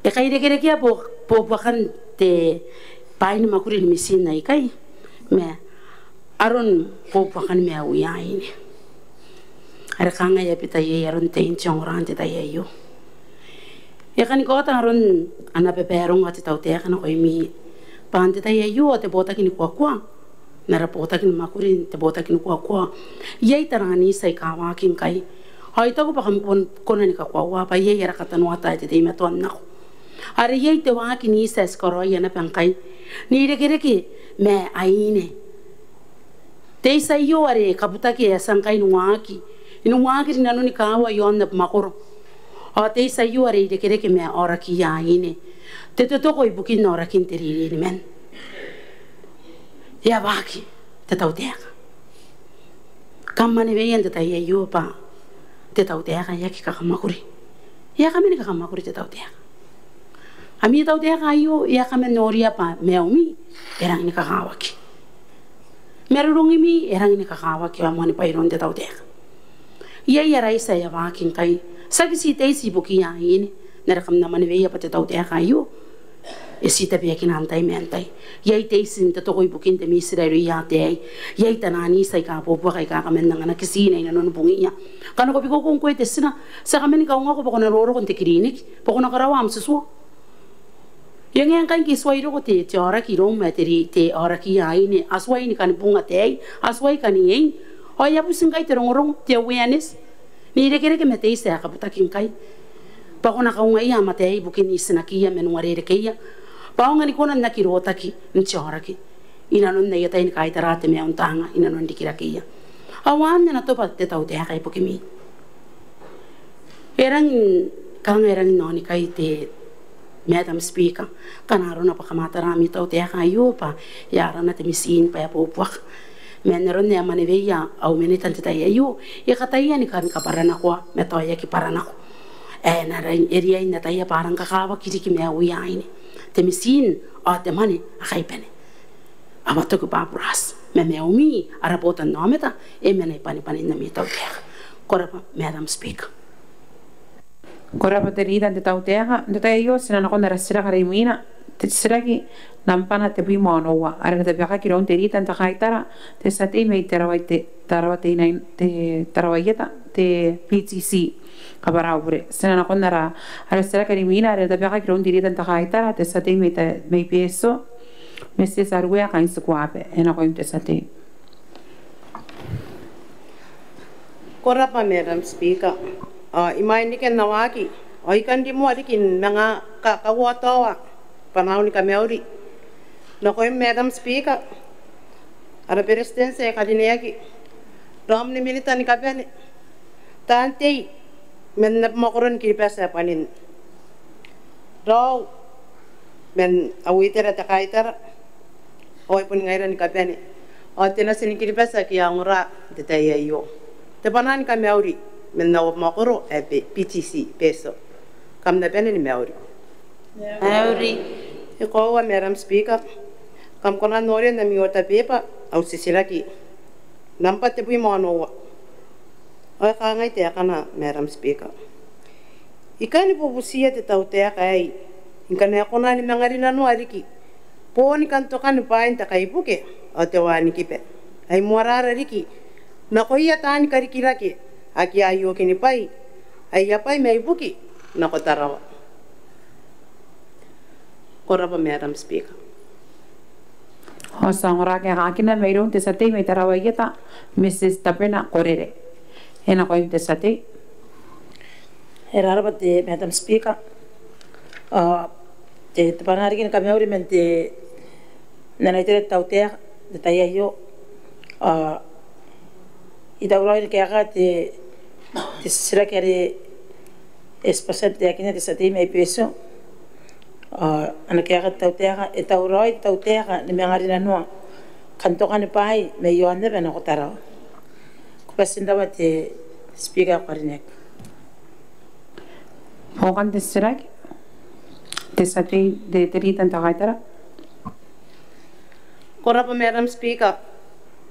e kairekerekea bo-, bobuakan te bwaai ni mwakuri ni mitiin aikai ma aron bobuakan maiuia aine. Are kanga e a bita iai aron tein te ongora n te tai aio. E kani kaota aron ana babaronga te tautaeka nakoimi bwa n te tai aio ao te botaki ni kuakua, n ara botaki ni mwakuri, te botaki ni kuakua, iai taian iti aika waaki ngkai. Ao I taku bwa kam bon kona ni kakoaua bwa iai ara katanoata ae teteimatoa n nako. Are iai te waaki n iti ae ti karaoia naba ngkai n irekereke ma aine. Te iti aio are kabutaki ae e a tia ngkai n waaki, n waaki rinanon kaawa iaon abamwakoro. Ao te iti aio are irekereke ma aorakiia aine. Te totoko ibukin aorakin te reirei ni man. E a waaki te tautaeka. Kam maneweia n te tai aio bwa te tautaeka e aki kakamwakuri. E a kaman kakamwakuri te tautaeka. Ami tautaeka aio, e a kaman noria bwa maiumi e rangi ni kakawaki. Marurungimi e rangi ni kakawaki ao moanibwai iroun te tautaeka. Iai ara iti ae a waaki ngkai. Tiaki ti te iti ibukiia aine, n are kam na maneweia bwa te tautaeka aio e ti tabeakina n tai ma n tai. Iai te iti n totoko ibukin te mitira irouia ataei. Iai taian iti aika bobuaka aika kaman anganaki tina inanon bungiia. Kanga ko bikoukou ngkoe te tina, ti a kaman kaungako bwa ko na roroko n te kiriniki, bwa ko na karaoa am tutua. E ngae ngkai ngke e tuai roko te, te aoraki iroum ae te ri-, te aorakiia aine, a tuai ni kani bung ataei, a tuai kani ein. Ao e a buti ngkai te rongorongo, te awareness n irekereke ma te iti ae kabutaki ngkai. Bwa ko na kaungaia am ataei ibukin itinakiia man uarerekeia. Bwa a aonga ni kona n aki rotaki n te aoraki inanon aia tai ni kaitara te maiu n taanga inanon rikirakeia. Ao anne ana tobwa te tautaeka ibukimi. E rangi n, kanga e rangi n aonikai te Madam Speaker, ngkana arona bwa kam a tara ami tautaeka aio bwa e arana te mitiin bwa e bobuaka. Man aron ae e maneweia au minita n te tai aio, e kataia ni kani kabwaranakoa ma tao e aki bwaranako. Ae e na riai, e riai n ataia bwa a rang kakawaki riki maiuia aine. Te mitiin ao te mwane a kaibane. A bwatoki bwa burati. Ma maiumi, ara botannaomata, e mena i bwanibwanin ami tautaeka. Ko rabwa, Madam Speaker. Ko rabwa te rita n te tautaeka. N te tai aio ti na nakon ara titiraki are imwina, te titiraki nambana tebwi ma onoua, are e na tabekaki iroun te rita n te kaitara, te tia tei mai Tarawa, te Tarawa Teinainano, te Tarawa Ieta, te B T C, Kabara au bure. Ti na nakon ara, ara titiraki are imwina, are e na tabekaki iroun te rita n te kaitara, te tia tei mai, mai Betio, Mrs Aruea Kaintikuaba. E nakoim te tia tei. Ko rabwa, Madam Speaker. Ao imwain riki n au waaki, ao I kan rimoa riki n manga ka-, kauataoa bwanaau ni kamauri nakoim, Madam Speaker, ara Beretitenti ae karineaki, raom ni minita ni kabane, taan tei man abamwakoron Kiribati ae bwanin raou, man au itera te kaitara, ao ai bon ngaira ni kabane, ao te natin Kiribati ake a ongora n te tai aio. Te bwanaa ni kamauri man au abamwakoro ae Be-, B T C, Betio. Kam na bane ni mauri. Mauri. E koaua, Madam Speaker, kam kona n noria n ami order paper au titiraki nambwa tebwi ma onoua. Ao e kangai taekana, Madam Speaker. I kani bubutiia te tautaeka aei, ngkana e kona ni manga rinanoa riki boon kan tokan bwain te kaibuke ao te wanikiba ae i Moarara riki, nakoia taani karikirake ake a oki ni bwai, aia bwai mai buki nako Tarawa. Ko rabwa, Madam Speaker. Ao ti a ongora kaekaakina mairoun te tia tei mai Tarawa Ieta, Mrs Tabena Korere. E nakoim te tia tei. E rabwa te Madam Speaker. Ao te, te bwanaa riki ni kamauri man te, n ana itera te tautaeka n te tai aio. Ao I tauraoi ni kaeka te, te titiraki are e tibwa tia n taekinna te tia tei mai Betio. Ao ana kaeka te tautaeka, e tauraoi te tautaeka ni manga rinanoa kantokan bwaai mai aonnaba nako Tarawa. Ko bati n rabwa te Speaker ae ko karineaki. Buokan te titiraki, te tia tei, te, te rita n te kaitara. Ko rabwa, Madam Speaker.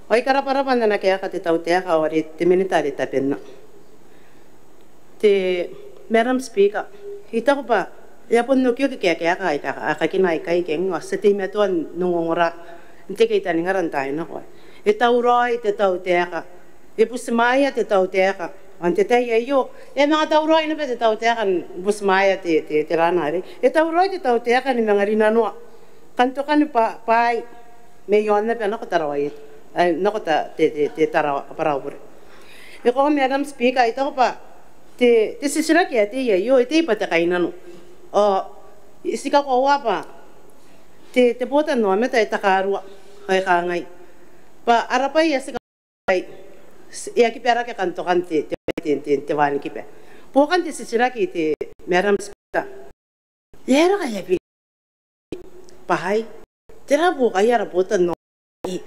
Ao I karabwarabwa n ana kaeka te tautaeka ao are te minita are tabeman. Te, Madam Speaker, I taku bwa e a bon okioki kaekaeka aika a kakina aikai keng, ao ti a teimatoa n ongongora n te keitaningara n taai nako. E tauraoi te tautaeka, e butimwaea te tautaeka. Ao n te tai aio e a manga tauraoi naba te tautaeka ni butimwaea te, te, te rana arei. E tauraoi te tautaeka ni manga rinanoa kantokan bwa, bwaai mai aonnaba nako Tarawa Ieta, ae, nako ta, te, te, te Tarawa, kabwara au bure. E koaua, Madam Speaker, I taku bwa te, te titiraki ae tei aio e tei bwa te kainnano. Ao ti kakoaua bwa te, te botannaomata e takarua, ao e kangai bwa ara bwai ae ti ka- e a kibarake kantokan te, te, te, te, te wanikiba. Buokan te titiraki, te Madam Speaker, e aera ngkai a biri bwaai? Tera buokaia ara botannaomata?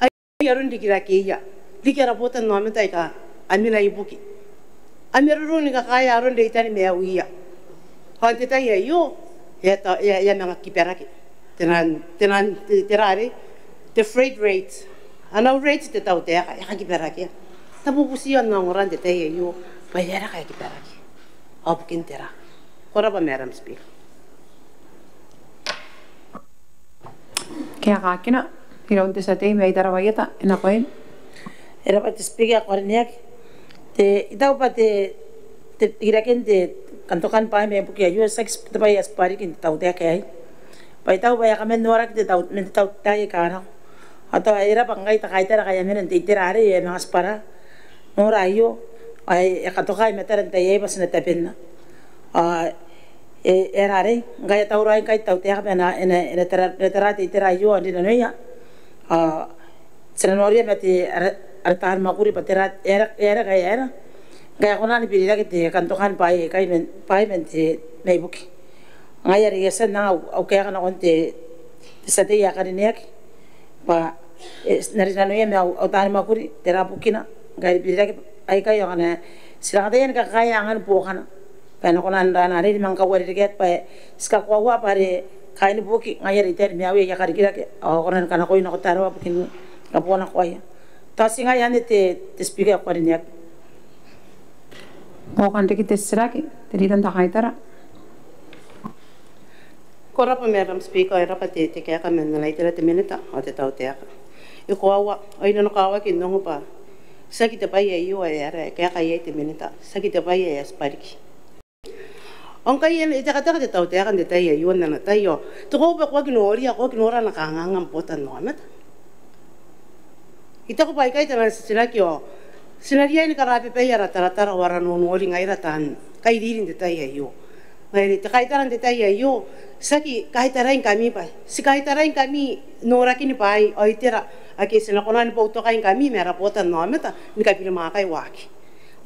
Ai aron rikirakeia, riki ara botannaomata aika a mena ibuki, a marurung ni kakaea aron reitani maiuia. Ao n te tai aio e a ta, e a, e a manga kibarake tenan, tenan, te, tera arei, te freight rate. Ana rate te tautaeka e a kakibarakea. N na bubutiia n ongora n te tai aio bwa e aera ngkai e kibarake ao bukin tera. Ko rabwa, Madam Speaker. Kaekaakina iroun te tia tei mai Tarawa Ieta, e nakoim. E rabwa te Speaker ae ko karineaki. Te, I taku bwa te, te, rikiraken te kantokan bwaai mai buki aio tiaki te bwai ae tibwa riki n te tautaeka aei. Bwa I taku bwa e a kaman noraki te tau, man te tautaeka aika a nako. Ao tao e raba ngkai te kaitara ngkai a mena n te itera arei, e a manga tibwara. Nora aio, ao e a katoka i matara n te tai aei bwa ti na tabenna. Ao e, e aera arei, ngkai e tauraoi ngkai te tautaeka bwa e na, e na, e na tara, e na tara te itera aio ao n rinanoia. Ao ti na noria ma te ara, ara taani mwakuri bwa tera, e aera, e aera ngkai e aera ngkai a kona ni birirake te kantokan bwaai aikai man, bwaai man te, mai buki. Ngaia are I a tia n anga au, au kaeka nakon te, te tia tei ae karineaki bwa e na rinanoia ma au, au taani mwakuri tera bukina ngkai e birirake aikai, ao ngkana ti rang ataia ni kakaea angan buokana bwa e na kona n rana arei ni manga kauarerekeaki bwa ti kakoaua bwa are kaain buki ngaia are I taku ni maiuia aia karikirake ao a kona ni kanakoi nako Tarawa bukin kaboonakoaia. Tao ti ngaia anne te, te Speaker ae ko karineaki. Buokan riki te titiraki, te rita n te kaitara. Ko rabwa Madam Speaker, e rabwa te, te kaeka man ana itera te minita ao te tautaeka. E koaua, ao I nanokawaki n ongo bwa tiaki te bwai aio ae ara, e kaeka iai te minita, tiaki te bwai ae a tibwa riki. Ao ngkai e tekateka te tautaeka n te tai aio n ana tai ao te koaua bwa ko aki noria, ko aki nora ana kanganga am botannaomata. I taku bwa aikai taian titiraki ao ti na riai ni karababai ara taratara ao ara nonori ngaira taan kairiri n te tai aio. Ngaia are te kaitara n te tai aio, tiaki kaitaraingkami bwa ti kaitaraingkami norakin bwaai ao itera ake ti na kona ni boutokaingkami ma ara botannaomata ni kabirimwaakai waaki.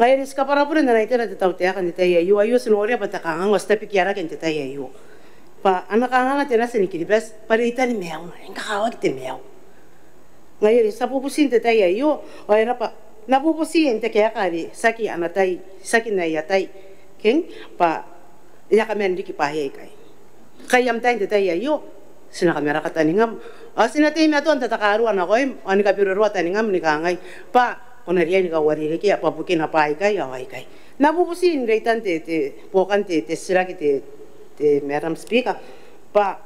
Ngaia are ti kabwarabure n ana itera te tautaeka n te tai aio, aio ti noria bwa te kanganga ao ti tabekia rake n te tai aio bwa ana kanganga te nati ni Kiribati bwa reitani maiuna, e kakawaki te maiu. Ngaia are ti a bubuti n te tai aio, ao e rabwa, N na bubuti n te kaeka are tiaki ana tai, tiaki n aia tai keng, bwa e a kaman riki bwaai aikai. Ngkai am tai n te tai aio, ti na kamaraka taningam ao ti na teimatoa n tatakarua nakoim ao ni kabirubiruaa taningam ni kangai bwa ko na riai ni kauarerekea bwa bukina bwaai aikai ao aikai. N na bubuti n reitan te, te, buokan te, te titiraki te, te Madam Speaker, bwa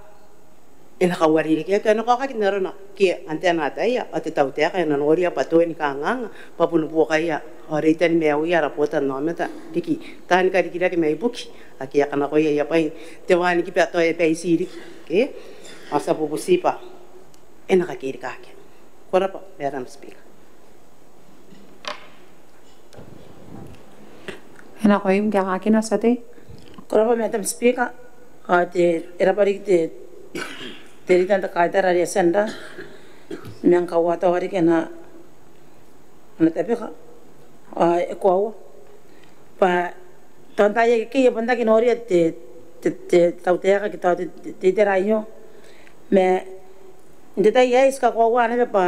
e na kauarerekeaki, e na kaokaki n arona ke antai ae na ataia, ao te tautaeka e na noria bwa tao ni kanganga bwa bon buokaia ao reitan maiuia ara botannaomata riki taani karikirake mai buki ake a kanakoa aia bwai n te wanikiba tao e a baiti riki ke, ao ti a bubuti bwa e na kakerikaaki. Ko rabwa Madam Speaker. E nakoim kaekaakina te tia tei. Ko rabwa Madam Speaker. Ao te, e rabwa riki te, te rita n te kaitara are e a tia n ra, ma ngkai e a tia riki ana, ana tabeka. Ao e koaua bwa tao n taai akekei e bon aki noria te, te, te tautaeka ke tao te, te, te itera aio. Ma n te tai aei ti kakoaua naba bwa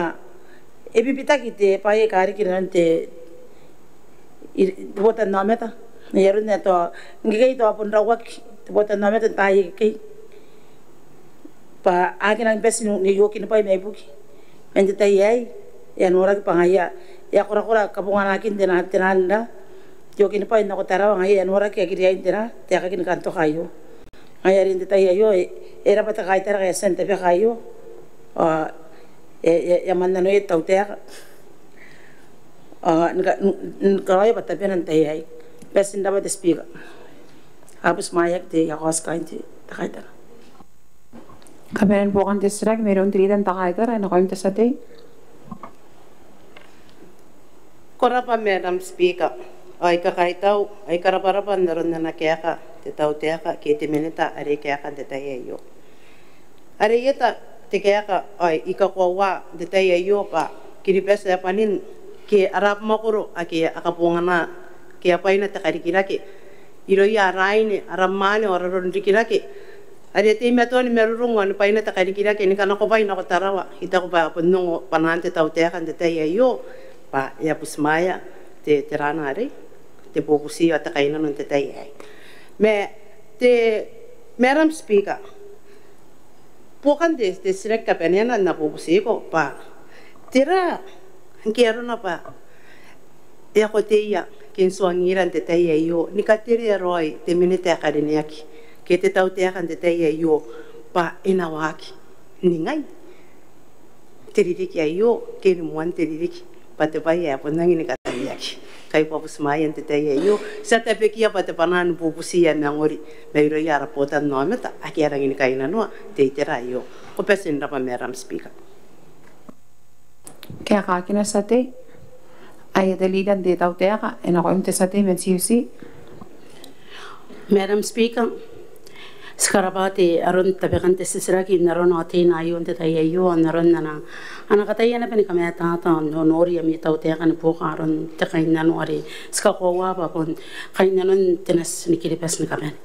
e bibitaki te bwai aika riki inanon te, i, te botannaomata. Ai aron ae tao ngkekei tao bon rauaki te botannaomata n taai akekei bwa a aki rangi ni bati n, n iokinibwai mai buki. Ma n te tai aei e a noraki bwa ngaia e a korakora kabonganakin te na, te naan ra, te iokinibwai nako Tarawa, ngaia e a noraki aki riai n te ra, te aekaki ni kantoka aio. Ngaia are n te tai aio e, e rabwa te kaitara ae e a tia n tabeka aio. Ao e, e, e a mannanoia te tautaeka ao ni ka, ni, ni karaoia bwa tabena n te tai aei. Bati n rabwa te Speaker. A butimwaeaki te, aia kaoti kaain te, te kaitara. Kabanean buokan te titiraki mairoun te rita n te kaitara, e nakoim te tia tei. Ko rabwa Madam Speaker. Ao I kakaitau, ao I karabwarabwa n aron ana kaeka te tautaeka ke te minita are e kaeka n te tai aio. Are e eta te kaeka, ao I kakoaua n te tai aio bwa Kiribati e a bwanin ke ara abamwakoro ake a kabongana ke a bwaina te karikirake irouia ara aine, ara mwaane ao ara roronrikirake are e teimatoa ni marurung ao ni bwaina te karikirake ni kanakobwai nako Tarawa. I taku bwa bon ongo bwanaan te tautaeka n te tai aio bwa e a butimwaea te, te rana arei, te bubuti ao te kainnano n te tai aei. Ma te, Madam Speaker, buokan te, te titiraki kabaneana N na bubutiko bwa tera ngke arona bwa e a koteia ke n tuangira n te tai aio ni katerea raoi te minita ae karineaki ke te tautaeka n te tai aio bwa e na waaki n ningai te ririki aio ke ni moan te ririki bwa te bwai ae bon rangi ni katabeaki. Kai bwa butimwaea n te tai aio ti a tabekia bwa te bwanaa ni bubuti ae mangori mairouia ara botannaomata ake a rangi ni kainnanoa te itera aio. Ko bati n rabwa Madam Speaker. Kaekaakina te tia tei. Aia te rita n te tautaeka, e nakoim te tia tei man T U C. Madam Speaker, ti karabwa te aron tabekan te titiraki n aron aotein aio n te tai aio, n aron ana, ana kataia naba ni kamatata ao n nonori ami tautaeka ni buoka aron te kainnano are ti kakoaua bwa bon kainnanon te nati ni Kiribati ni kabane.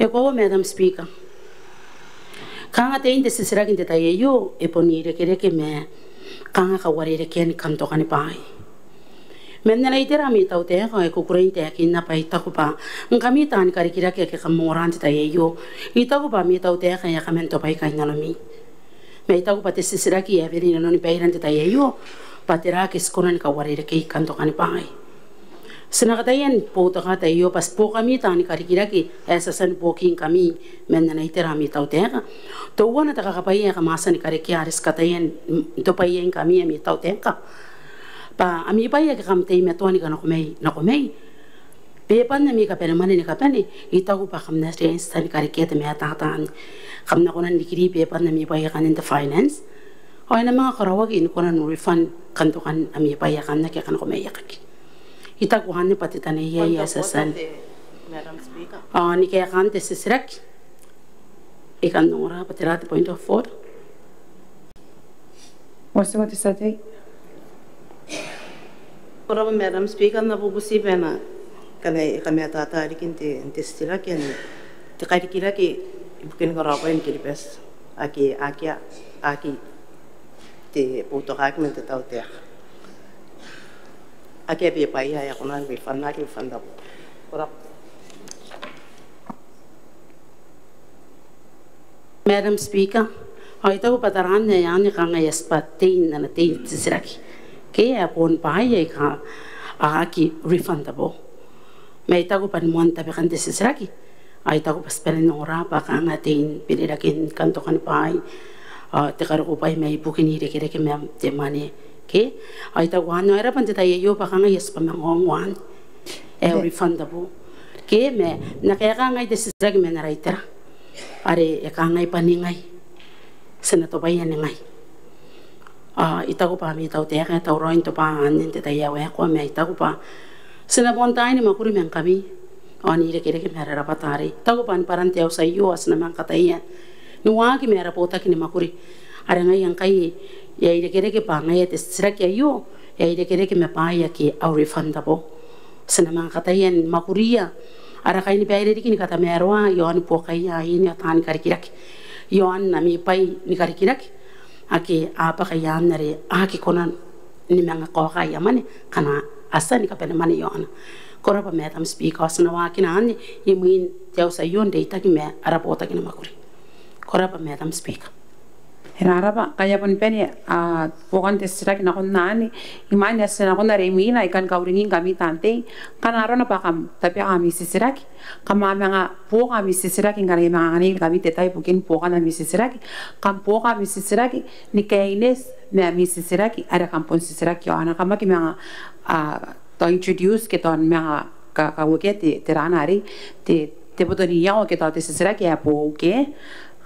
E koaua Madam Speaker, kanga tein te titiraki n te tai aio e bon irekereke ma kanga kauarerekean kantokani bwaai. Man ana itera ami tautaeka ao I kukurei n taekinna bwa I taku bwa ngkami taani karikirake ake kam ongora n te tai aio, I taku bwa ami tautaeka e a kaman tobwai kainnanomi. Ma I taku bwa te titiraki ae e wene inanoni baira n te tai aio bwa tera ake ti kona ni kauarerekei kantokani bwaai. Ti na kataia ni boutokaa te tai aio bwa ti buokami taani karikirake ae ti a tia ni buokingkami man ana itera ami tautaeka. Teuana te kakabwaia ae kam a tia ni karekea are ti kataia n tobwaiingkami ami tautaeka bwa ami bwai ake kam teimatoa ni kanakomai, nakomai, beeban ami kabanemwane ni kabane, I taku bwa kam na riai n tia ni karekea te matata anne. Kam na kona n rikiri beeban ami bwai akanne n te finance ao e na manga karaoaki ni kona n refund kantokan ami bwai akanne ake a kanakomaiakaki. I taku anne bwa te taneiai ae ti a tia n, Madam Speaker, ao ni kaekaan te titiraki. I kan ongora bwa tera te point of order. Ko bati te tia tei. Ko rabwa Madam Speaker, N na bubuti bwa e na kanga e kamatata riki n te, n te titiraki anne te karikirake ibukin karaobwai ni Kiribati ake, ake a aki te boutokaaki man te tautaeka. Akea bwaai ae a kona ni bifan, aki bifan tabo. Ko rabwa. Madam Speaker, ao I taku bwa taraan ae anne kanga e a tibwa tei n ana tei te titiraki ke e a bon bwaai aika a aki refundable. Ma I taku bwa ni moan tabekan te titiraki Ao I taku bwa ti bane n ongora bwa kanga te bererakin kantokan bwai, ao te karokobwai mai bukin irekereke ma te mwane ke. Ao I taku anne e rabwa n te tai aio bwa kanga e a tibwa manga ongo anne ae refundable ke, ma N na kaeka ngai te titiraki ma n ara itera are e kangai bwa ningai ti na tobwaia ningai. Ao I taku bwa ami tautaeka e tauraoi n tobwa anne n te tai ae waekoa, ma I taku bwa ti na bon tai ni mwakuri ma ngkami ao n irekereke ma ara rabwata arei. I taku bwa ni bwaran te auti aio ao ti na manga kataia ni waaki ma ara botaki ni mwakuri are ngaia ngkai e a irekereke bwa ngaia te titiraki aio e a irekereke ma bwaai ake refundable. Ti na manga kataia ni mwakuria ara kainibaire riki ni katamaroa iaon buokaia aine ao taani karikirake iaon ami bwai ni karikirake ake a bwaka i aan are a aki kona ni manga kaoka aia mwane ngkana a tia ni kabane mwane iaona. Ko rabwa Madam Speaker, ao ti na waakina anne imwin te auti aio n reitaki ma ara botaki ni mwakuri. Ko rabwa Madam Speaker. E rarabwa, kai a bon bane buokan te titiraki nakon anne. Imwain ae ti na nakon are imwina I kan kauringingkami taan tei, ngkana arona bwa kam tabeka ami titiraki, kam a manga buoka ami titiraki ngkana I a manga anganingkami te tai ibukin buokan ami titiraki. Kam buoka ami titiraki ni kaineti ma ami titiraki are kam bon titiraki iaona. Kam aki manga tao introduce ke tao manga kaukia te, te rana arei, te, te boto n iango ke tao te titiraki ae boou ke.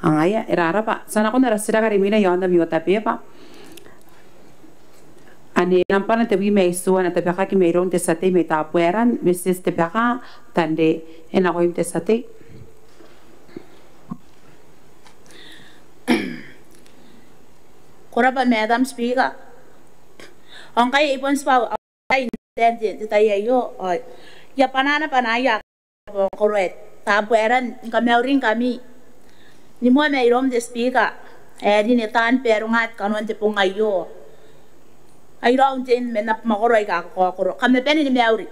Ao ngaia, e rarabwa. Ti a nakon ara titiraki are imwina iaon ami otabeba. Ane nambwana tebwi ma itiua, e na tabekaki mairoun te tia tei mai Tabuaeran, Mrs Tebeka Tanre, e nakoim te tia tei. Ko rabwa Madam Speaker. Ao ngkai I bon tibwa n te, te tai aio ao I a bwanaa naba aia koro ae Tabuaeran ni kamauringkami ni moa mairoum te Speaker ae e rine taan baronga kanoan te bong aio. Ai raou n tein man abamwakoro aika kakaokoro, kam na bane ni mauri.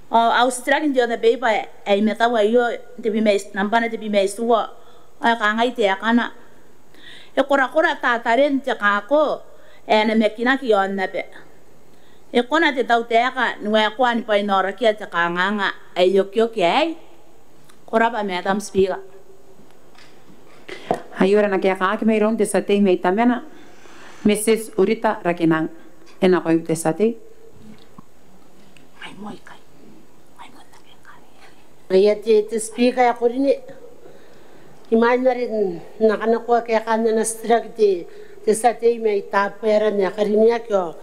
Ao au titiraki n te otabeba ae I mataua aio, te bwi ma iti, nambwana te bwi ma itiua, ao e kangai taekana: E korakora tataren te kako ae e namakinaki iaon aba. E kona te tautaeka ni waekoa ni bwainaorakia te kanganga ae e okioki aei? Ko rabwa Madam Speaker. Aio ara na kaekaaki mairoun te tia tei mai Tamana, Mrs Urita Rakenang, e nakoim te tia tei. Ai moa ikai. Ai moa n na kaekaaki. Aia te, te Speaker ae ko rine. Imwain are N na kanakoa kaekaan ana titiraki te, te tia tei mai Tabuaeran ae karineaki ao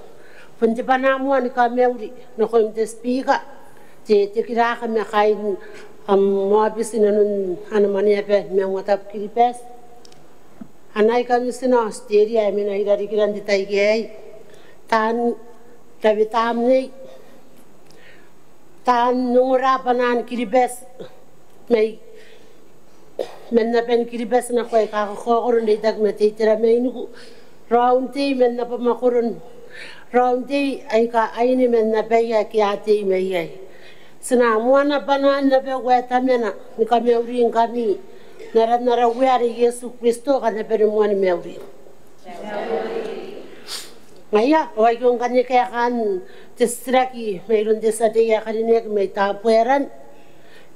bon te bwanaa moa ni kamauri nakoim te Speaker, te, te kiraka ma kaain am aobiti inanon ana mwaneaba ni maungatabu Kiribati, ana aika mitinao Aotiteria ae mena i rarikira n te tai aei, taan rawe tamnei, taan ongora bwanaan Kiribati mai man aban Kiribati nako aika kakaokoro n reitaki ma te itera mainiku, raou n tei man abamwakoron, raou n tei aika aine man abaia ake a tei mai iai. Ti na moana bwanaan abau ae Tamana ni kamauringkami n aran ara Uea are Iesu Kristo, kam na bane moa ni mauri. Ngaia, ao aio ngkanne kaekaan te titiraki mairoun te tia tei ae karineaki mai Tabuaeran.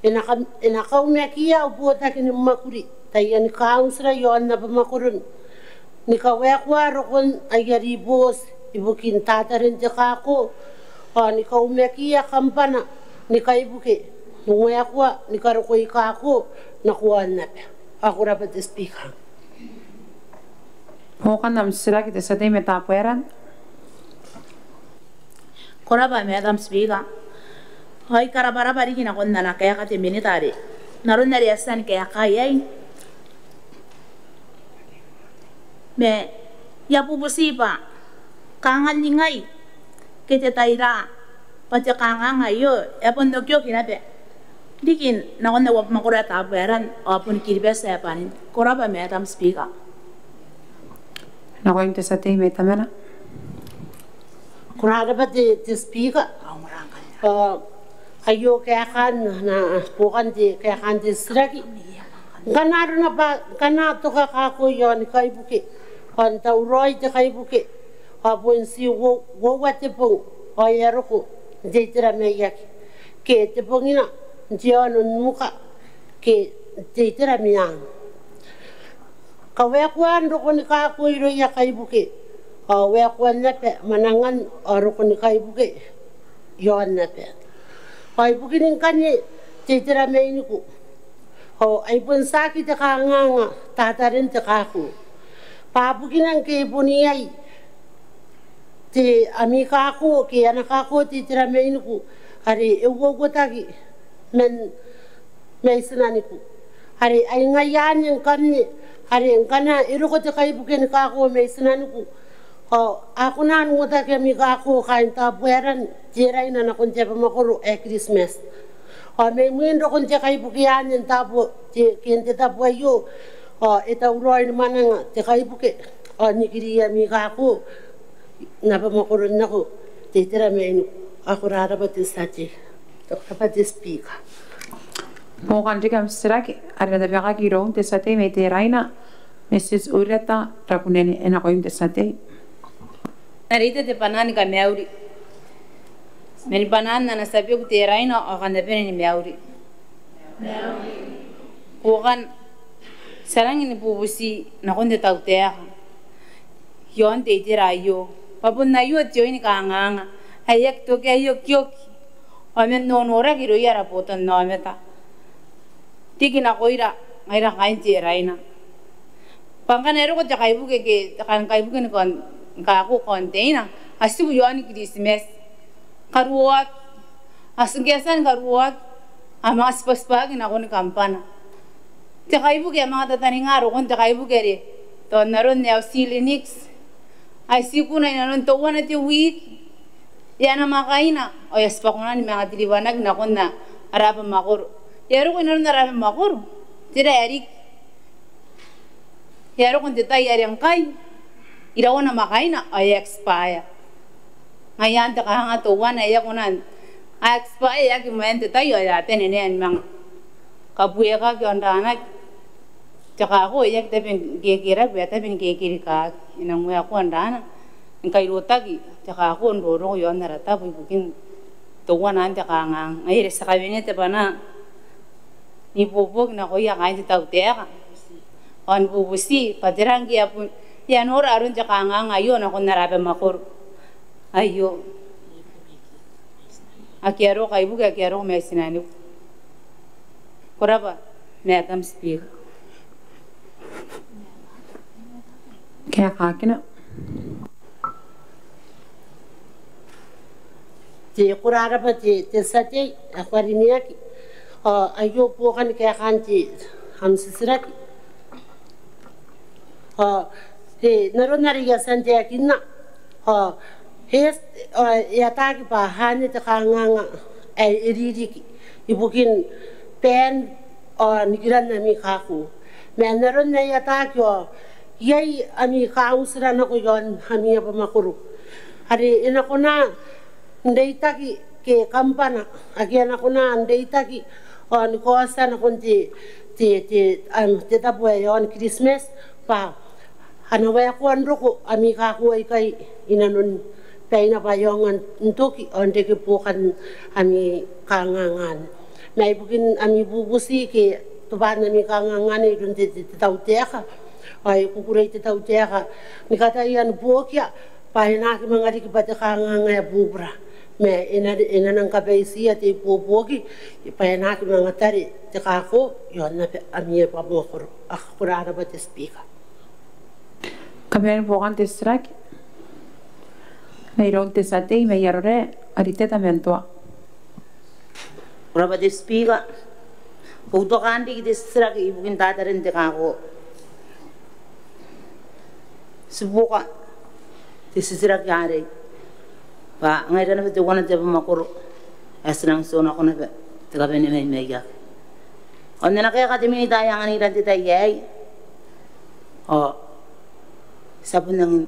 E na kam, e na kaumakiia au botaki ni mwakuri, taiani kauntira iaon abamwakoron, ni kawaekoa rokon aia ribooti ibukin tataren te kako, ao ni kaumakiia kambana ni kaibuke ni waekoa ni karokoi kako nako aonnaba. Ao ko rabwa te Speaker. Buokan am titiraki te tia tei mai Tabuaeran. Ko rabwa Madam Speaker. Ao I karabwarabwa riki nakon ana kaeka te minita are n aron are e a tia ni kaeka iai. Ma I a bubuti bwa kanga ningai ke te taira bwa te kanganga aio e a bon okioki naba riki nakon au abamwakoro ae Tabuaeran ao bon Kiribati ae bwanin. Ko rabwa Madam Speaker. Nakoim te tia tei mai Tamana. Ko rabwa te, te Speaker. Ao aio kaekaan, ana buokan te kaekaan te titiraki. Ngkana arona bwa, ngkana a toka kako iaoni kaibuke ao n tauraoi te kaibuke ao bon ti uo, uoua te bong ao e a roko n te itera maiaki. ke te bongina n te aono n Nuka ke te itera meang. Kawaekoan roko ni kako irouia kaibuke ao waekoan naba mwanangan ao roko ni kaibuke iaon aba. Ao ibukin ngkanne te itera mainiku ao ai bon tiaki te kanganga tataren te kako bwa bukina ngke e bon iai te ami kako ke ana kako te itera mainiku are e uouotaki man mai tinaniku. Are ai ngaia anne ngkanne are ngkana e roko te kaibuke ni kako mai tinaniku ao a kona n uotaki ami kako kaain Tabuaeran Teraina nakon te abamwakoro ae Kiritimati. Ao mai mwin rokon te kaibuke anne n tabo te, ke n te tabo aio ao e tauraoi ni mwananga te kaibuke ao n nikiri ami kako n abamwakoro nako te itera mainiku. Ao ko rarabwa te tia tei. Ko rarabwa te Speaker. Buokan riki am titiraki are e na tabekaki iroun te tia tei mai Teraina, Mrs Ureta Rakunene, e nakoim te tia tei. N na reita te bwanaa ni kamauri man bwanaan ana tia beku Teraina ao kam na bane ni mauri. Buokan ti a rangi ni bubuti nakon te tautaeka iaon te itera aio bwa bon aio te oin kanganga ae aki toki ae okioki ao man nonoraki irouia ara botannaomata riki nakoira ngaira kaain Teraina. Bwa ngkana e roko te kaibuke ke te kan kaibuke ni kaon, ni kako container, a tiku iaon Kiritimati, karuoaki, a tia ngke a tia ni karuoaki a manga tibwatibwaaki nakon kambana. Te kaibuke a manga tataninga rokon te kaibuke are tao n aron ae Ocean Lynx, ai tikuna inanon teuana te wiki e a namwakaina ao e a tibwa kona ni manga deliver-naki nakon ara abamwakoro. E a roko inanon ara abamwakoro, tera ae riki? E a roko n te tai are ngkai iraua namwakaina ao e a expire. Ngaia anne te kanganga teuana ae e a kona n, a expire, e aki mwaen te tai ao e a bane naba ni manga kabuekaki ao n raanaki te kako, e aki tabe ni kekerake, e a tabe ni kekerikaaki. E nang waekoa n raana ni kairotaki te kako n roroko iaon ara tabo ibukin teuana anne te kanganga. Ngaia are ti a kawenea te bwanaa n ibuobuoki nakoia kaain te tautaeka ao ni bubuti bwa tera ngke e a bon, e a nora aron te kanganga aio nakon ara abamwakoro aio ake a roko kaibuke, ake a roko mai tinaniku. Ko rabwa Madam Speaker. Kaekaakina. Te, ko rarabwa te, te tia tei ae ko karineaki. Ao aio buokan kaekaan te, am titiraki. Ao te, n aron are I a tia n taekinna, ao e, ao e ataaki bwa anne te kanganga ae e ririki ibukin baan ao nikiran ami kako. Ma n aron ae e ataaki ao iai ami kauntira nako iaon ami abamwakoro are e na kona n reitaki ke kambana ake a na kona n reitaki ao ni kaotia nakon te, te, te, am, te tabo ae iaon Kiritimati bwa a na waekoa n roko ami kako aikai inanon baina bwa e aonga n toki ao n reke buokan ami kanganga anne. Ma ibukin ami bubuti ke tobwaan ami kanganga anne iroun te, te, te tautaeka, ao I kukurei te tautaeka ni kataia ni buokia bwa e na aki manga riki bwa te kanganga ae bubura, ma e na, e na nang kabaitia te ibuobuoki bwa e na aki manga tare te kako iaon ami abamwakoro. Ao ko rarabwa te Speaker. Kabanean buokan te titiraki mairoun te tia tei mai Arorae, Ariteta Mantua. Ko rabwa te Speaker. Boutokaan riki te titiraki ibukin tataren te kako. Ti buoka te titiraki arei bwa ngaira naba teuana te abamwakoro ae ti nang tionako naba te kabanea mai maiaki. Ao n ana kaeka te Minita ae anganira n te tai aei ao ti a bon nangi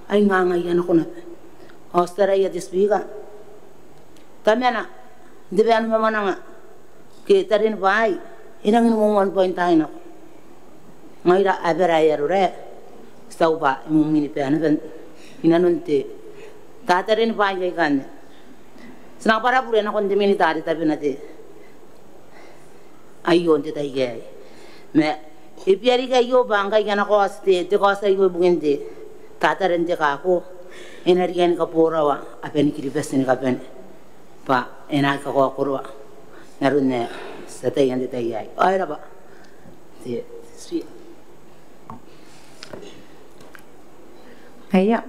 aingangaia nako naba. Ao ti taraia te Speaker, tamana n te bwai ni mwamwananga ke taren bwaai e nangi ni moan bwaintaai nako. Ngaira abara ae Arorae ti taku bwa e mimi ni bane naba inanon te tataren bwaai aikanne. Ti na kabwara bure nakon te Minita are tabena te aio n te tai aei. Ma e bia riki aio bwa ngkai a na kaoti te, te kaoti aio ibukin te tataren te kako, e na riai ni kaboraoa aban Kiribati ni kabane bwa e na aki kakaokoroa n aron ae ti ataia n te tai aei. Ao e raba. Te, te Speaker. Aia,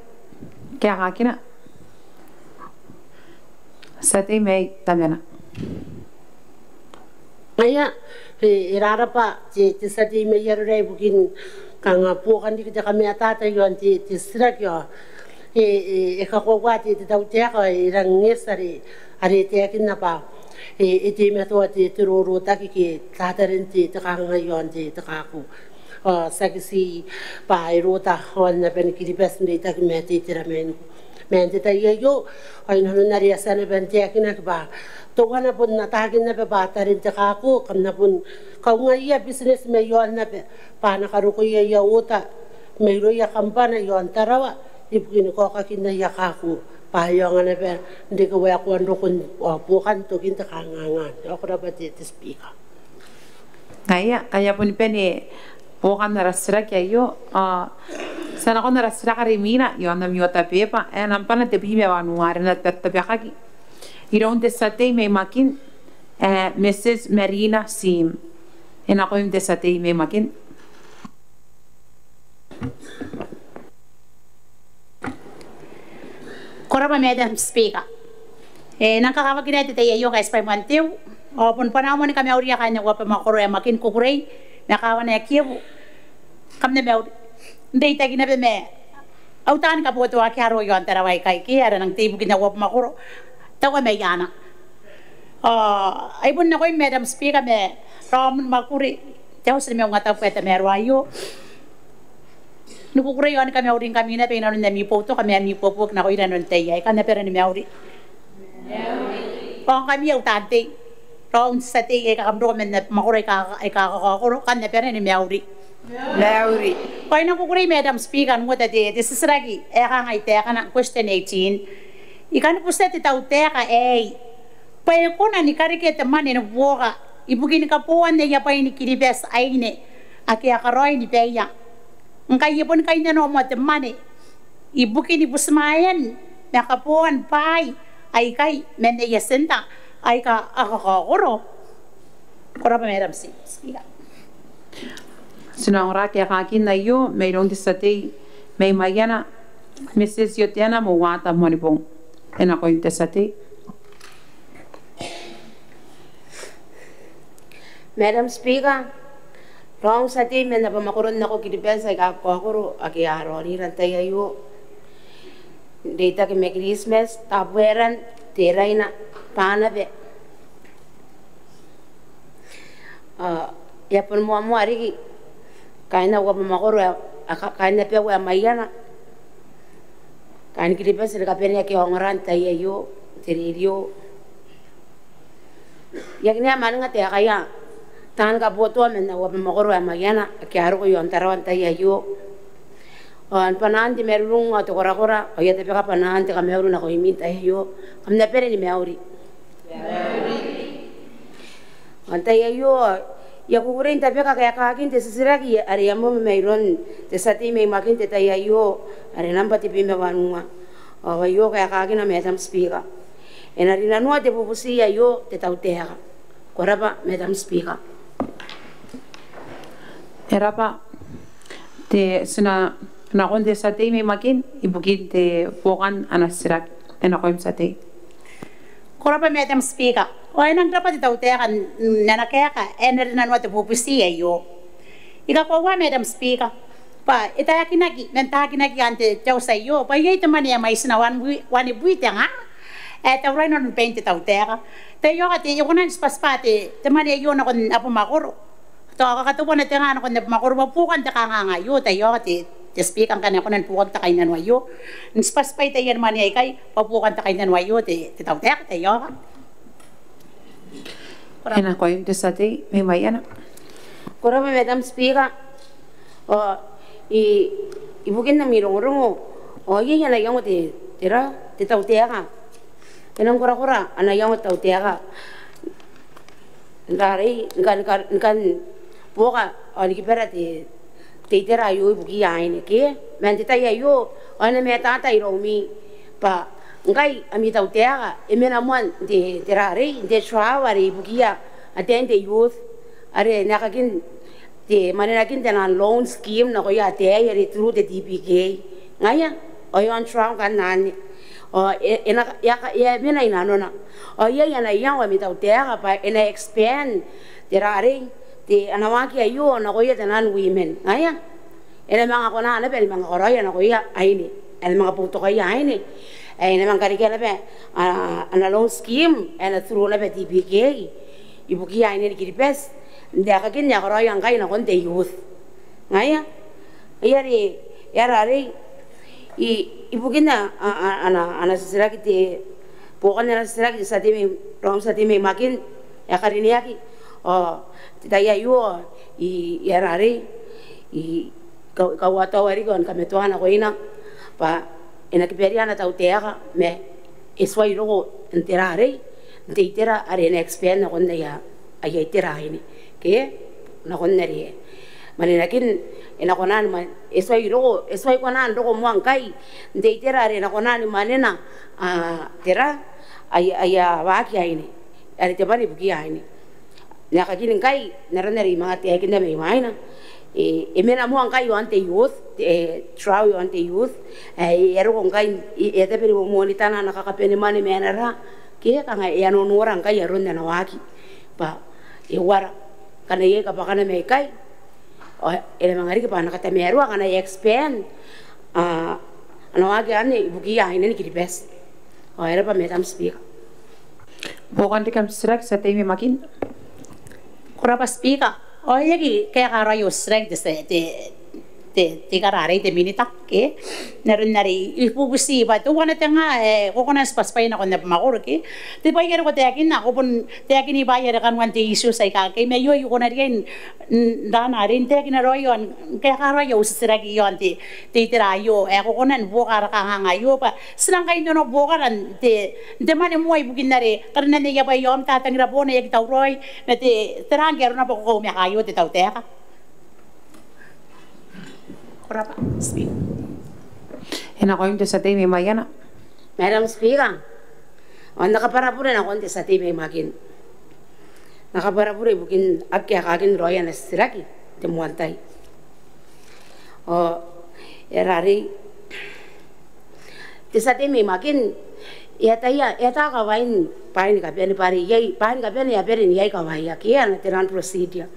kaekaakina. Tia tei mai Tamana. Aia, e, e rarabwa te, te tia tei mai Arorae ibukin kanga buokan riki te kamatata iaon te, te titiraki ao e, e, e kakoaua te, te tautaeka e rang eti are, are e taekinna bwa e, e teimatoa te, te rorotaki ke tataren te, te kangaanga iaon te, te kako. Ao tiaki ti bwa e rota aon aban Kiribati n reitaki ma te itera mainiku. Ma n te tai aio, ao i nanon are a tia naba n taekinaki bwa teuana bon ataakin naba bwa taren te kako, kam na bon kaungaia bitineti mai aon naba bwa a na karokoia aia oota mairouia kambana iaon Tarawa ibukin kaokakin aia kako bwa e aonga naba n reke waekoan rokon ao buokan tokin te kangaanga. Ao ko rabwa te, te Speaker. Aia, ngkai a boni bane buokan ara titiraki aio, ao ti a nakon ara titiraki are imwina iaon ami oota beba ae nambana tebwi ma wanua are e na tabekaki iroun te tia tei mai Makin, ae Mrs Marina Sim. E nakoim te tia tei mai Makin. Ko rabwa Madam Speaker. E nang kakawaki naba te tai aio ngkai ti bwaimoa n teu ao bon bwanaau moa ni kamauria kaain au abamwakoro ae Makin, kukurei ma kaawana ae Kiebu. Kam na mauri n reitaki naba ma au taani kabotoaki aro iaon Tarawa aikai ke ara nang tei ibukin au abamwakoro, taua mai aana. Ao ai bon nakoim Madam Speaker ma raom ni mwakuri te auti ni maungatabu ae tamaroa aio ni kukurei ao ni kamauringkami naba i nanon ami boutoka ma ami ibuobuoki nakoira inanon te tai aei. Kam na bane ni mauri. Ao ngkami au taan tei, raou n tia tei aika kam roko man abamwakoro aika, aika kakaokoro, kam na bane ni mauri. Mauri. Ao I nang kukurei Madam Speaker n uota te, te titiraki ae kangai taekana, question eighteen. I kan butia te tautaeka aei bwa e kona ni karekea te mwane ni buoka ibukin kabooan aia bwai ni Kiribati aine ake a karaoi ni baia ngkai e boni kainnanoa moa te mwane ibukin butimwaean ma kabooan bwaai aikai man aia centre aika a kakaokoro? Ko rabwa Madam Speaker. Ti na ongora kaekaakin aio mairoun te tia tei mai Maiana, Mrs Ioteana Mouata Moanibong. E nakoim te tia tei. Madam Speaker, raou n tia tei man abamwakoron nako Kiribati aika kakaokoro ake a raonira n te tai aio n reitaki ma Kiritimati, Tabuaeran, Teraina, Banaba. Ao e a boni moamoa riki kaain au abamwakoro ae, a, ka, kaain abau ae Maiana, kaain Kiribati ni kabane ake a ongora n te tai aio n te rerio. I aki naba mwaninga taekaia taani kabotoa man au abamwakoro ae Maiana ake a roko iaon Tarawa n te tai aio. Ao ni bwanaan te marurung ao te korakora, ao I a tabeka bwanaan te kamauri nakoimi n te tai aio. Kam na bane ni mauri. Ao n te tai aio I a kukurei n tabeka kaekaakin te titiraki are e a momo mairoun te tia tei mai Makin n te tai aio, are nambwa tebwi ma wanua. Ao aio kaekaakina, Madam Speaker. E na rinanoa te bubuti aio te tautaeka. Ko rabwa Madam Speaker. E rabwa. Te, ti na nakon te tia tei mai Makin ibukin te buokan ana titiraki. E nakoim tia tei. Ko rabwa Madam Speaker. Ao e nang rabwa te tautaeka n ana kaeka ae e na rinanoa te bubuti aio. I kakoaua Madam Speaker bwa e taekinaki man taakinaki iaan te, te auti aio bwa iai te mwane ae mwaitina wanibwi, wanibwi te nga ae tauraoi inanon bain te tautaeka. Taiaoka te, e kona n tibwatibwa te, te mwane aio nakon abamwakoro? Tao kakateuana te nga nakon abamwakoro bwa buokan te kanganga aio. Taiaoka te, te Speaker ngkana e kona ni buokaki te kainnano aio, n tibwatibwai taian mwane aikai bwa buokan te kainnano aio te, te tautaeka. Taiaoka. E nakoim te tia tei mai Maiana. Ko rabwa Madam Speaker. Ao i, ibukin ami rongorongo, ao iai ana iango te, tera, te tautaeka E nang korakora ana iango te tautaeka n rarei, n kan, n kan, n kan buoka ao ni kibara te, te itera aio ibukiia aine, ke? Ma n te tai aio ao e na matata iroumi bwa ngkai ami tautaeka e mena moa n te, te rarei, n te trial are ibukiia ataein te youth are e na kakin te, manenakin taian loan scheme nakoia ataei are through te D B K. Ngaia, ao e on trial ngkanne anne. Ao e, e na, e a ka-, e a mena inanona. Ao iai ana iango ami tautaeka bwa e na expand te rarei, te, ana waaki aio nakoia taian women. Ngaia, e na manga kona naba ni manga karaoia nakoia aine. E na manga boutokaia aine. E na manga karekea naba, a, ana loan scheme, e na through naba D B K ibukiia aine ni Kiribati. N taekakin ae karaoia ngkai nakon te youth. Ngaia, ngaia are, e a rarei, i, ibukin a, a, a, ana, ana titiraki te, buokan ana titiraki te tia tei mai, raou n tia tei mai Makin, e a karineaki, ao te tai aio, i, e a rarei, i, kau-, kauataoa riki ao ni kamatoa nakoina bwa e na kiberia ana tautaeka ma e tuai roko n te rarei, n te itera are e na expand nakon aia, aia itera aine. Ke? Nakon are manenakin e na kona ni ma-, e tuai roko, e tuai kona n roko moa ngkai n te itera are e na kona ni manena, a, tera, aia, aia waaki aine. Are te bane ibukiia aine. N aekakin ngkai, n aron are I manga taekinna mai mwaina, e, e mena moa ngkai iaon te youth, e, trial iaon te youth, e, e a roko ngkai, e, e a tabe ni momonitana ana kakabanemwane ma ana ra, ke kanga e a nonora ngkai aron ana waaki bwa e uara. Ngkana iai kabwakana mai ikai, ao e na manga riki bwa a na katamaroa ngkana e expand, a, ana waaki anne ibukiia aine ni Kiribati. Ao e rabwa Madam Speaker. Buokan riki am titiraki, tia tei mai Makin. Ko rabwa Speaker. Ao e aki kaeka raoi au titiraki te, te, te, te kararei te Minita, ke? N aron are I bubuti bwa teuana te nga ae ko kona n tibwatibwai nakon abamwakoro, ke? Te bwai are ko taekinna, ko bon taekin bwaai are kanoan te issues aika akekei, ma io I kona riai n, n, n rana are n taekina raoi ao n kaeka raoi au titiraki iaon te, te itera aio, ae ko kona ni buoka ara kanganga aio bwa ti nang kainnanoa buokara n te, n te mwane moa ibukin are karinan aia bwai ao am tatangira boona e aki tauraoi ma te, tera ngke arona bwa ko kaumaka aio te tautaeka. Ko rabwa Speaker. E nakoim te tia tei mai Maiana. Madam Speaker, ao N na kabwara bure nakon te tia tei mai Makin. N na kabwara bure ibukin aki kaekakin raoi ana titiraki n te moan tai. Ao e a rarei, te tia tei mai Makin, e ataia, e ata kawain bwaai ni kabane bwa are iai bwaai ni kabane ae a bane n iai kawaia, ke ana tera ana procedure.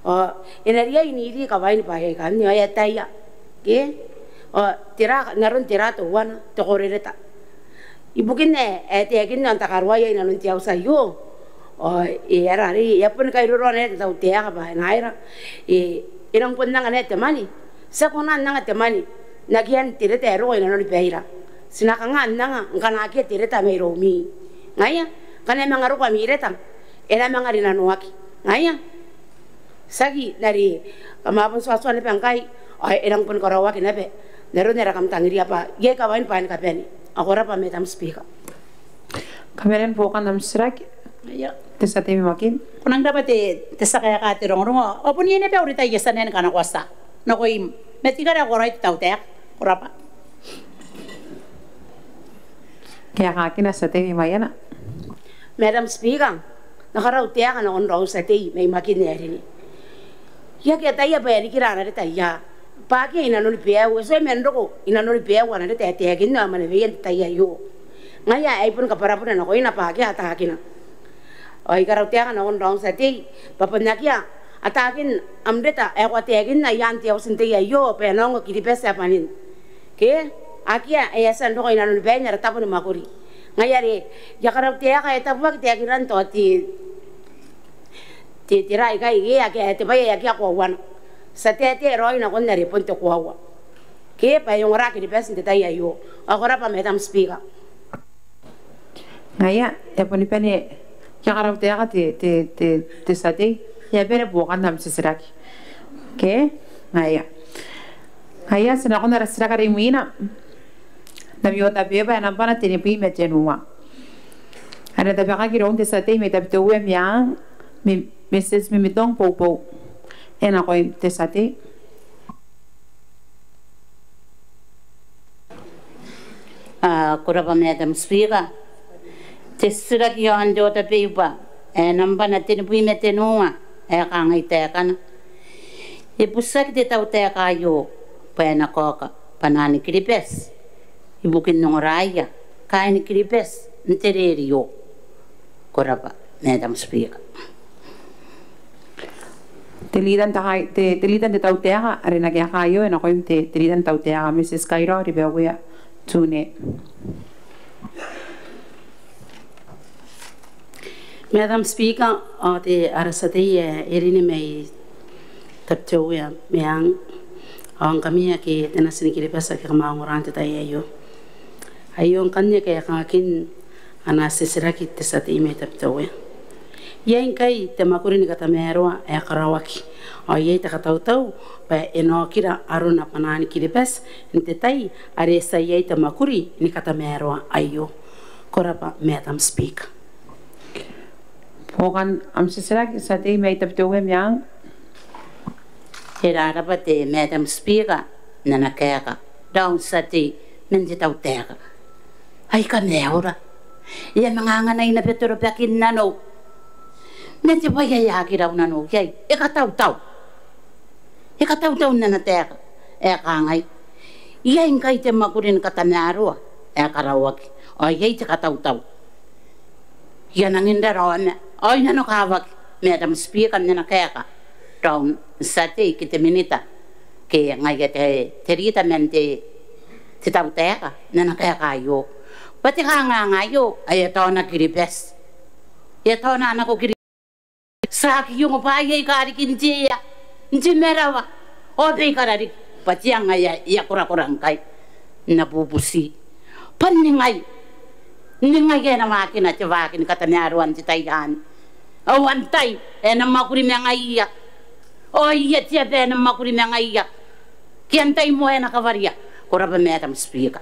Ao e na riai n iri kawain bwaai aikanne, ao e ataia, ke? Ao tera, n aron tera teuana, te korereta. Ibukin ae, ae taekinna ao n takaruaia inanon te auti aio. Ao e a rarei, e a boni kairoroa naba te tautaeka bwa e na aera, e, e nang bon anga naba te mwane. Ti a kona n anga te mwane n akean te reta ae roko inanoni baira. Ti na kanga n anga ngkana akea te reta mairoumi? Ngaia, ngkana e manga roko ami reta, e na manga rinanoaki. Ngaia. Tiaki n are kam a bon tuatua naba ngkai, ao e nang boni karaoaki naba n aron are kam tangiria bwa iai kawain bwaai ni kabane. Ao ko rabwa Madam Speaker. Kabanean buokan am titiraki. Ia. Te tia tei mai Makin. Ko nang rabwa te, te tia kaeka te rongorongo. Ao bon iai naba au reta ae I a tia naba ni kanakoa nakoim ma te kara ko raoi te tautaeka. Ko rabwa. Kaekaakina, tia tei mai Maiana. Madam Speaker, N na karautaeka nakon raou n tia tei mai Makin ae rine. I aki ataia bwa e a nikira ana reta ia. Bwa akea inanoni beau, e tuai man roko inanoni beau ana reta ae taekinna ao mwanewea n te tai aio. Ngaia ae I bon kabwarabwara nakoina bwa akea ataakina. Ao I karautaeka nakon raou n tia tei bwa bon akea ataakin am reta ae ko a taekinna i aan te auti n tei aio bwa e na ongo Kiribati ae bwanin. Ke akea ae a tia n roko inanoni bain ara tabo ni mwakuri. Ngaia are I a karautaeka, e tabuaki taekinan tao te, te, te ra ikai, ke akea, te bwai ae akea koauana. Ti a taetae raoi nakon are bon te koaua. Ke bwa e ongora Kiribati n te tai aio. Ao ko rabwa Madam Speaker. Ngaia, e a boni bane, I a karautaeka te, te, te, te tia tei, e a bane buokan am titiraki. Ke, ngaia. Ngaia, ti nakon ara titiraki are imwina. N ami otabeba ae nambana tenibwi ma tenua. E na tabekaki iroun te tia tei mai Tabiteuea Meang, Mrs Mimitong Poupou. E nakoim te tia tei. Ko rabwa Madam Speaker. Te titiraki iaon te order paper ae nambana tenibwi ma tenua ae kangai taekana: E butiaki te tautaeka aio bwa e na kaoka bwanaan Kiribati ibukin ongoraia kaain Kiribati n te rerio. Ko rabwa Madam Speaker. Te leader n te, te leader n te tautaeka are e na kaeka aio, e nakoim te leader n te tautaeka, Mrs Kairo Ribaua Tune. Madam Speaker, ao te ara tia tei ae e rine mai Tabiteuea Meang, ao ngkami ake te natin Kiribati ake kam a ongora n te tai aio. Aio ngkanne kaekaakin ana titiraki te tia tei mai Tabiteuea. Iai ngkai te mwakuri ni katamaroa ae karaoaki, ao iai te katautau bwa e na okira arona bwanaan Kiribati n te tai are e a tia iai te mwakuri ni katamaroa aio. Ko rabwa Madam Speaker. Buokan am titiraki, tia tei mai Tabiteuea Meang. E rarabwa te Madam Speaker n ana kaeka raou n tia tei man te tautaeka. Ai kamaeura. E a manga anganai naba te rorobwakin nanou. Ma te bwai ae e aki rau nanou iai, e katautau. E katautau n ana taeka ae kangai: Iai ngkai te mwakuri ni katamaroa ae karaoaki, ao iai te katautau. I a nangi n raraoma ao I nanokawaki Madam Speaker n ana kaeka raou n tia tei ke te minita ke ngaia te, te leader man te, te tautaeka n ana kaeka aio, bwa te kanganga aio ae e taona Kiribati. E taona nako Kiribati. Tiaki ongo bwaai aika riki n te ea, n te marawa, ao baikara riki, bwa te anga ae e a korakora ngkai. N na bubuti bwa n ningai, n ningai ae e na waakina te waaki ni katamaroa n te tai anne. Ao antai ae e na mwakuri ma ngaiia? Ao ia te aba ae e na mwakuri ma ngaiia? Ke antai moa ae e na kawaria? Ko rabwa Madam Speaker.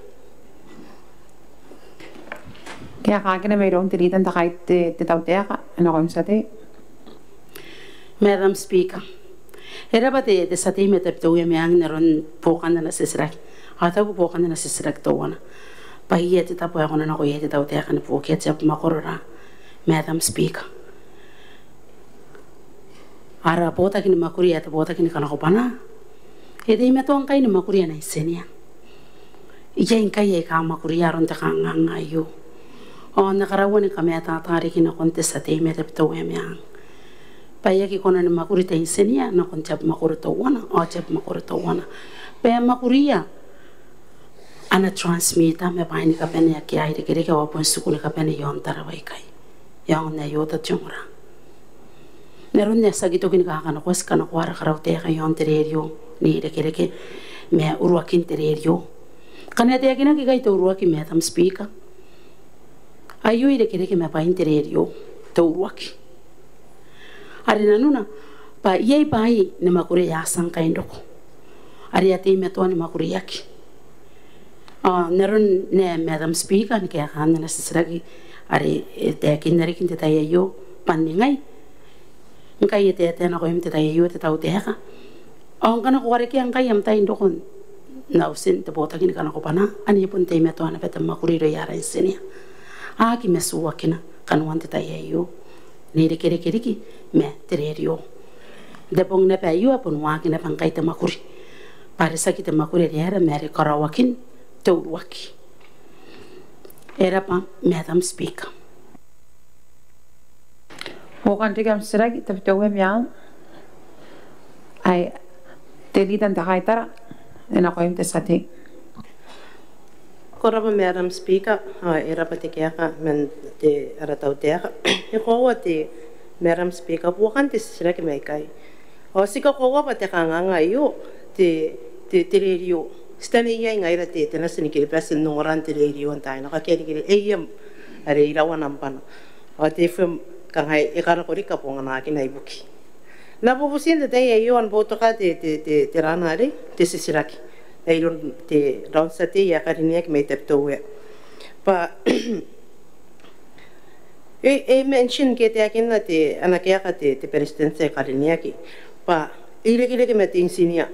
Kaekaakina mairoun te leader n te kai, te, te tautaeka, e nakoim tia tei. Madam Speaker, e rabwa te, te tia tei mai Tabiteuea Meang n aron buokan ana titiraki. Ao tao buokan ana titiraki teuana bwa iai te tabo ae e kona n nako iai te tautaeka ni buokia te abamwakoro ra, Madam Speaker. Ara botaki ni mwakuri ae te botaki ni kanakobwanaa e teimatoa ngkai ni mwakuri ana intinia. Iai ngkai aika a mwakuria aron te kanganga aio. Ao N na karaua ni kamataata riki nakon te tia tei mai Tabiteuea Meang bwa e aki kona ni mwakuri te intinia nakon te abamwakoro teuana ao te abamwakoro teuana, bwa e mwakuria ana transmitter ma bwaai ni kabane ake a irekereke ao a bon tiku ni kabane iaon Tarawa ikai. Iaon ae e ota te ongora. N aron ae tiaki toki ni kakanakoa ti kanakoa ara karautaeka iaon te rerio n irekereke ma uruakin te rerio. Ngkana e taekinaki ikai te uruaki, Madam Speaker, aio irekereke ma bwain te rerio, te uruaki. Are nanona bwa iai bwaai ni mwakuri ae a tia ngkai n roko are a teimatoa ni mwakuriaki. Ao n aron ae Madam Speaker ni kaekaan ana titiraki are e taekinna riki n te tai aio bwa n ningai, ngkai e taetae nakoim n te tai aio te tautaeka. Ao ngkana ko karekea ngkai am tai n roko n autin te botaki ni kanakobwanaa, ane e bon teimatoa naba te mwakuri irouia ara intinia. A aki matuakina kanoan te tai aio n irekereke riki ma te rerio. N te bong naba aio a bon waaki naba ngkai te mwakuri bwa are tiaki te mwakuri are aera ma are karaoakin te uruaki. E rabwa Madam Speaker. Buokan riki am titiraki, Tabiteuea Meang. Ai te leader n te kaitara, e nakoim te tia tei. Ko rabwa Madam Speaker, ao e rabwa te kaeka man te ara tautaeka. E koaua te Madam Speaker, buokan te titiraki mai ikai. Ao ti kakoaua bwa te kanganga aio, te, te, te rerio, ti taneiai ngaira te, te natin Kiribati n ongora n te rerio n taai nako, ake a riki A M are iraua nambana. Ao te F M kangai e karako riki kabonganakina ibuki. N na bubuti n te tai aio, ao N na boutoka te, te, te, te rana arei, te titiraki mairoun te, raou n tia tei ae karineaki mai Tabiteuea bwa E, e mention ke e taekinna te, ana kaeka te, te Beretitenti ae karineaki bwa e irekereke ma te intinia.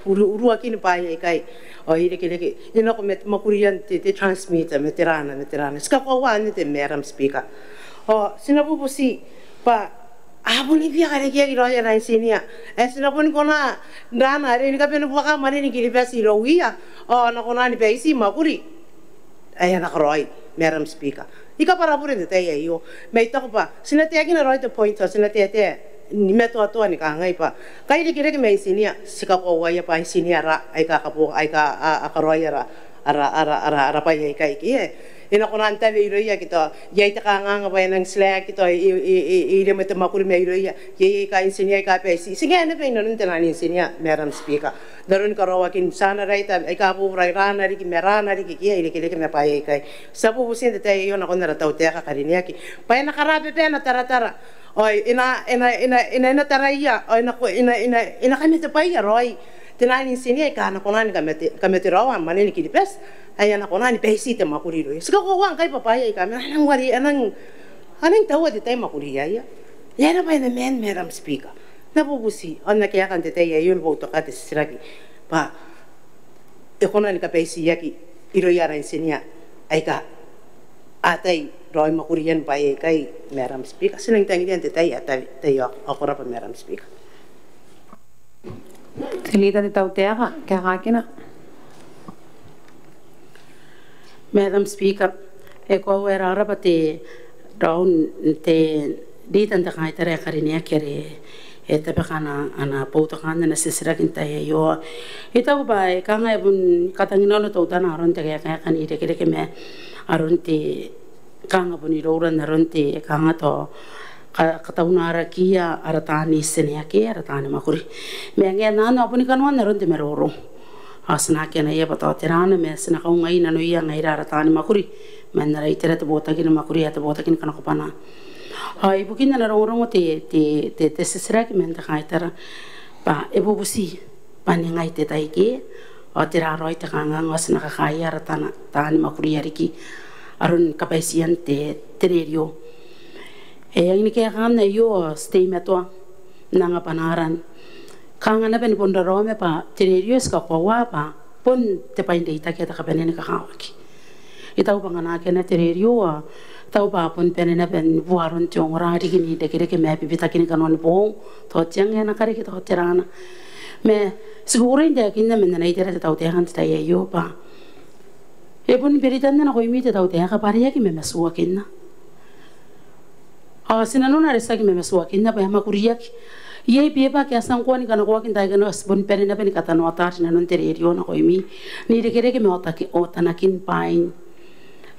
Uru, uruakin bwaai aikai ao e irekereke, e nako ma te mwakurian te, te transmitter, ma te rana, ma te rana. Ti kakoaua anne te Madam Speaker. Ao ti na bubuti bwa a bon ibi a karekeaki raoi ara intinia ae ti na boni kona n rana arei ni kabane buaka mwanen Kiribati irouia ao a na kona ni baiti mwakuri ae a na karaoi, Madam Speaker. I kabwara bure n te tai aio ma I taku bwa ti na taekina raoi te point ao ti na taetae ni matoatoa ni kangai bwa kai irekereke ma intinia, ti kakoauaia bwa intinia ra aika a kabuoka, aika a, a karaoi ara, ara, ara, ara, ara bwai aikai ke e na kona n tawe irouia ke tao iai te kanganga bwa e nang slack ke tao e, e, e, e, e ire ma te mwakuri mairouia. Iai aika intinia aika baiti, ti ngae naba inanon te naan intinia, Madam Speaker. N aron karaoakin tiana raita aika boraoi, rana riki ma rana riki ke a irekereke ma bwaai aikai. Ti a bubuti n te tai aio nakon ara tautaeka ae karineaki bwa e na karababaa ana taratara ao e na, e na, e na, e na, e na taraia ao e na ko, e na, e na, e na kamatebwaia raoi te naan intinia aika a na kona ni kamate, kamateraoa mwanen Kiribati ae a na kona ni baiti te mwakuri irouia. Ti kakoaua ngkai bwa bwaai aika a nang wari, a nang, a nang taua te tai mwakuriaia. E aera bwa e na maan, Madam Speaker? N na bubuti ao n na kaeka n te tai aio ni boutoka te titiraki bwa e kona ni kabaitiaki irouia ara intinia aika a tai raoi mwakurian bwaai aikai, Madam Speaker. Ti nang tangiria n te tai ae tawe, tai aio. Ko rabwa, Madam Speaker. Te Leader te tautaeka, kaekaakina. Madam Speaker, e koaua e raraba te raun te Leader n te kaitara ae karineaki are e tabeka ana, ana boutokaan ana titiraki n te tai aio. I taku bwa e kanga e bon katanginano teutana aron te kaekaeka n irekereke ma aron te kanga bon iroura n aron te kanga tao ka, kataunarakiia ara taani tienea ke ara taani mwakuri. Ma ngaia anne ao boni kanoan aron te maroro. Ao ti na aki anaia bwa tao tera anne ma ti na kaungai nanoia ngaira ara taani mwakuri man ara itera te botaki ni mwakuri ae te botaki ni kanakobwanaa. Ao ibukin ana rongorongo te, te, te, te titiraki man te kaitara bwa e bubuti bwa ningai te tai ke ao tera raoi te kanganga ao ti na kakaea ara tana, taani mwakuria riki aron kabaitian te, te rerio. E, I a nang kaekaa aio ao ti teimatoa n anga bwanaara. Kanga naba ni bon raraoma bwa te rerio ti kakoaua bwa bon te bwai n reitaki ae te kabanea ni kakawaki. I taku bwa ngkana akea naba te rerio ao I taku bwa bon bane naba ni bua aron te ongora riki n irekereke ma bibitakin kanoan boong, tao te ang ae na kareke, tao tera anne. Ma ti kukurei n taekinna man ana itera te tautaeka n te tai aio bwa e bon beritanna nakoimi te tautaeka bwa are e aki mamatuakinna. Ao ti nanona are ti aki mamatuakinna bwa e a mwakuriaki. Iai beba ake a tia ngkoa ni kanakoaki n taai akanne ao ti bon bane naba ni katanoata rinanon te rerio nakoimi n irekereke ma ootaki, ootanakin bwain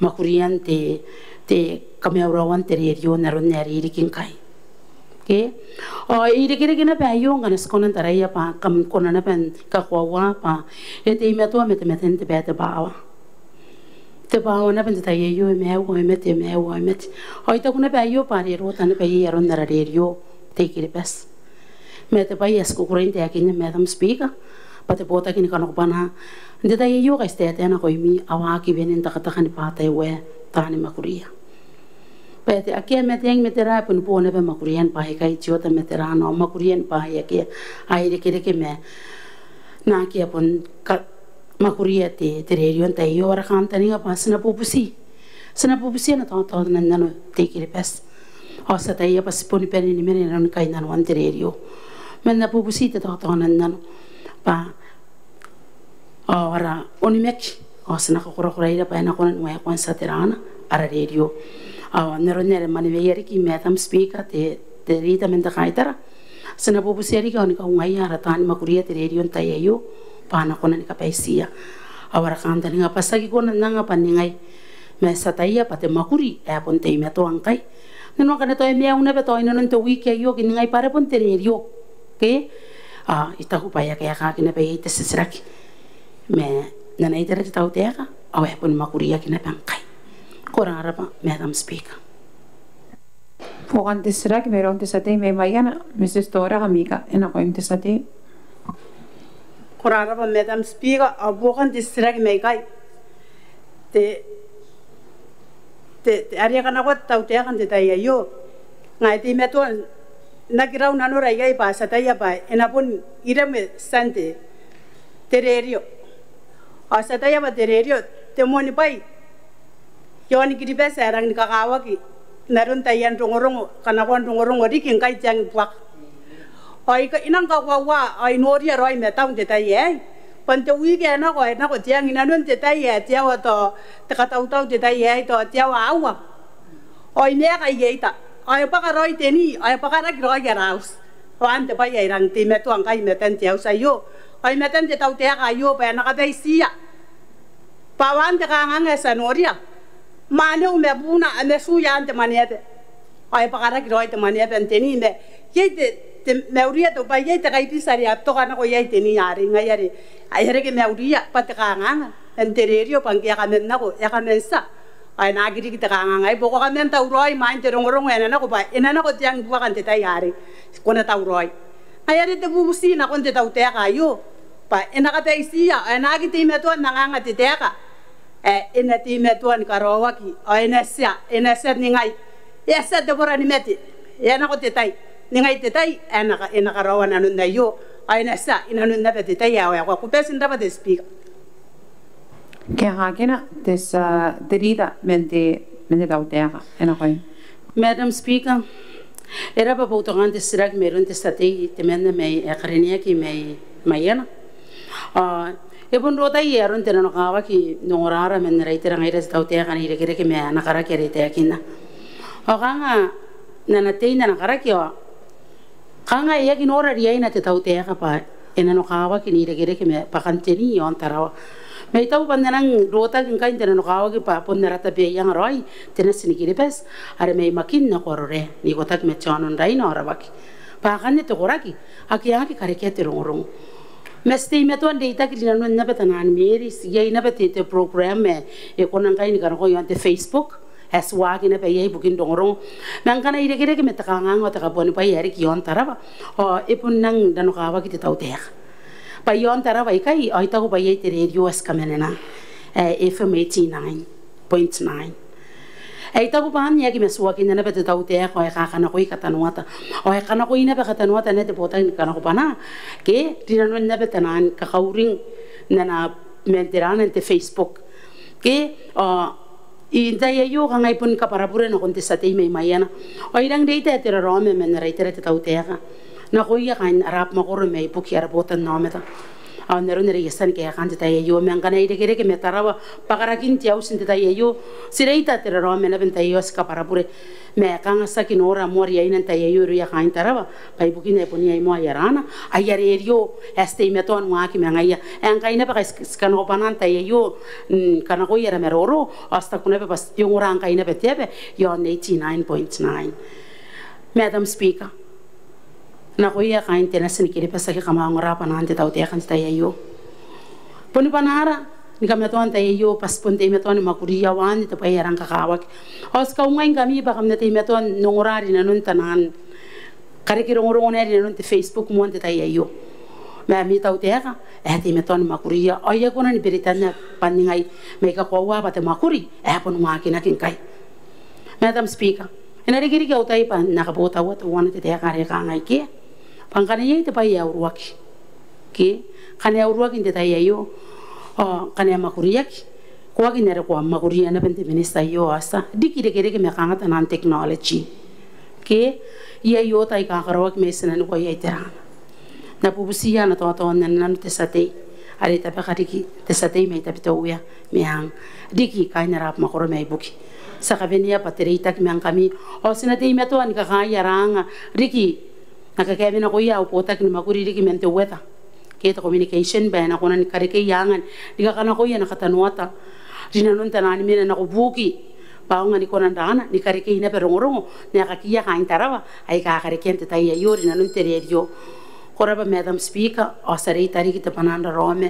mwakurian te, te kamaiuraoan te rerio n aron ae ririki ngkai. Ke? Ao e irekereke naba aio ngkana ti kona n taraia bwa kam kona naba ni kakoaua bwa e teimatoa ma te mate n te bwai ae te bwaawa. Te bwaawa naba n te tai aio e maiu ao e mate, e maiu ao e mate. Ao I taku naba aio bwa are e rota naba iai aron ara rerio te I-Kiribati. Ma te bwai ae ti kukurei n taekinna Madam Speaker bwa te botaki ni kanakobwanaa n te tai aio kai ti taetae nakoimi ao a aki wene n takataka ni bwataiwae taani mwakuria. Bwa e te akea ma te ang ma tera ae boni bo naba mwakurian bwaai aikai, te oota ma tera anne, ao mwakurian bwaai ake a irekereke ma naake a bon ka, mwakuria te, te rerio n te tai aio. Ao ara kantaninga bwa ti na bubuti, ti na bubuti ana taotaonannano te I-Kiribati. Ao ti ataia bwa ti boni bane ni mena inanon kainnanoan te rerio. Ma N na bubuti te taotaonannano bwa ao ara onimaki ao ti na kakorakoraira bwa e na kona ni waekoa n tia tera anne ara rerio. Ao n aron are e mwaneweia riki Madam Speaker, te, te Leader man te kaitara, ti na bubutia riki ao ni kaungaia ara taani mwakuria te rerio n te tai aio bwa a na kona ni kabaitia. Ao ara kantaninga bwa ti aki kona n anga bwa ningai, ma ti ataia bwa te mwakuri ae bon teimatoa ngkai. Nanona ngkana tao e maiu naba tao inanon te wiki aio ke ningai bwa are bon te rerio. Ke? Ao I taku bwa e a kaekaaki naba iai te titiraki ma n ana itera te tautaeka ao e a boni mwakuriaki naba ngkai. Ko rarabwa Madam Speaker. Buokan te titiraki mairoun te tia tei mai Maiana, Mrs Toraka Mika, e nakoim te tia tei. Ko rarabwa Madam Speaker, ao buokan te titiraki mai ikai. Te te, te, are e kanakoa te tautaeka n te tai aio. Ngaia e teimatoa n aki rau nanora ikai bwa ti ataia bwa e na bon iremwe tian te, te rerio. Ao ti ataia bwa te rerio te moanibwai iaon Kiribati ae rangi ni kakawaki n aron taian rongorongo, kanakoan rongorongo riki ngkai te angibuaka. Ao I ka, I nang kakoaua, ao I noria raoi ma tau n te tai aei bwa n te wiki ae nako, ae nako te ang inanon te tai ae te aoa tao, te katautau te tai aei tao te aoa aua. Ao I maeka i eta, ao e bwaka raoi te ni, ao e bwakaraki raoi ara auti. Ao anne te bwai ae I rangi n teimatoa ngkai i matan te auti aio, ao i matan te tautaeka aio, bwa e na kabaitiia bwa ao anne te kanganga ae ti a noria. Mwaneu ma buuna a matu i aan te mwaneaba. Ao e bwakaraki raoi te mwaneaba n te ni ma iai te, te mauria te bwai, iai te kaibiti are a toka nako iai te ni arei, ngaia are e a reke mauria bwa te kanganga man te rerio bwa ngke e a kaman nako, e a kaman tia, ao e na aki riki te kanganga aei bwa ko kaman tauraoi imwain te rongorongo ae na nako bwa e na nako te angibuaka n te tai arei. Ko na tauraoi. Ngaia are te bubuti nakon te tautaeka aio bwa e na kabaitiia, ao e na aki teimatoa n anganga te taeka ae e na teimatoa ni karaoaki, ao e na tia, e na tia ningai. E a tia te bora ni mate, e a nako te tai, ningai te tai ae e na ka, e na karaoa nanon aio, ao e na tia inanon naba te tai ae waekoa. Ko bati n rabwa te Speaker. Kaekaakina te tia, te rita man te, man te tautaeka, e nakoim. Madam Speaker, e rabwa boutokaan te titiraki mairoun te tia tei temanna mai, ae karineaki mai Maiana. Ao e bon rotai aron te nanokawaki n ongorara man ara itera ngaira te tautaeka n irekereke ma ana karaki are e taekinna. Ao kanga n ana tei n ana karaki ao kanga e aki nora riaina te tautaeka bwa e nanokawaki n irekereke ma bwakan te ni iaon Tarawa. Ma I taku bwa N na nang rotaki ngkai n te nanokawaki bwa bon ara tabeaianga raoi te nati ni Kiribati are mai Makin nako Arorae n ikotaki ma te aono n Raina ao Rawaki. Bwa akanne te koraki ake a aki karekea te rongorongo. Ma ti teimatoa n reitaki rinanon naba Taan Mary, ti iai naba te, te program ae e kona ngkai ni kanakoa iaon te Facebook ae ti waaki naba iai ibukin rongorongo. Ma ngkana irekereke ma te kanganga ao te kabuanibwai ae riki iaon Tarawa ao e bon nang nanokawaki te tautaeka. Bwa iaon Tarawa ikai ao I taku bwa iai te rerio ae ti kamanena ae F M eighty nine point nine. Ae I taku bwa anne e aki matuakinna naba te tautaeka ao e kakanakoi katanoata. Ao e kanakoi naba katanoata naba te botaki ni kanakobwanaa ke rinanon naba Taan Kakauring n ana, man te rana n te Facebook. Ke ao n tai aio kanga I bon kabwarabure nakon te tia tei mai Maiana. Ao I rang reita ae te raraoma man ara itera te tautaeka nakoia kaain ara abamwakoro mai buki ara botannaomata. Ao n aron are I a tia ni kaekaa n te tai aio, ma ngkana irekereke ma Tarawa bwa karakin te auti n te tai aio, ti reita te raraoma naba n tai aio, ti kabwarabure. Ma kanga ti aki nora moa riaina n tai aio irouia kaain Tarawa bwa ibukin ae bon iai moa aia rana, aia rerio ae ti teimatoa n waaki ma ngaia. Ae ngkai naba ngkai ti, ti kanakobwanaa n tai aio, mm, kanakoia ara maroro, ao ti taku naba bwa ti ongora ngkai naba te aba iaon eighty nine point nine. Madam Speaker, nakoia kaain te nati ni Kiribati ake kam a ongora bwanaan te tautaeka n te tai aio, boni bwanaara ni kamatoa n tai aio bwa ti bon teimatoa ni mwakuria ao anne te bwai ae rang kakawaki. Ao ti kaungaingkami bwa kam na teimatoa n ongora rinanon Taan kareke rongorongo naba rinanon te Facebook moa n te tai aio. Ma ami tautaeka ae teimatoa ni mwakuria ao I aki kona ni beretanna bwa ningai, ma I kakoaua bwa te mwakuri ae bon waakinaki ngkai. Madam Speaker, e na rikirake au tai bwa N na kabotaua teuana te taeka are kangai ke, bwa ngkana iai te bwai ae uruaki ke ngkana e uruaki n te tai aio ao ngkana e mwakuriaki, ko aki n are ko a mwakuria naba n te minita aio ao ti a riki irekereke ma kanga Taan technology. Ke iai oota aika karaoaki mai tinaniku ao iai te rana. N na bubutiia ana taotao n ana nano te tia tei are e tabeka riki, te tia tei mai Tabiteuea Meang, riki kaain ara abamwakoro mai buki. Ti a kawenea bwa te reitaki ma ngkami ao ti na teimatoa ni kakaea ara anga riki n na kakaewenakoia au botaki ni mwakuri riki man te weather ke te communication bwa e na kona ni karekei angan ni kakanakoia ana katanoata rinanon Taan mena nako buki bwa aonga ni kona n raana ni karekei naba rongorongo n aekakiia kaain Tarawa aika a karekea n te tai aio rinanon te rerio. Ko rabwa Madam Speaker, ao ti a reita riki te bwanaa n raraoma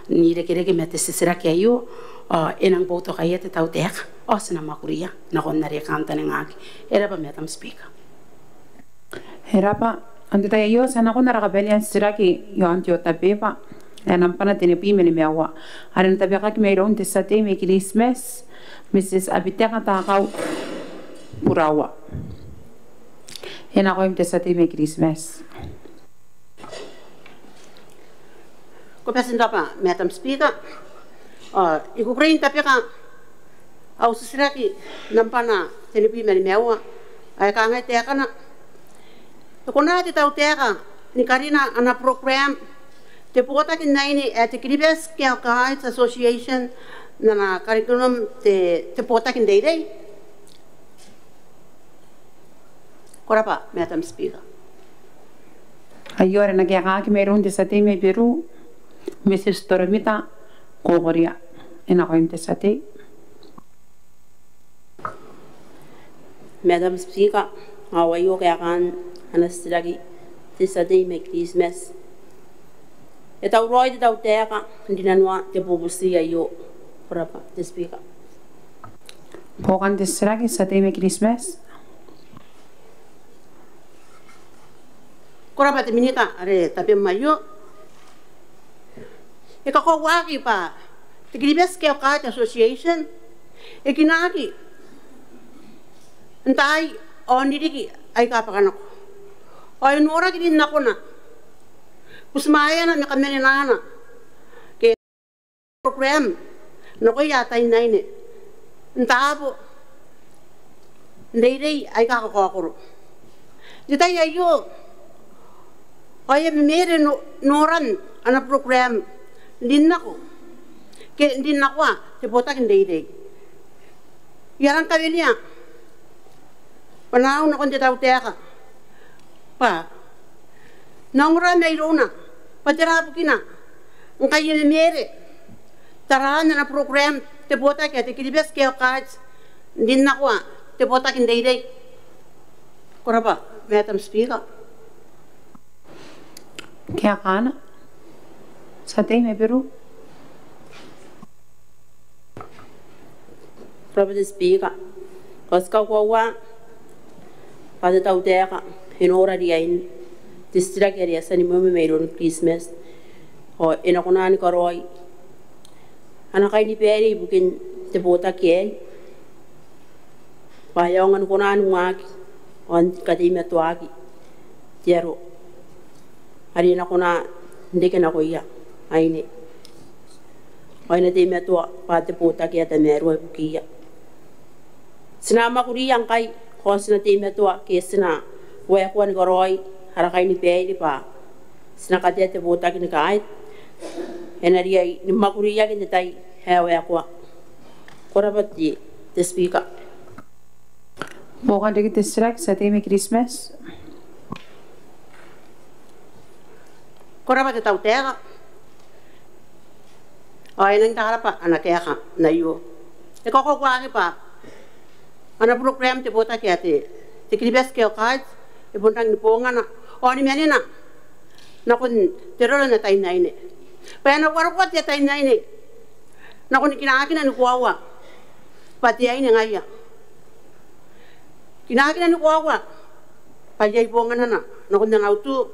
n irekereke ma te titiraki aio ao e nang boutokaia te tautaeka ao ti na mwakuria nakon are e kantaningaki. E rabwa Madam Speaker. E rabwa. N te tai aio ti a nakon ara kabanea n titiraki iaon te order paper. ae nambana tenibwi ma nimaua, are e na tabekaki mairoun te tia tei mai Kiritimati, Mrs Abiteka Takau Buraua. E nakoim te tia tei mai Kiritimati. Ko bati n rabwa, Madam Speaker. Ao I kukurei n tabeka au titiraki nambana tenibwi ma nimaua, ae kangai taekana: E kona te tautaeka ni karina ana program te botaki n aine ae te Kiribati Girl Guides Association n ana curriculum te, te botaki n reirei? Ko rabwa, Madam Speaker. Aio are e na kaekaaki mairoun te tia tei mai Beru, Mrs Toromita Kokoria. E nakoim te tia tei. Madam Speaker, ao aio kaekaan ana titiraki te tia tei mai Kiritimati. E tauraoi te tautaeka n rinanoa te bubuti aio? Ko rabwa te Speaker. Buokan te titiraki, tia tei mai Kiritimati. Ko rabwa te Minita are tabem aio. E kakoauaki bwa te Kiribati Girl Guides Association e kinaaki n taai ao n ririki aika bwakanako, ao e noraki rin nakona, butimwaeana ma kamanenaana ke program nakoia ataeinaine n taabo n reirei aika kakaokoro. N te tai aio ao e a memere no-, noran ana program n rin nako, ke n rin nakoa te botaki n reirei. I a rang kawenea bwanaau nakon te tautaeka bwa N na ongora mairouna bwa tera bukina ngkai e memere taraan ana program te botaki ae te Kiribati Girl Guides n rin nakoa te botaki n reirei. Ko rabwa, Madam Speaker. Kaekaana, tia tei mai Beru. Ko rabwa te Speaker. Ko a tia ni kakoaua bwa te tautaeka e nora riain te titiraki are e a tia ni mwemwe mairoun Kiritimati, ao e na kona ni karaoi ana kainibaire ibukin te botaki aei bwa e aonga ni kona n waaki ao ni kateimatoaaki te aro are e na kona n reke nakoia aine, ao e na teimatoa bwa te botaki ae tamaroa ibukiia. Ti na mwakuria ngkai ao ti na teimatoa ke ti na waekoa ni karaoi ara kainibaire bwa ti na katea te botaki ni guide, e na riai ni mwakuriaki n te tai ae waekoa. Ko rabwa te, te Speaker. Buokan riki te titiraki, tia tei mai Kiritimati. Ko rabwa te tautaeka. Ao e nang taraba ana kaeka n aio. E kakoauaki bwa ana program te botaki ae te, te Kiribati Girl Guides e bon rangi ni bongana ao ni manena nakon te roro n ataeinaine. Bwa e na uarokoa te ataeinaine nakon kinaakina ni koaua bwa te aine ngaia. Kinaakina ni koaua bwa iai bonganana nakon ana utu,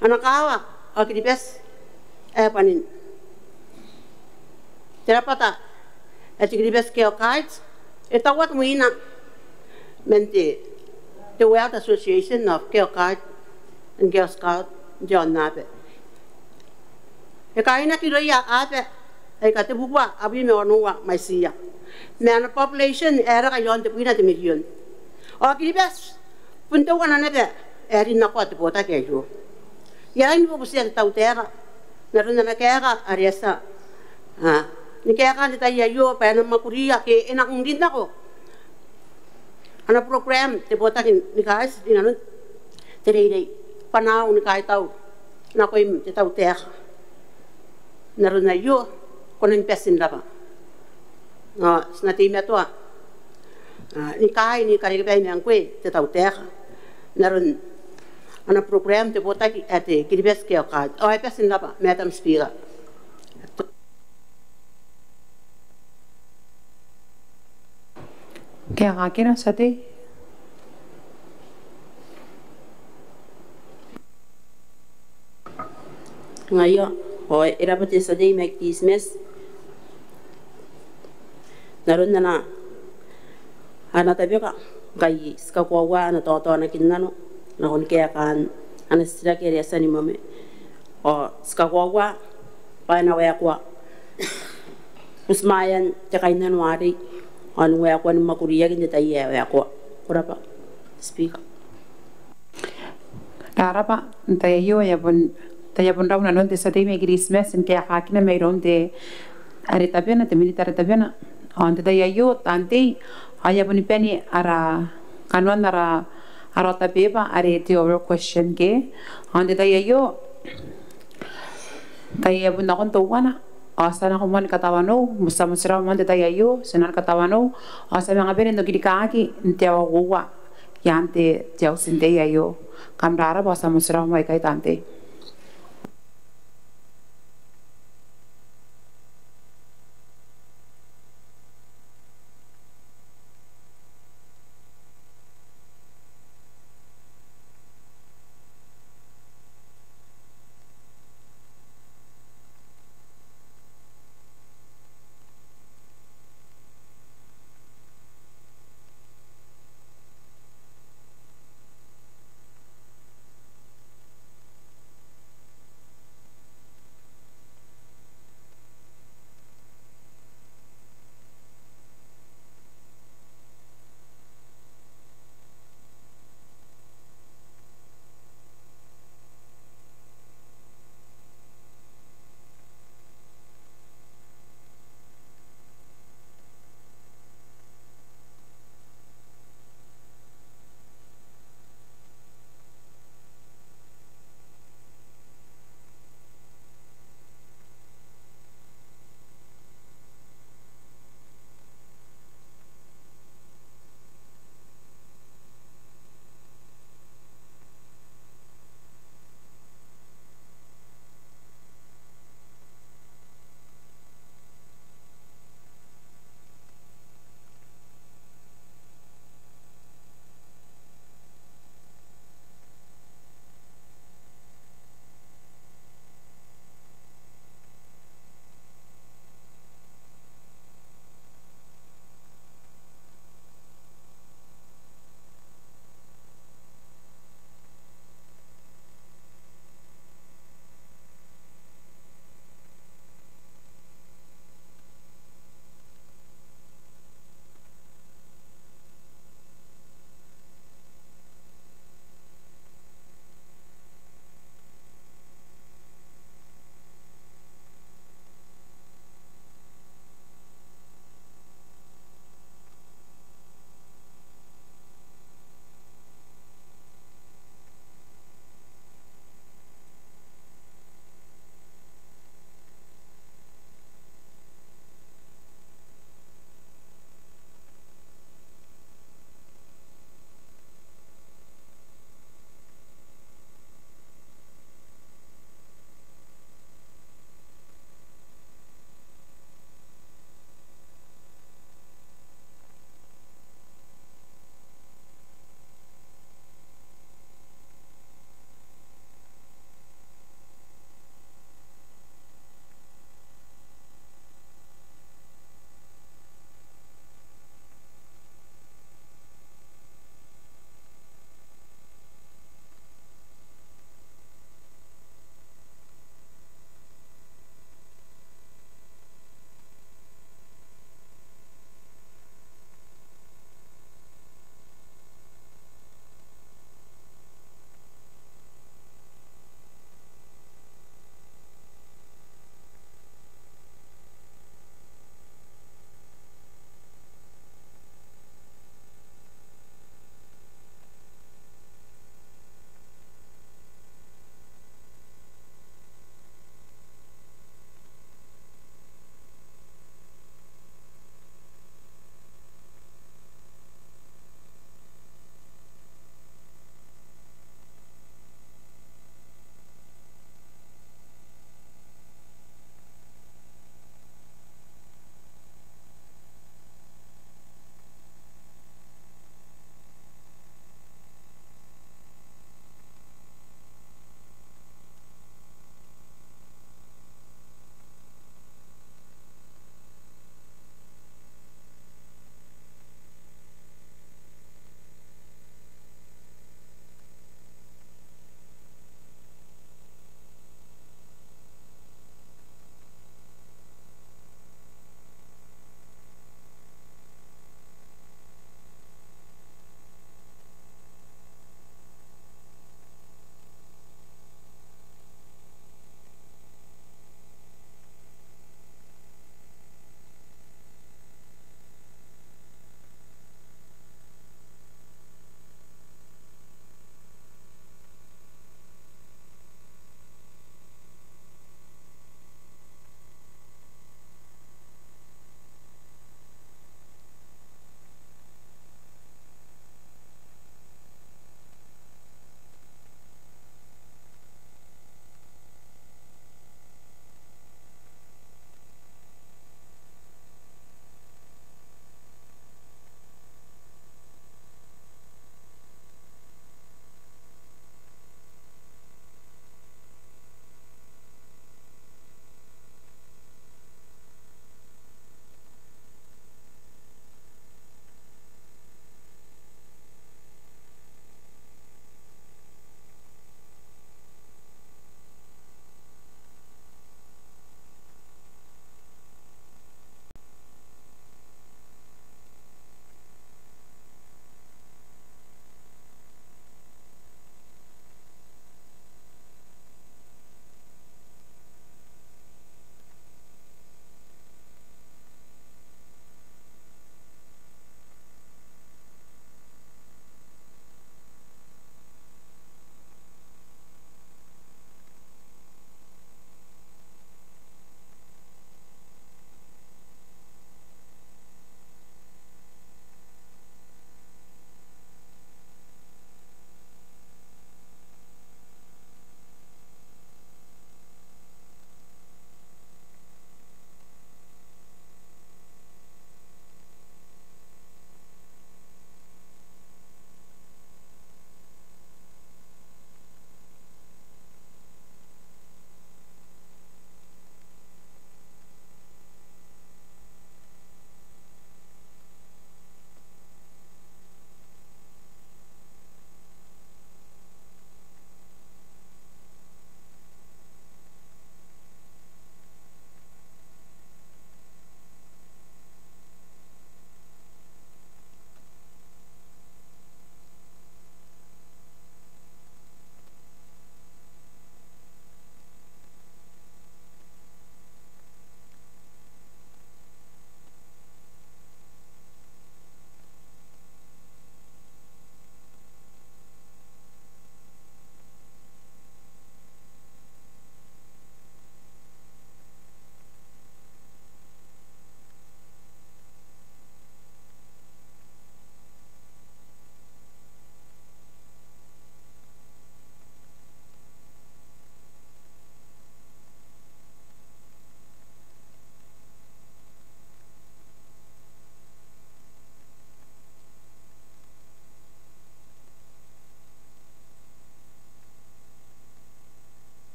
ana kaawa ao Kiribati ae bwanin. Te rabwata ae te Kiribati Girl Guides e tauaki mwiina man te, te World Association of Girl Guides and Girl Scouts n te aonnaba. E kaainaki irouia aaba aika tebubua abwi ma onoua mwaitiia, ma ana population ae raka i aon tebwina te mirion. Ao Kiribati bon teuana naba ae rin nakoa te botaki aio. I a rangi ni bubutia te tautaeka n aron ana kaeka are e a tia, a, ni kaeka n te tai aio bwa e na mwakuria ke e nang rin nako ana program te botaki ni guides inanon te reirei. Bwanaau ni kaitau nakoim te tautaeka n aron aio. Ko nang bati n rabwa. Ao ti na teimatoa, a, ni kaai ni karekebai ma ngkoe te tautaeka n aron ana program te botaki ae te Kiribati Girl Guides. Ao e bati n rabwa, Madam Speaker. Kaekaakina, tia tei. Ngaia, Ao e rabwa te tia tei mai Kiritimati n aron ana, ana tabeka ngkai ti kakoaua ana taotaonakinnano nakon kaekaan ana titiraki are e a tia ni mwemwe. Ao ti kakoaua bwa e na waekoa butimwaean te kainnano arei ao ni waekoa ni mwakuriaki n te tai ae waekoa. Ko rabwa, Speaker. Ko rabwa. N tai aio e a bon, tai aio bon rau nanon te tia tei mai Kiritimati n kaekaakina mairoun te are tabena, te Minita are tabena. Ao n te tai aio taan tei, ao e a boni bane ara kanoan ara, ara otabeba are te oral question ke. Ao n te tai aio, tai aio bon nakon teuana, ao ti a nako moa ni katawanou, ti a motirawa moa n te tai aio, ti a nako ni katawanou, ao ti a manga bane n okirikaki n te aoa uoua i aan te, te auti n tei aio. Kam rabwa, ao ti a motirawa moa ikai taan tei.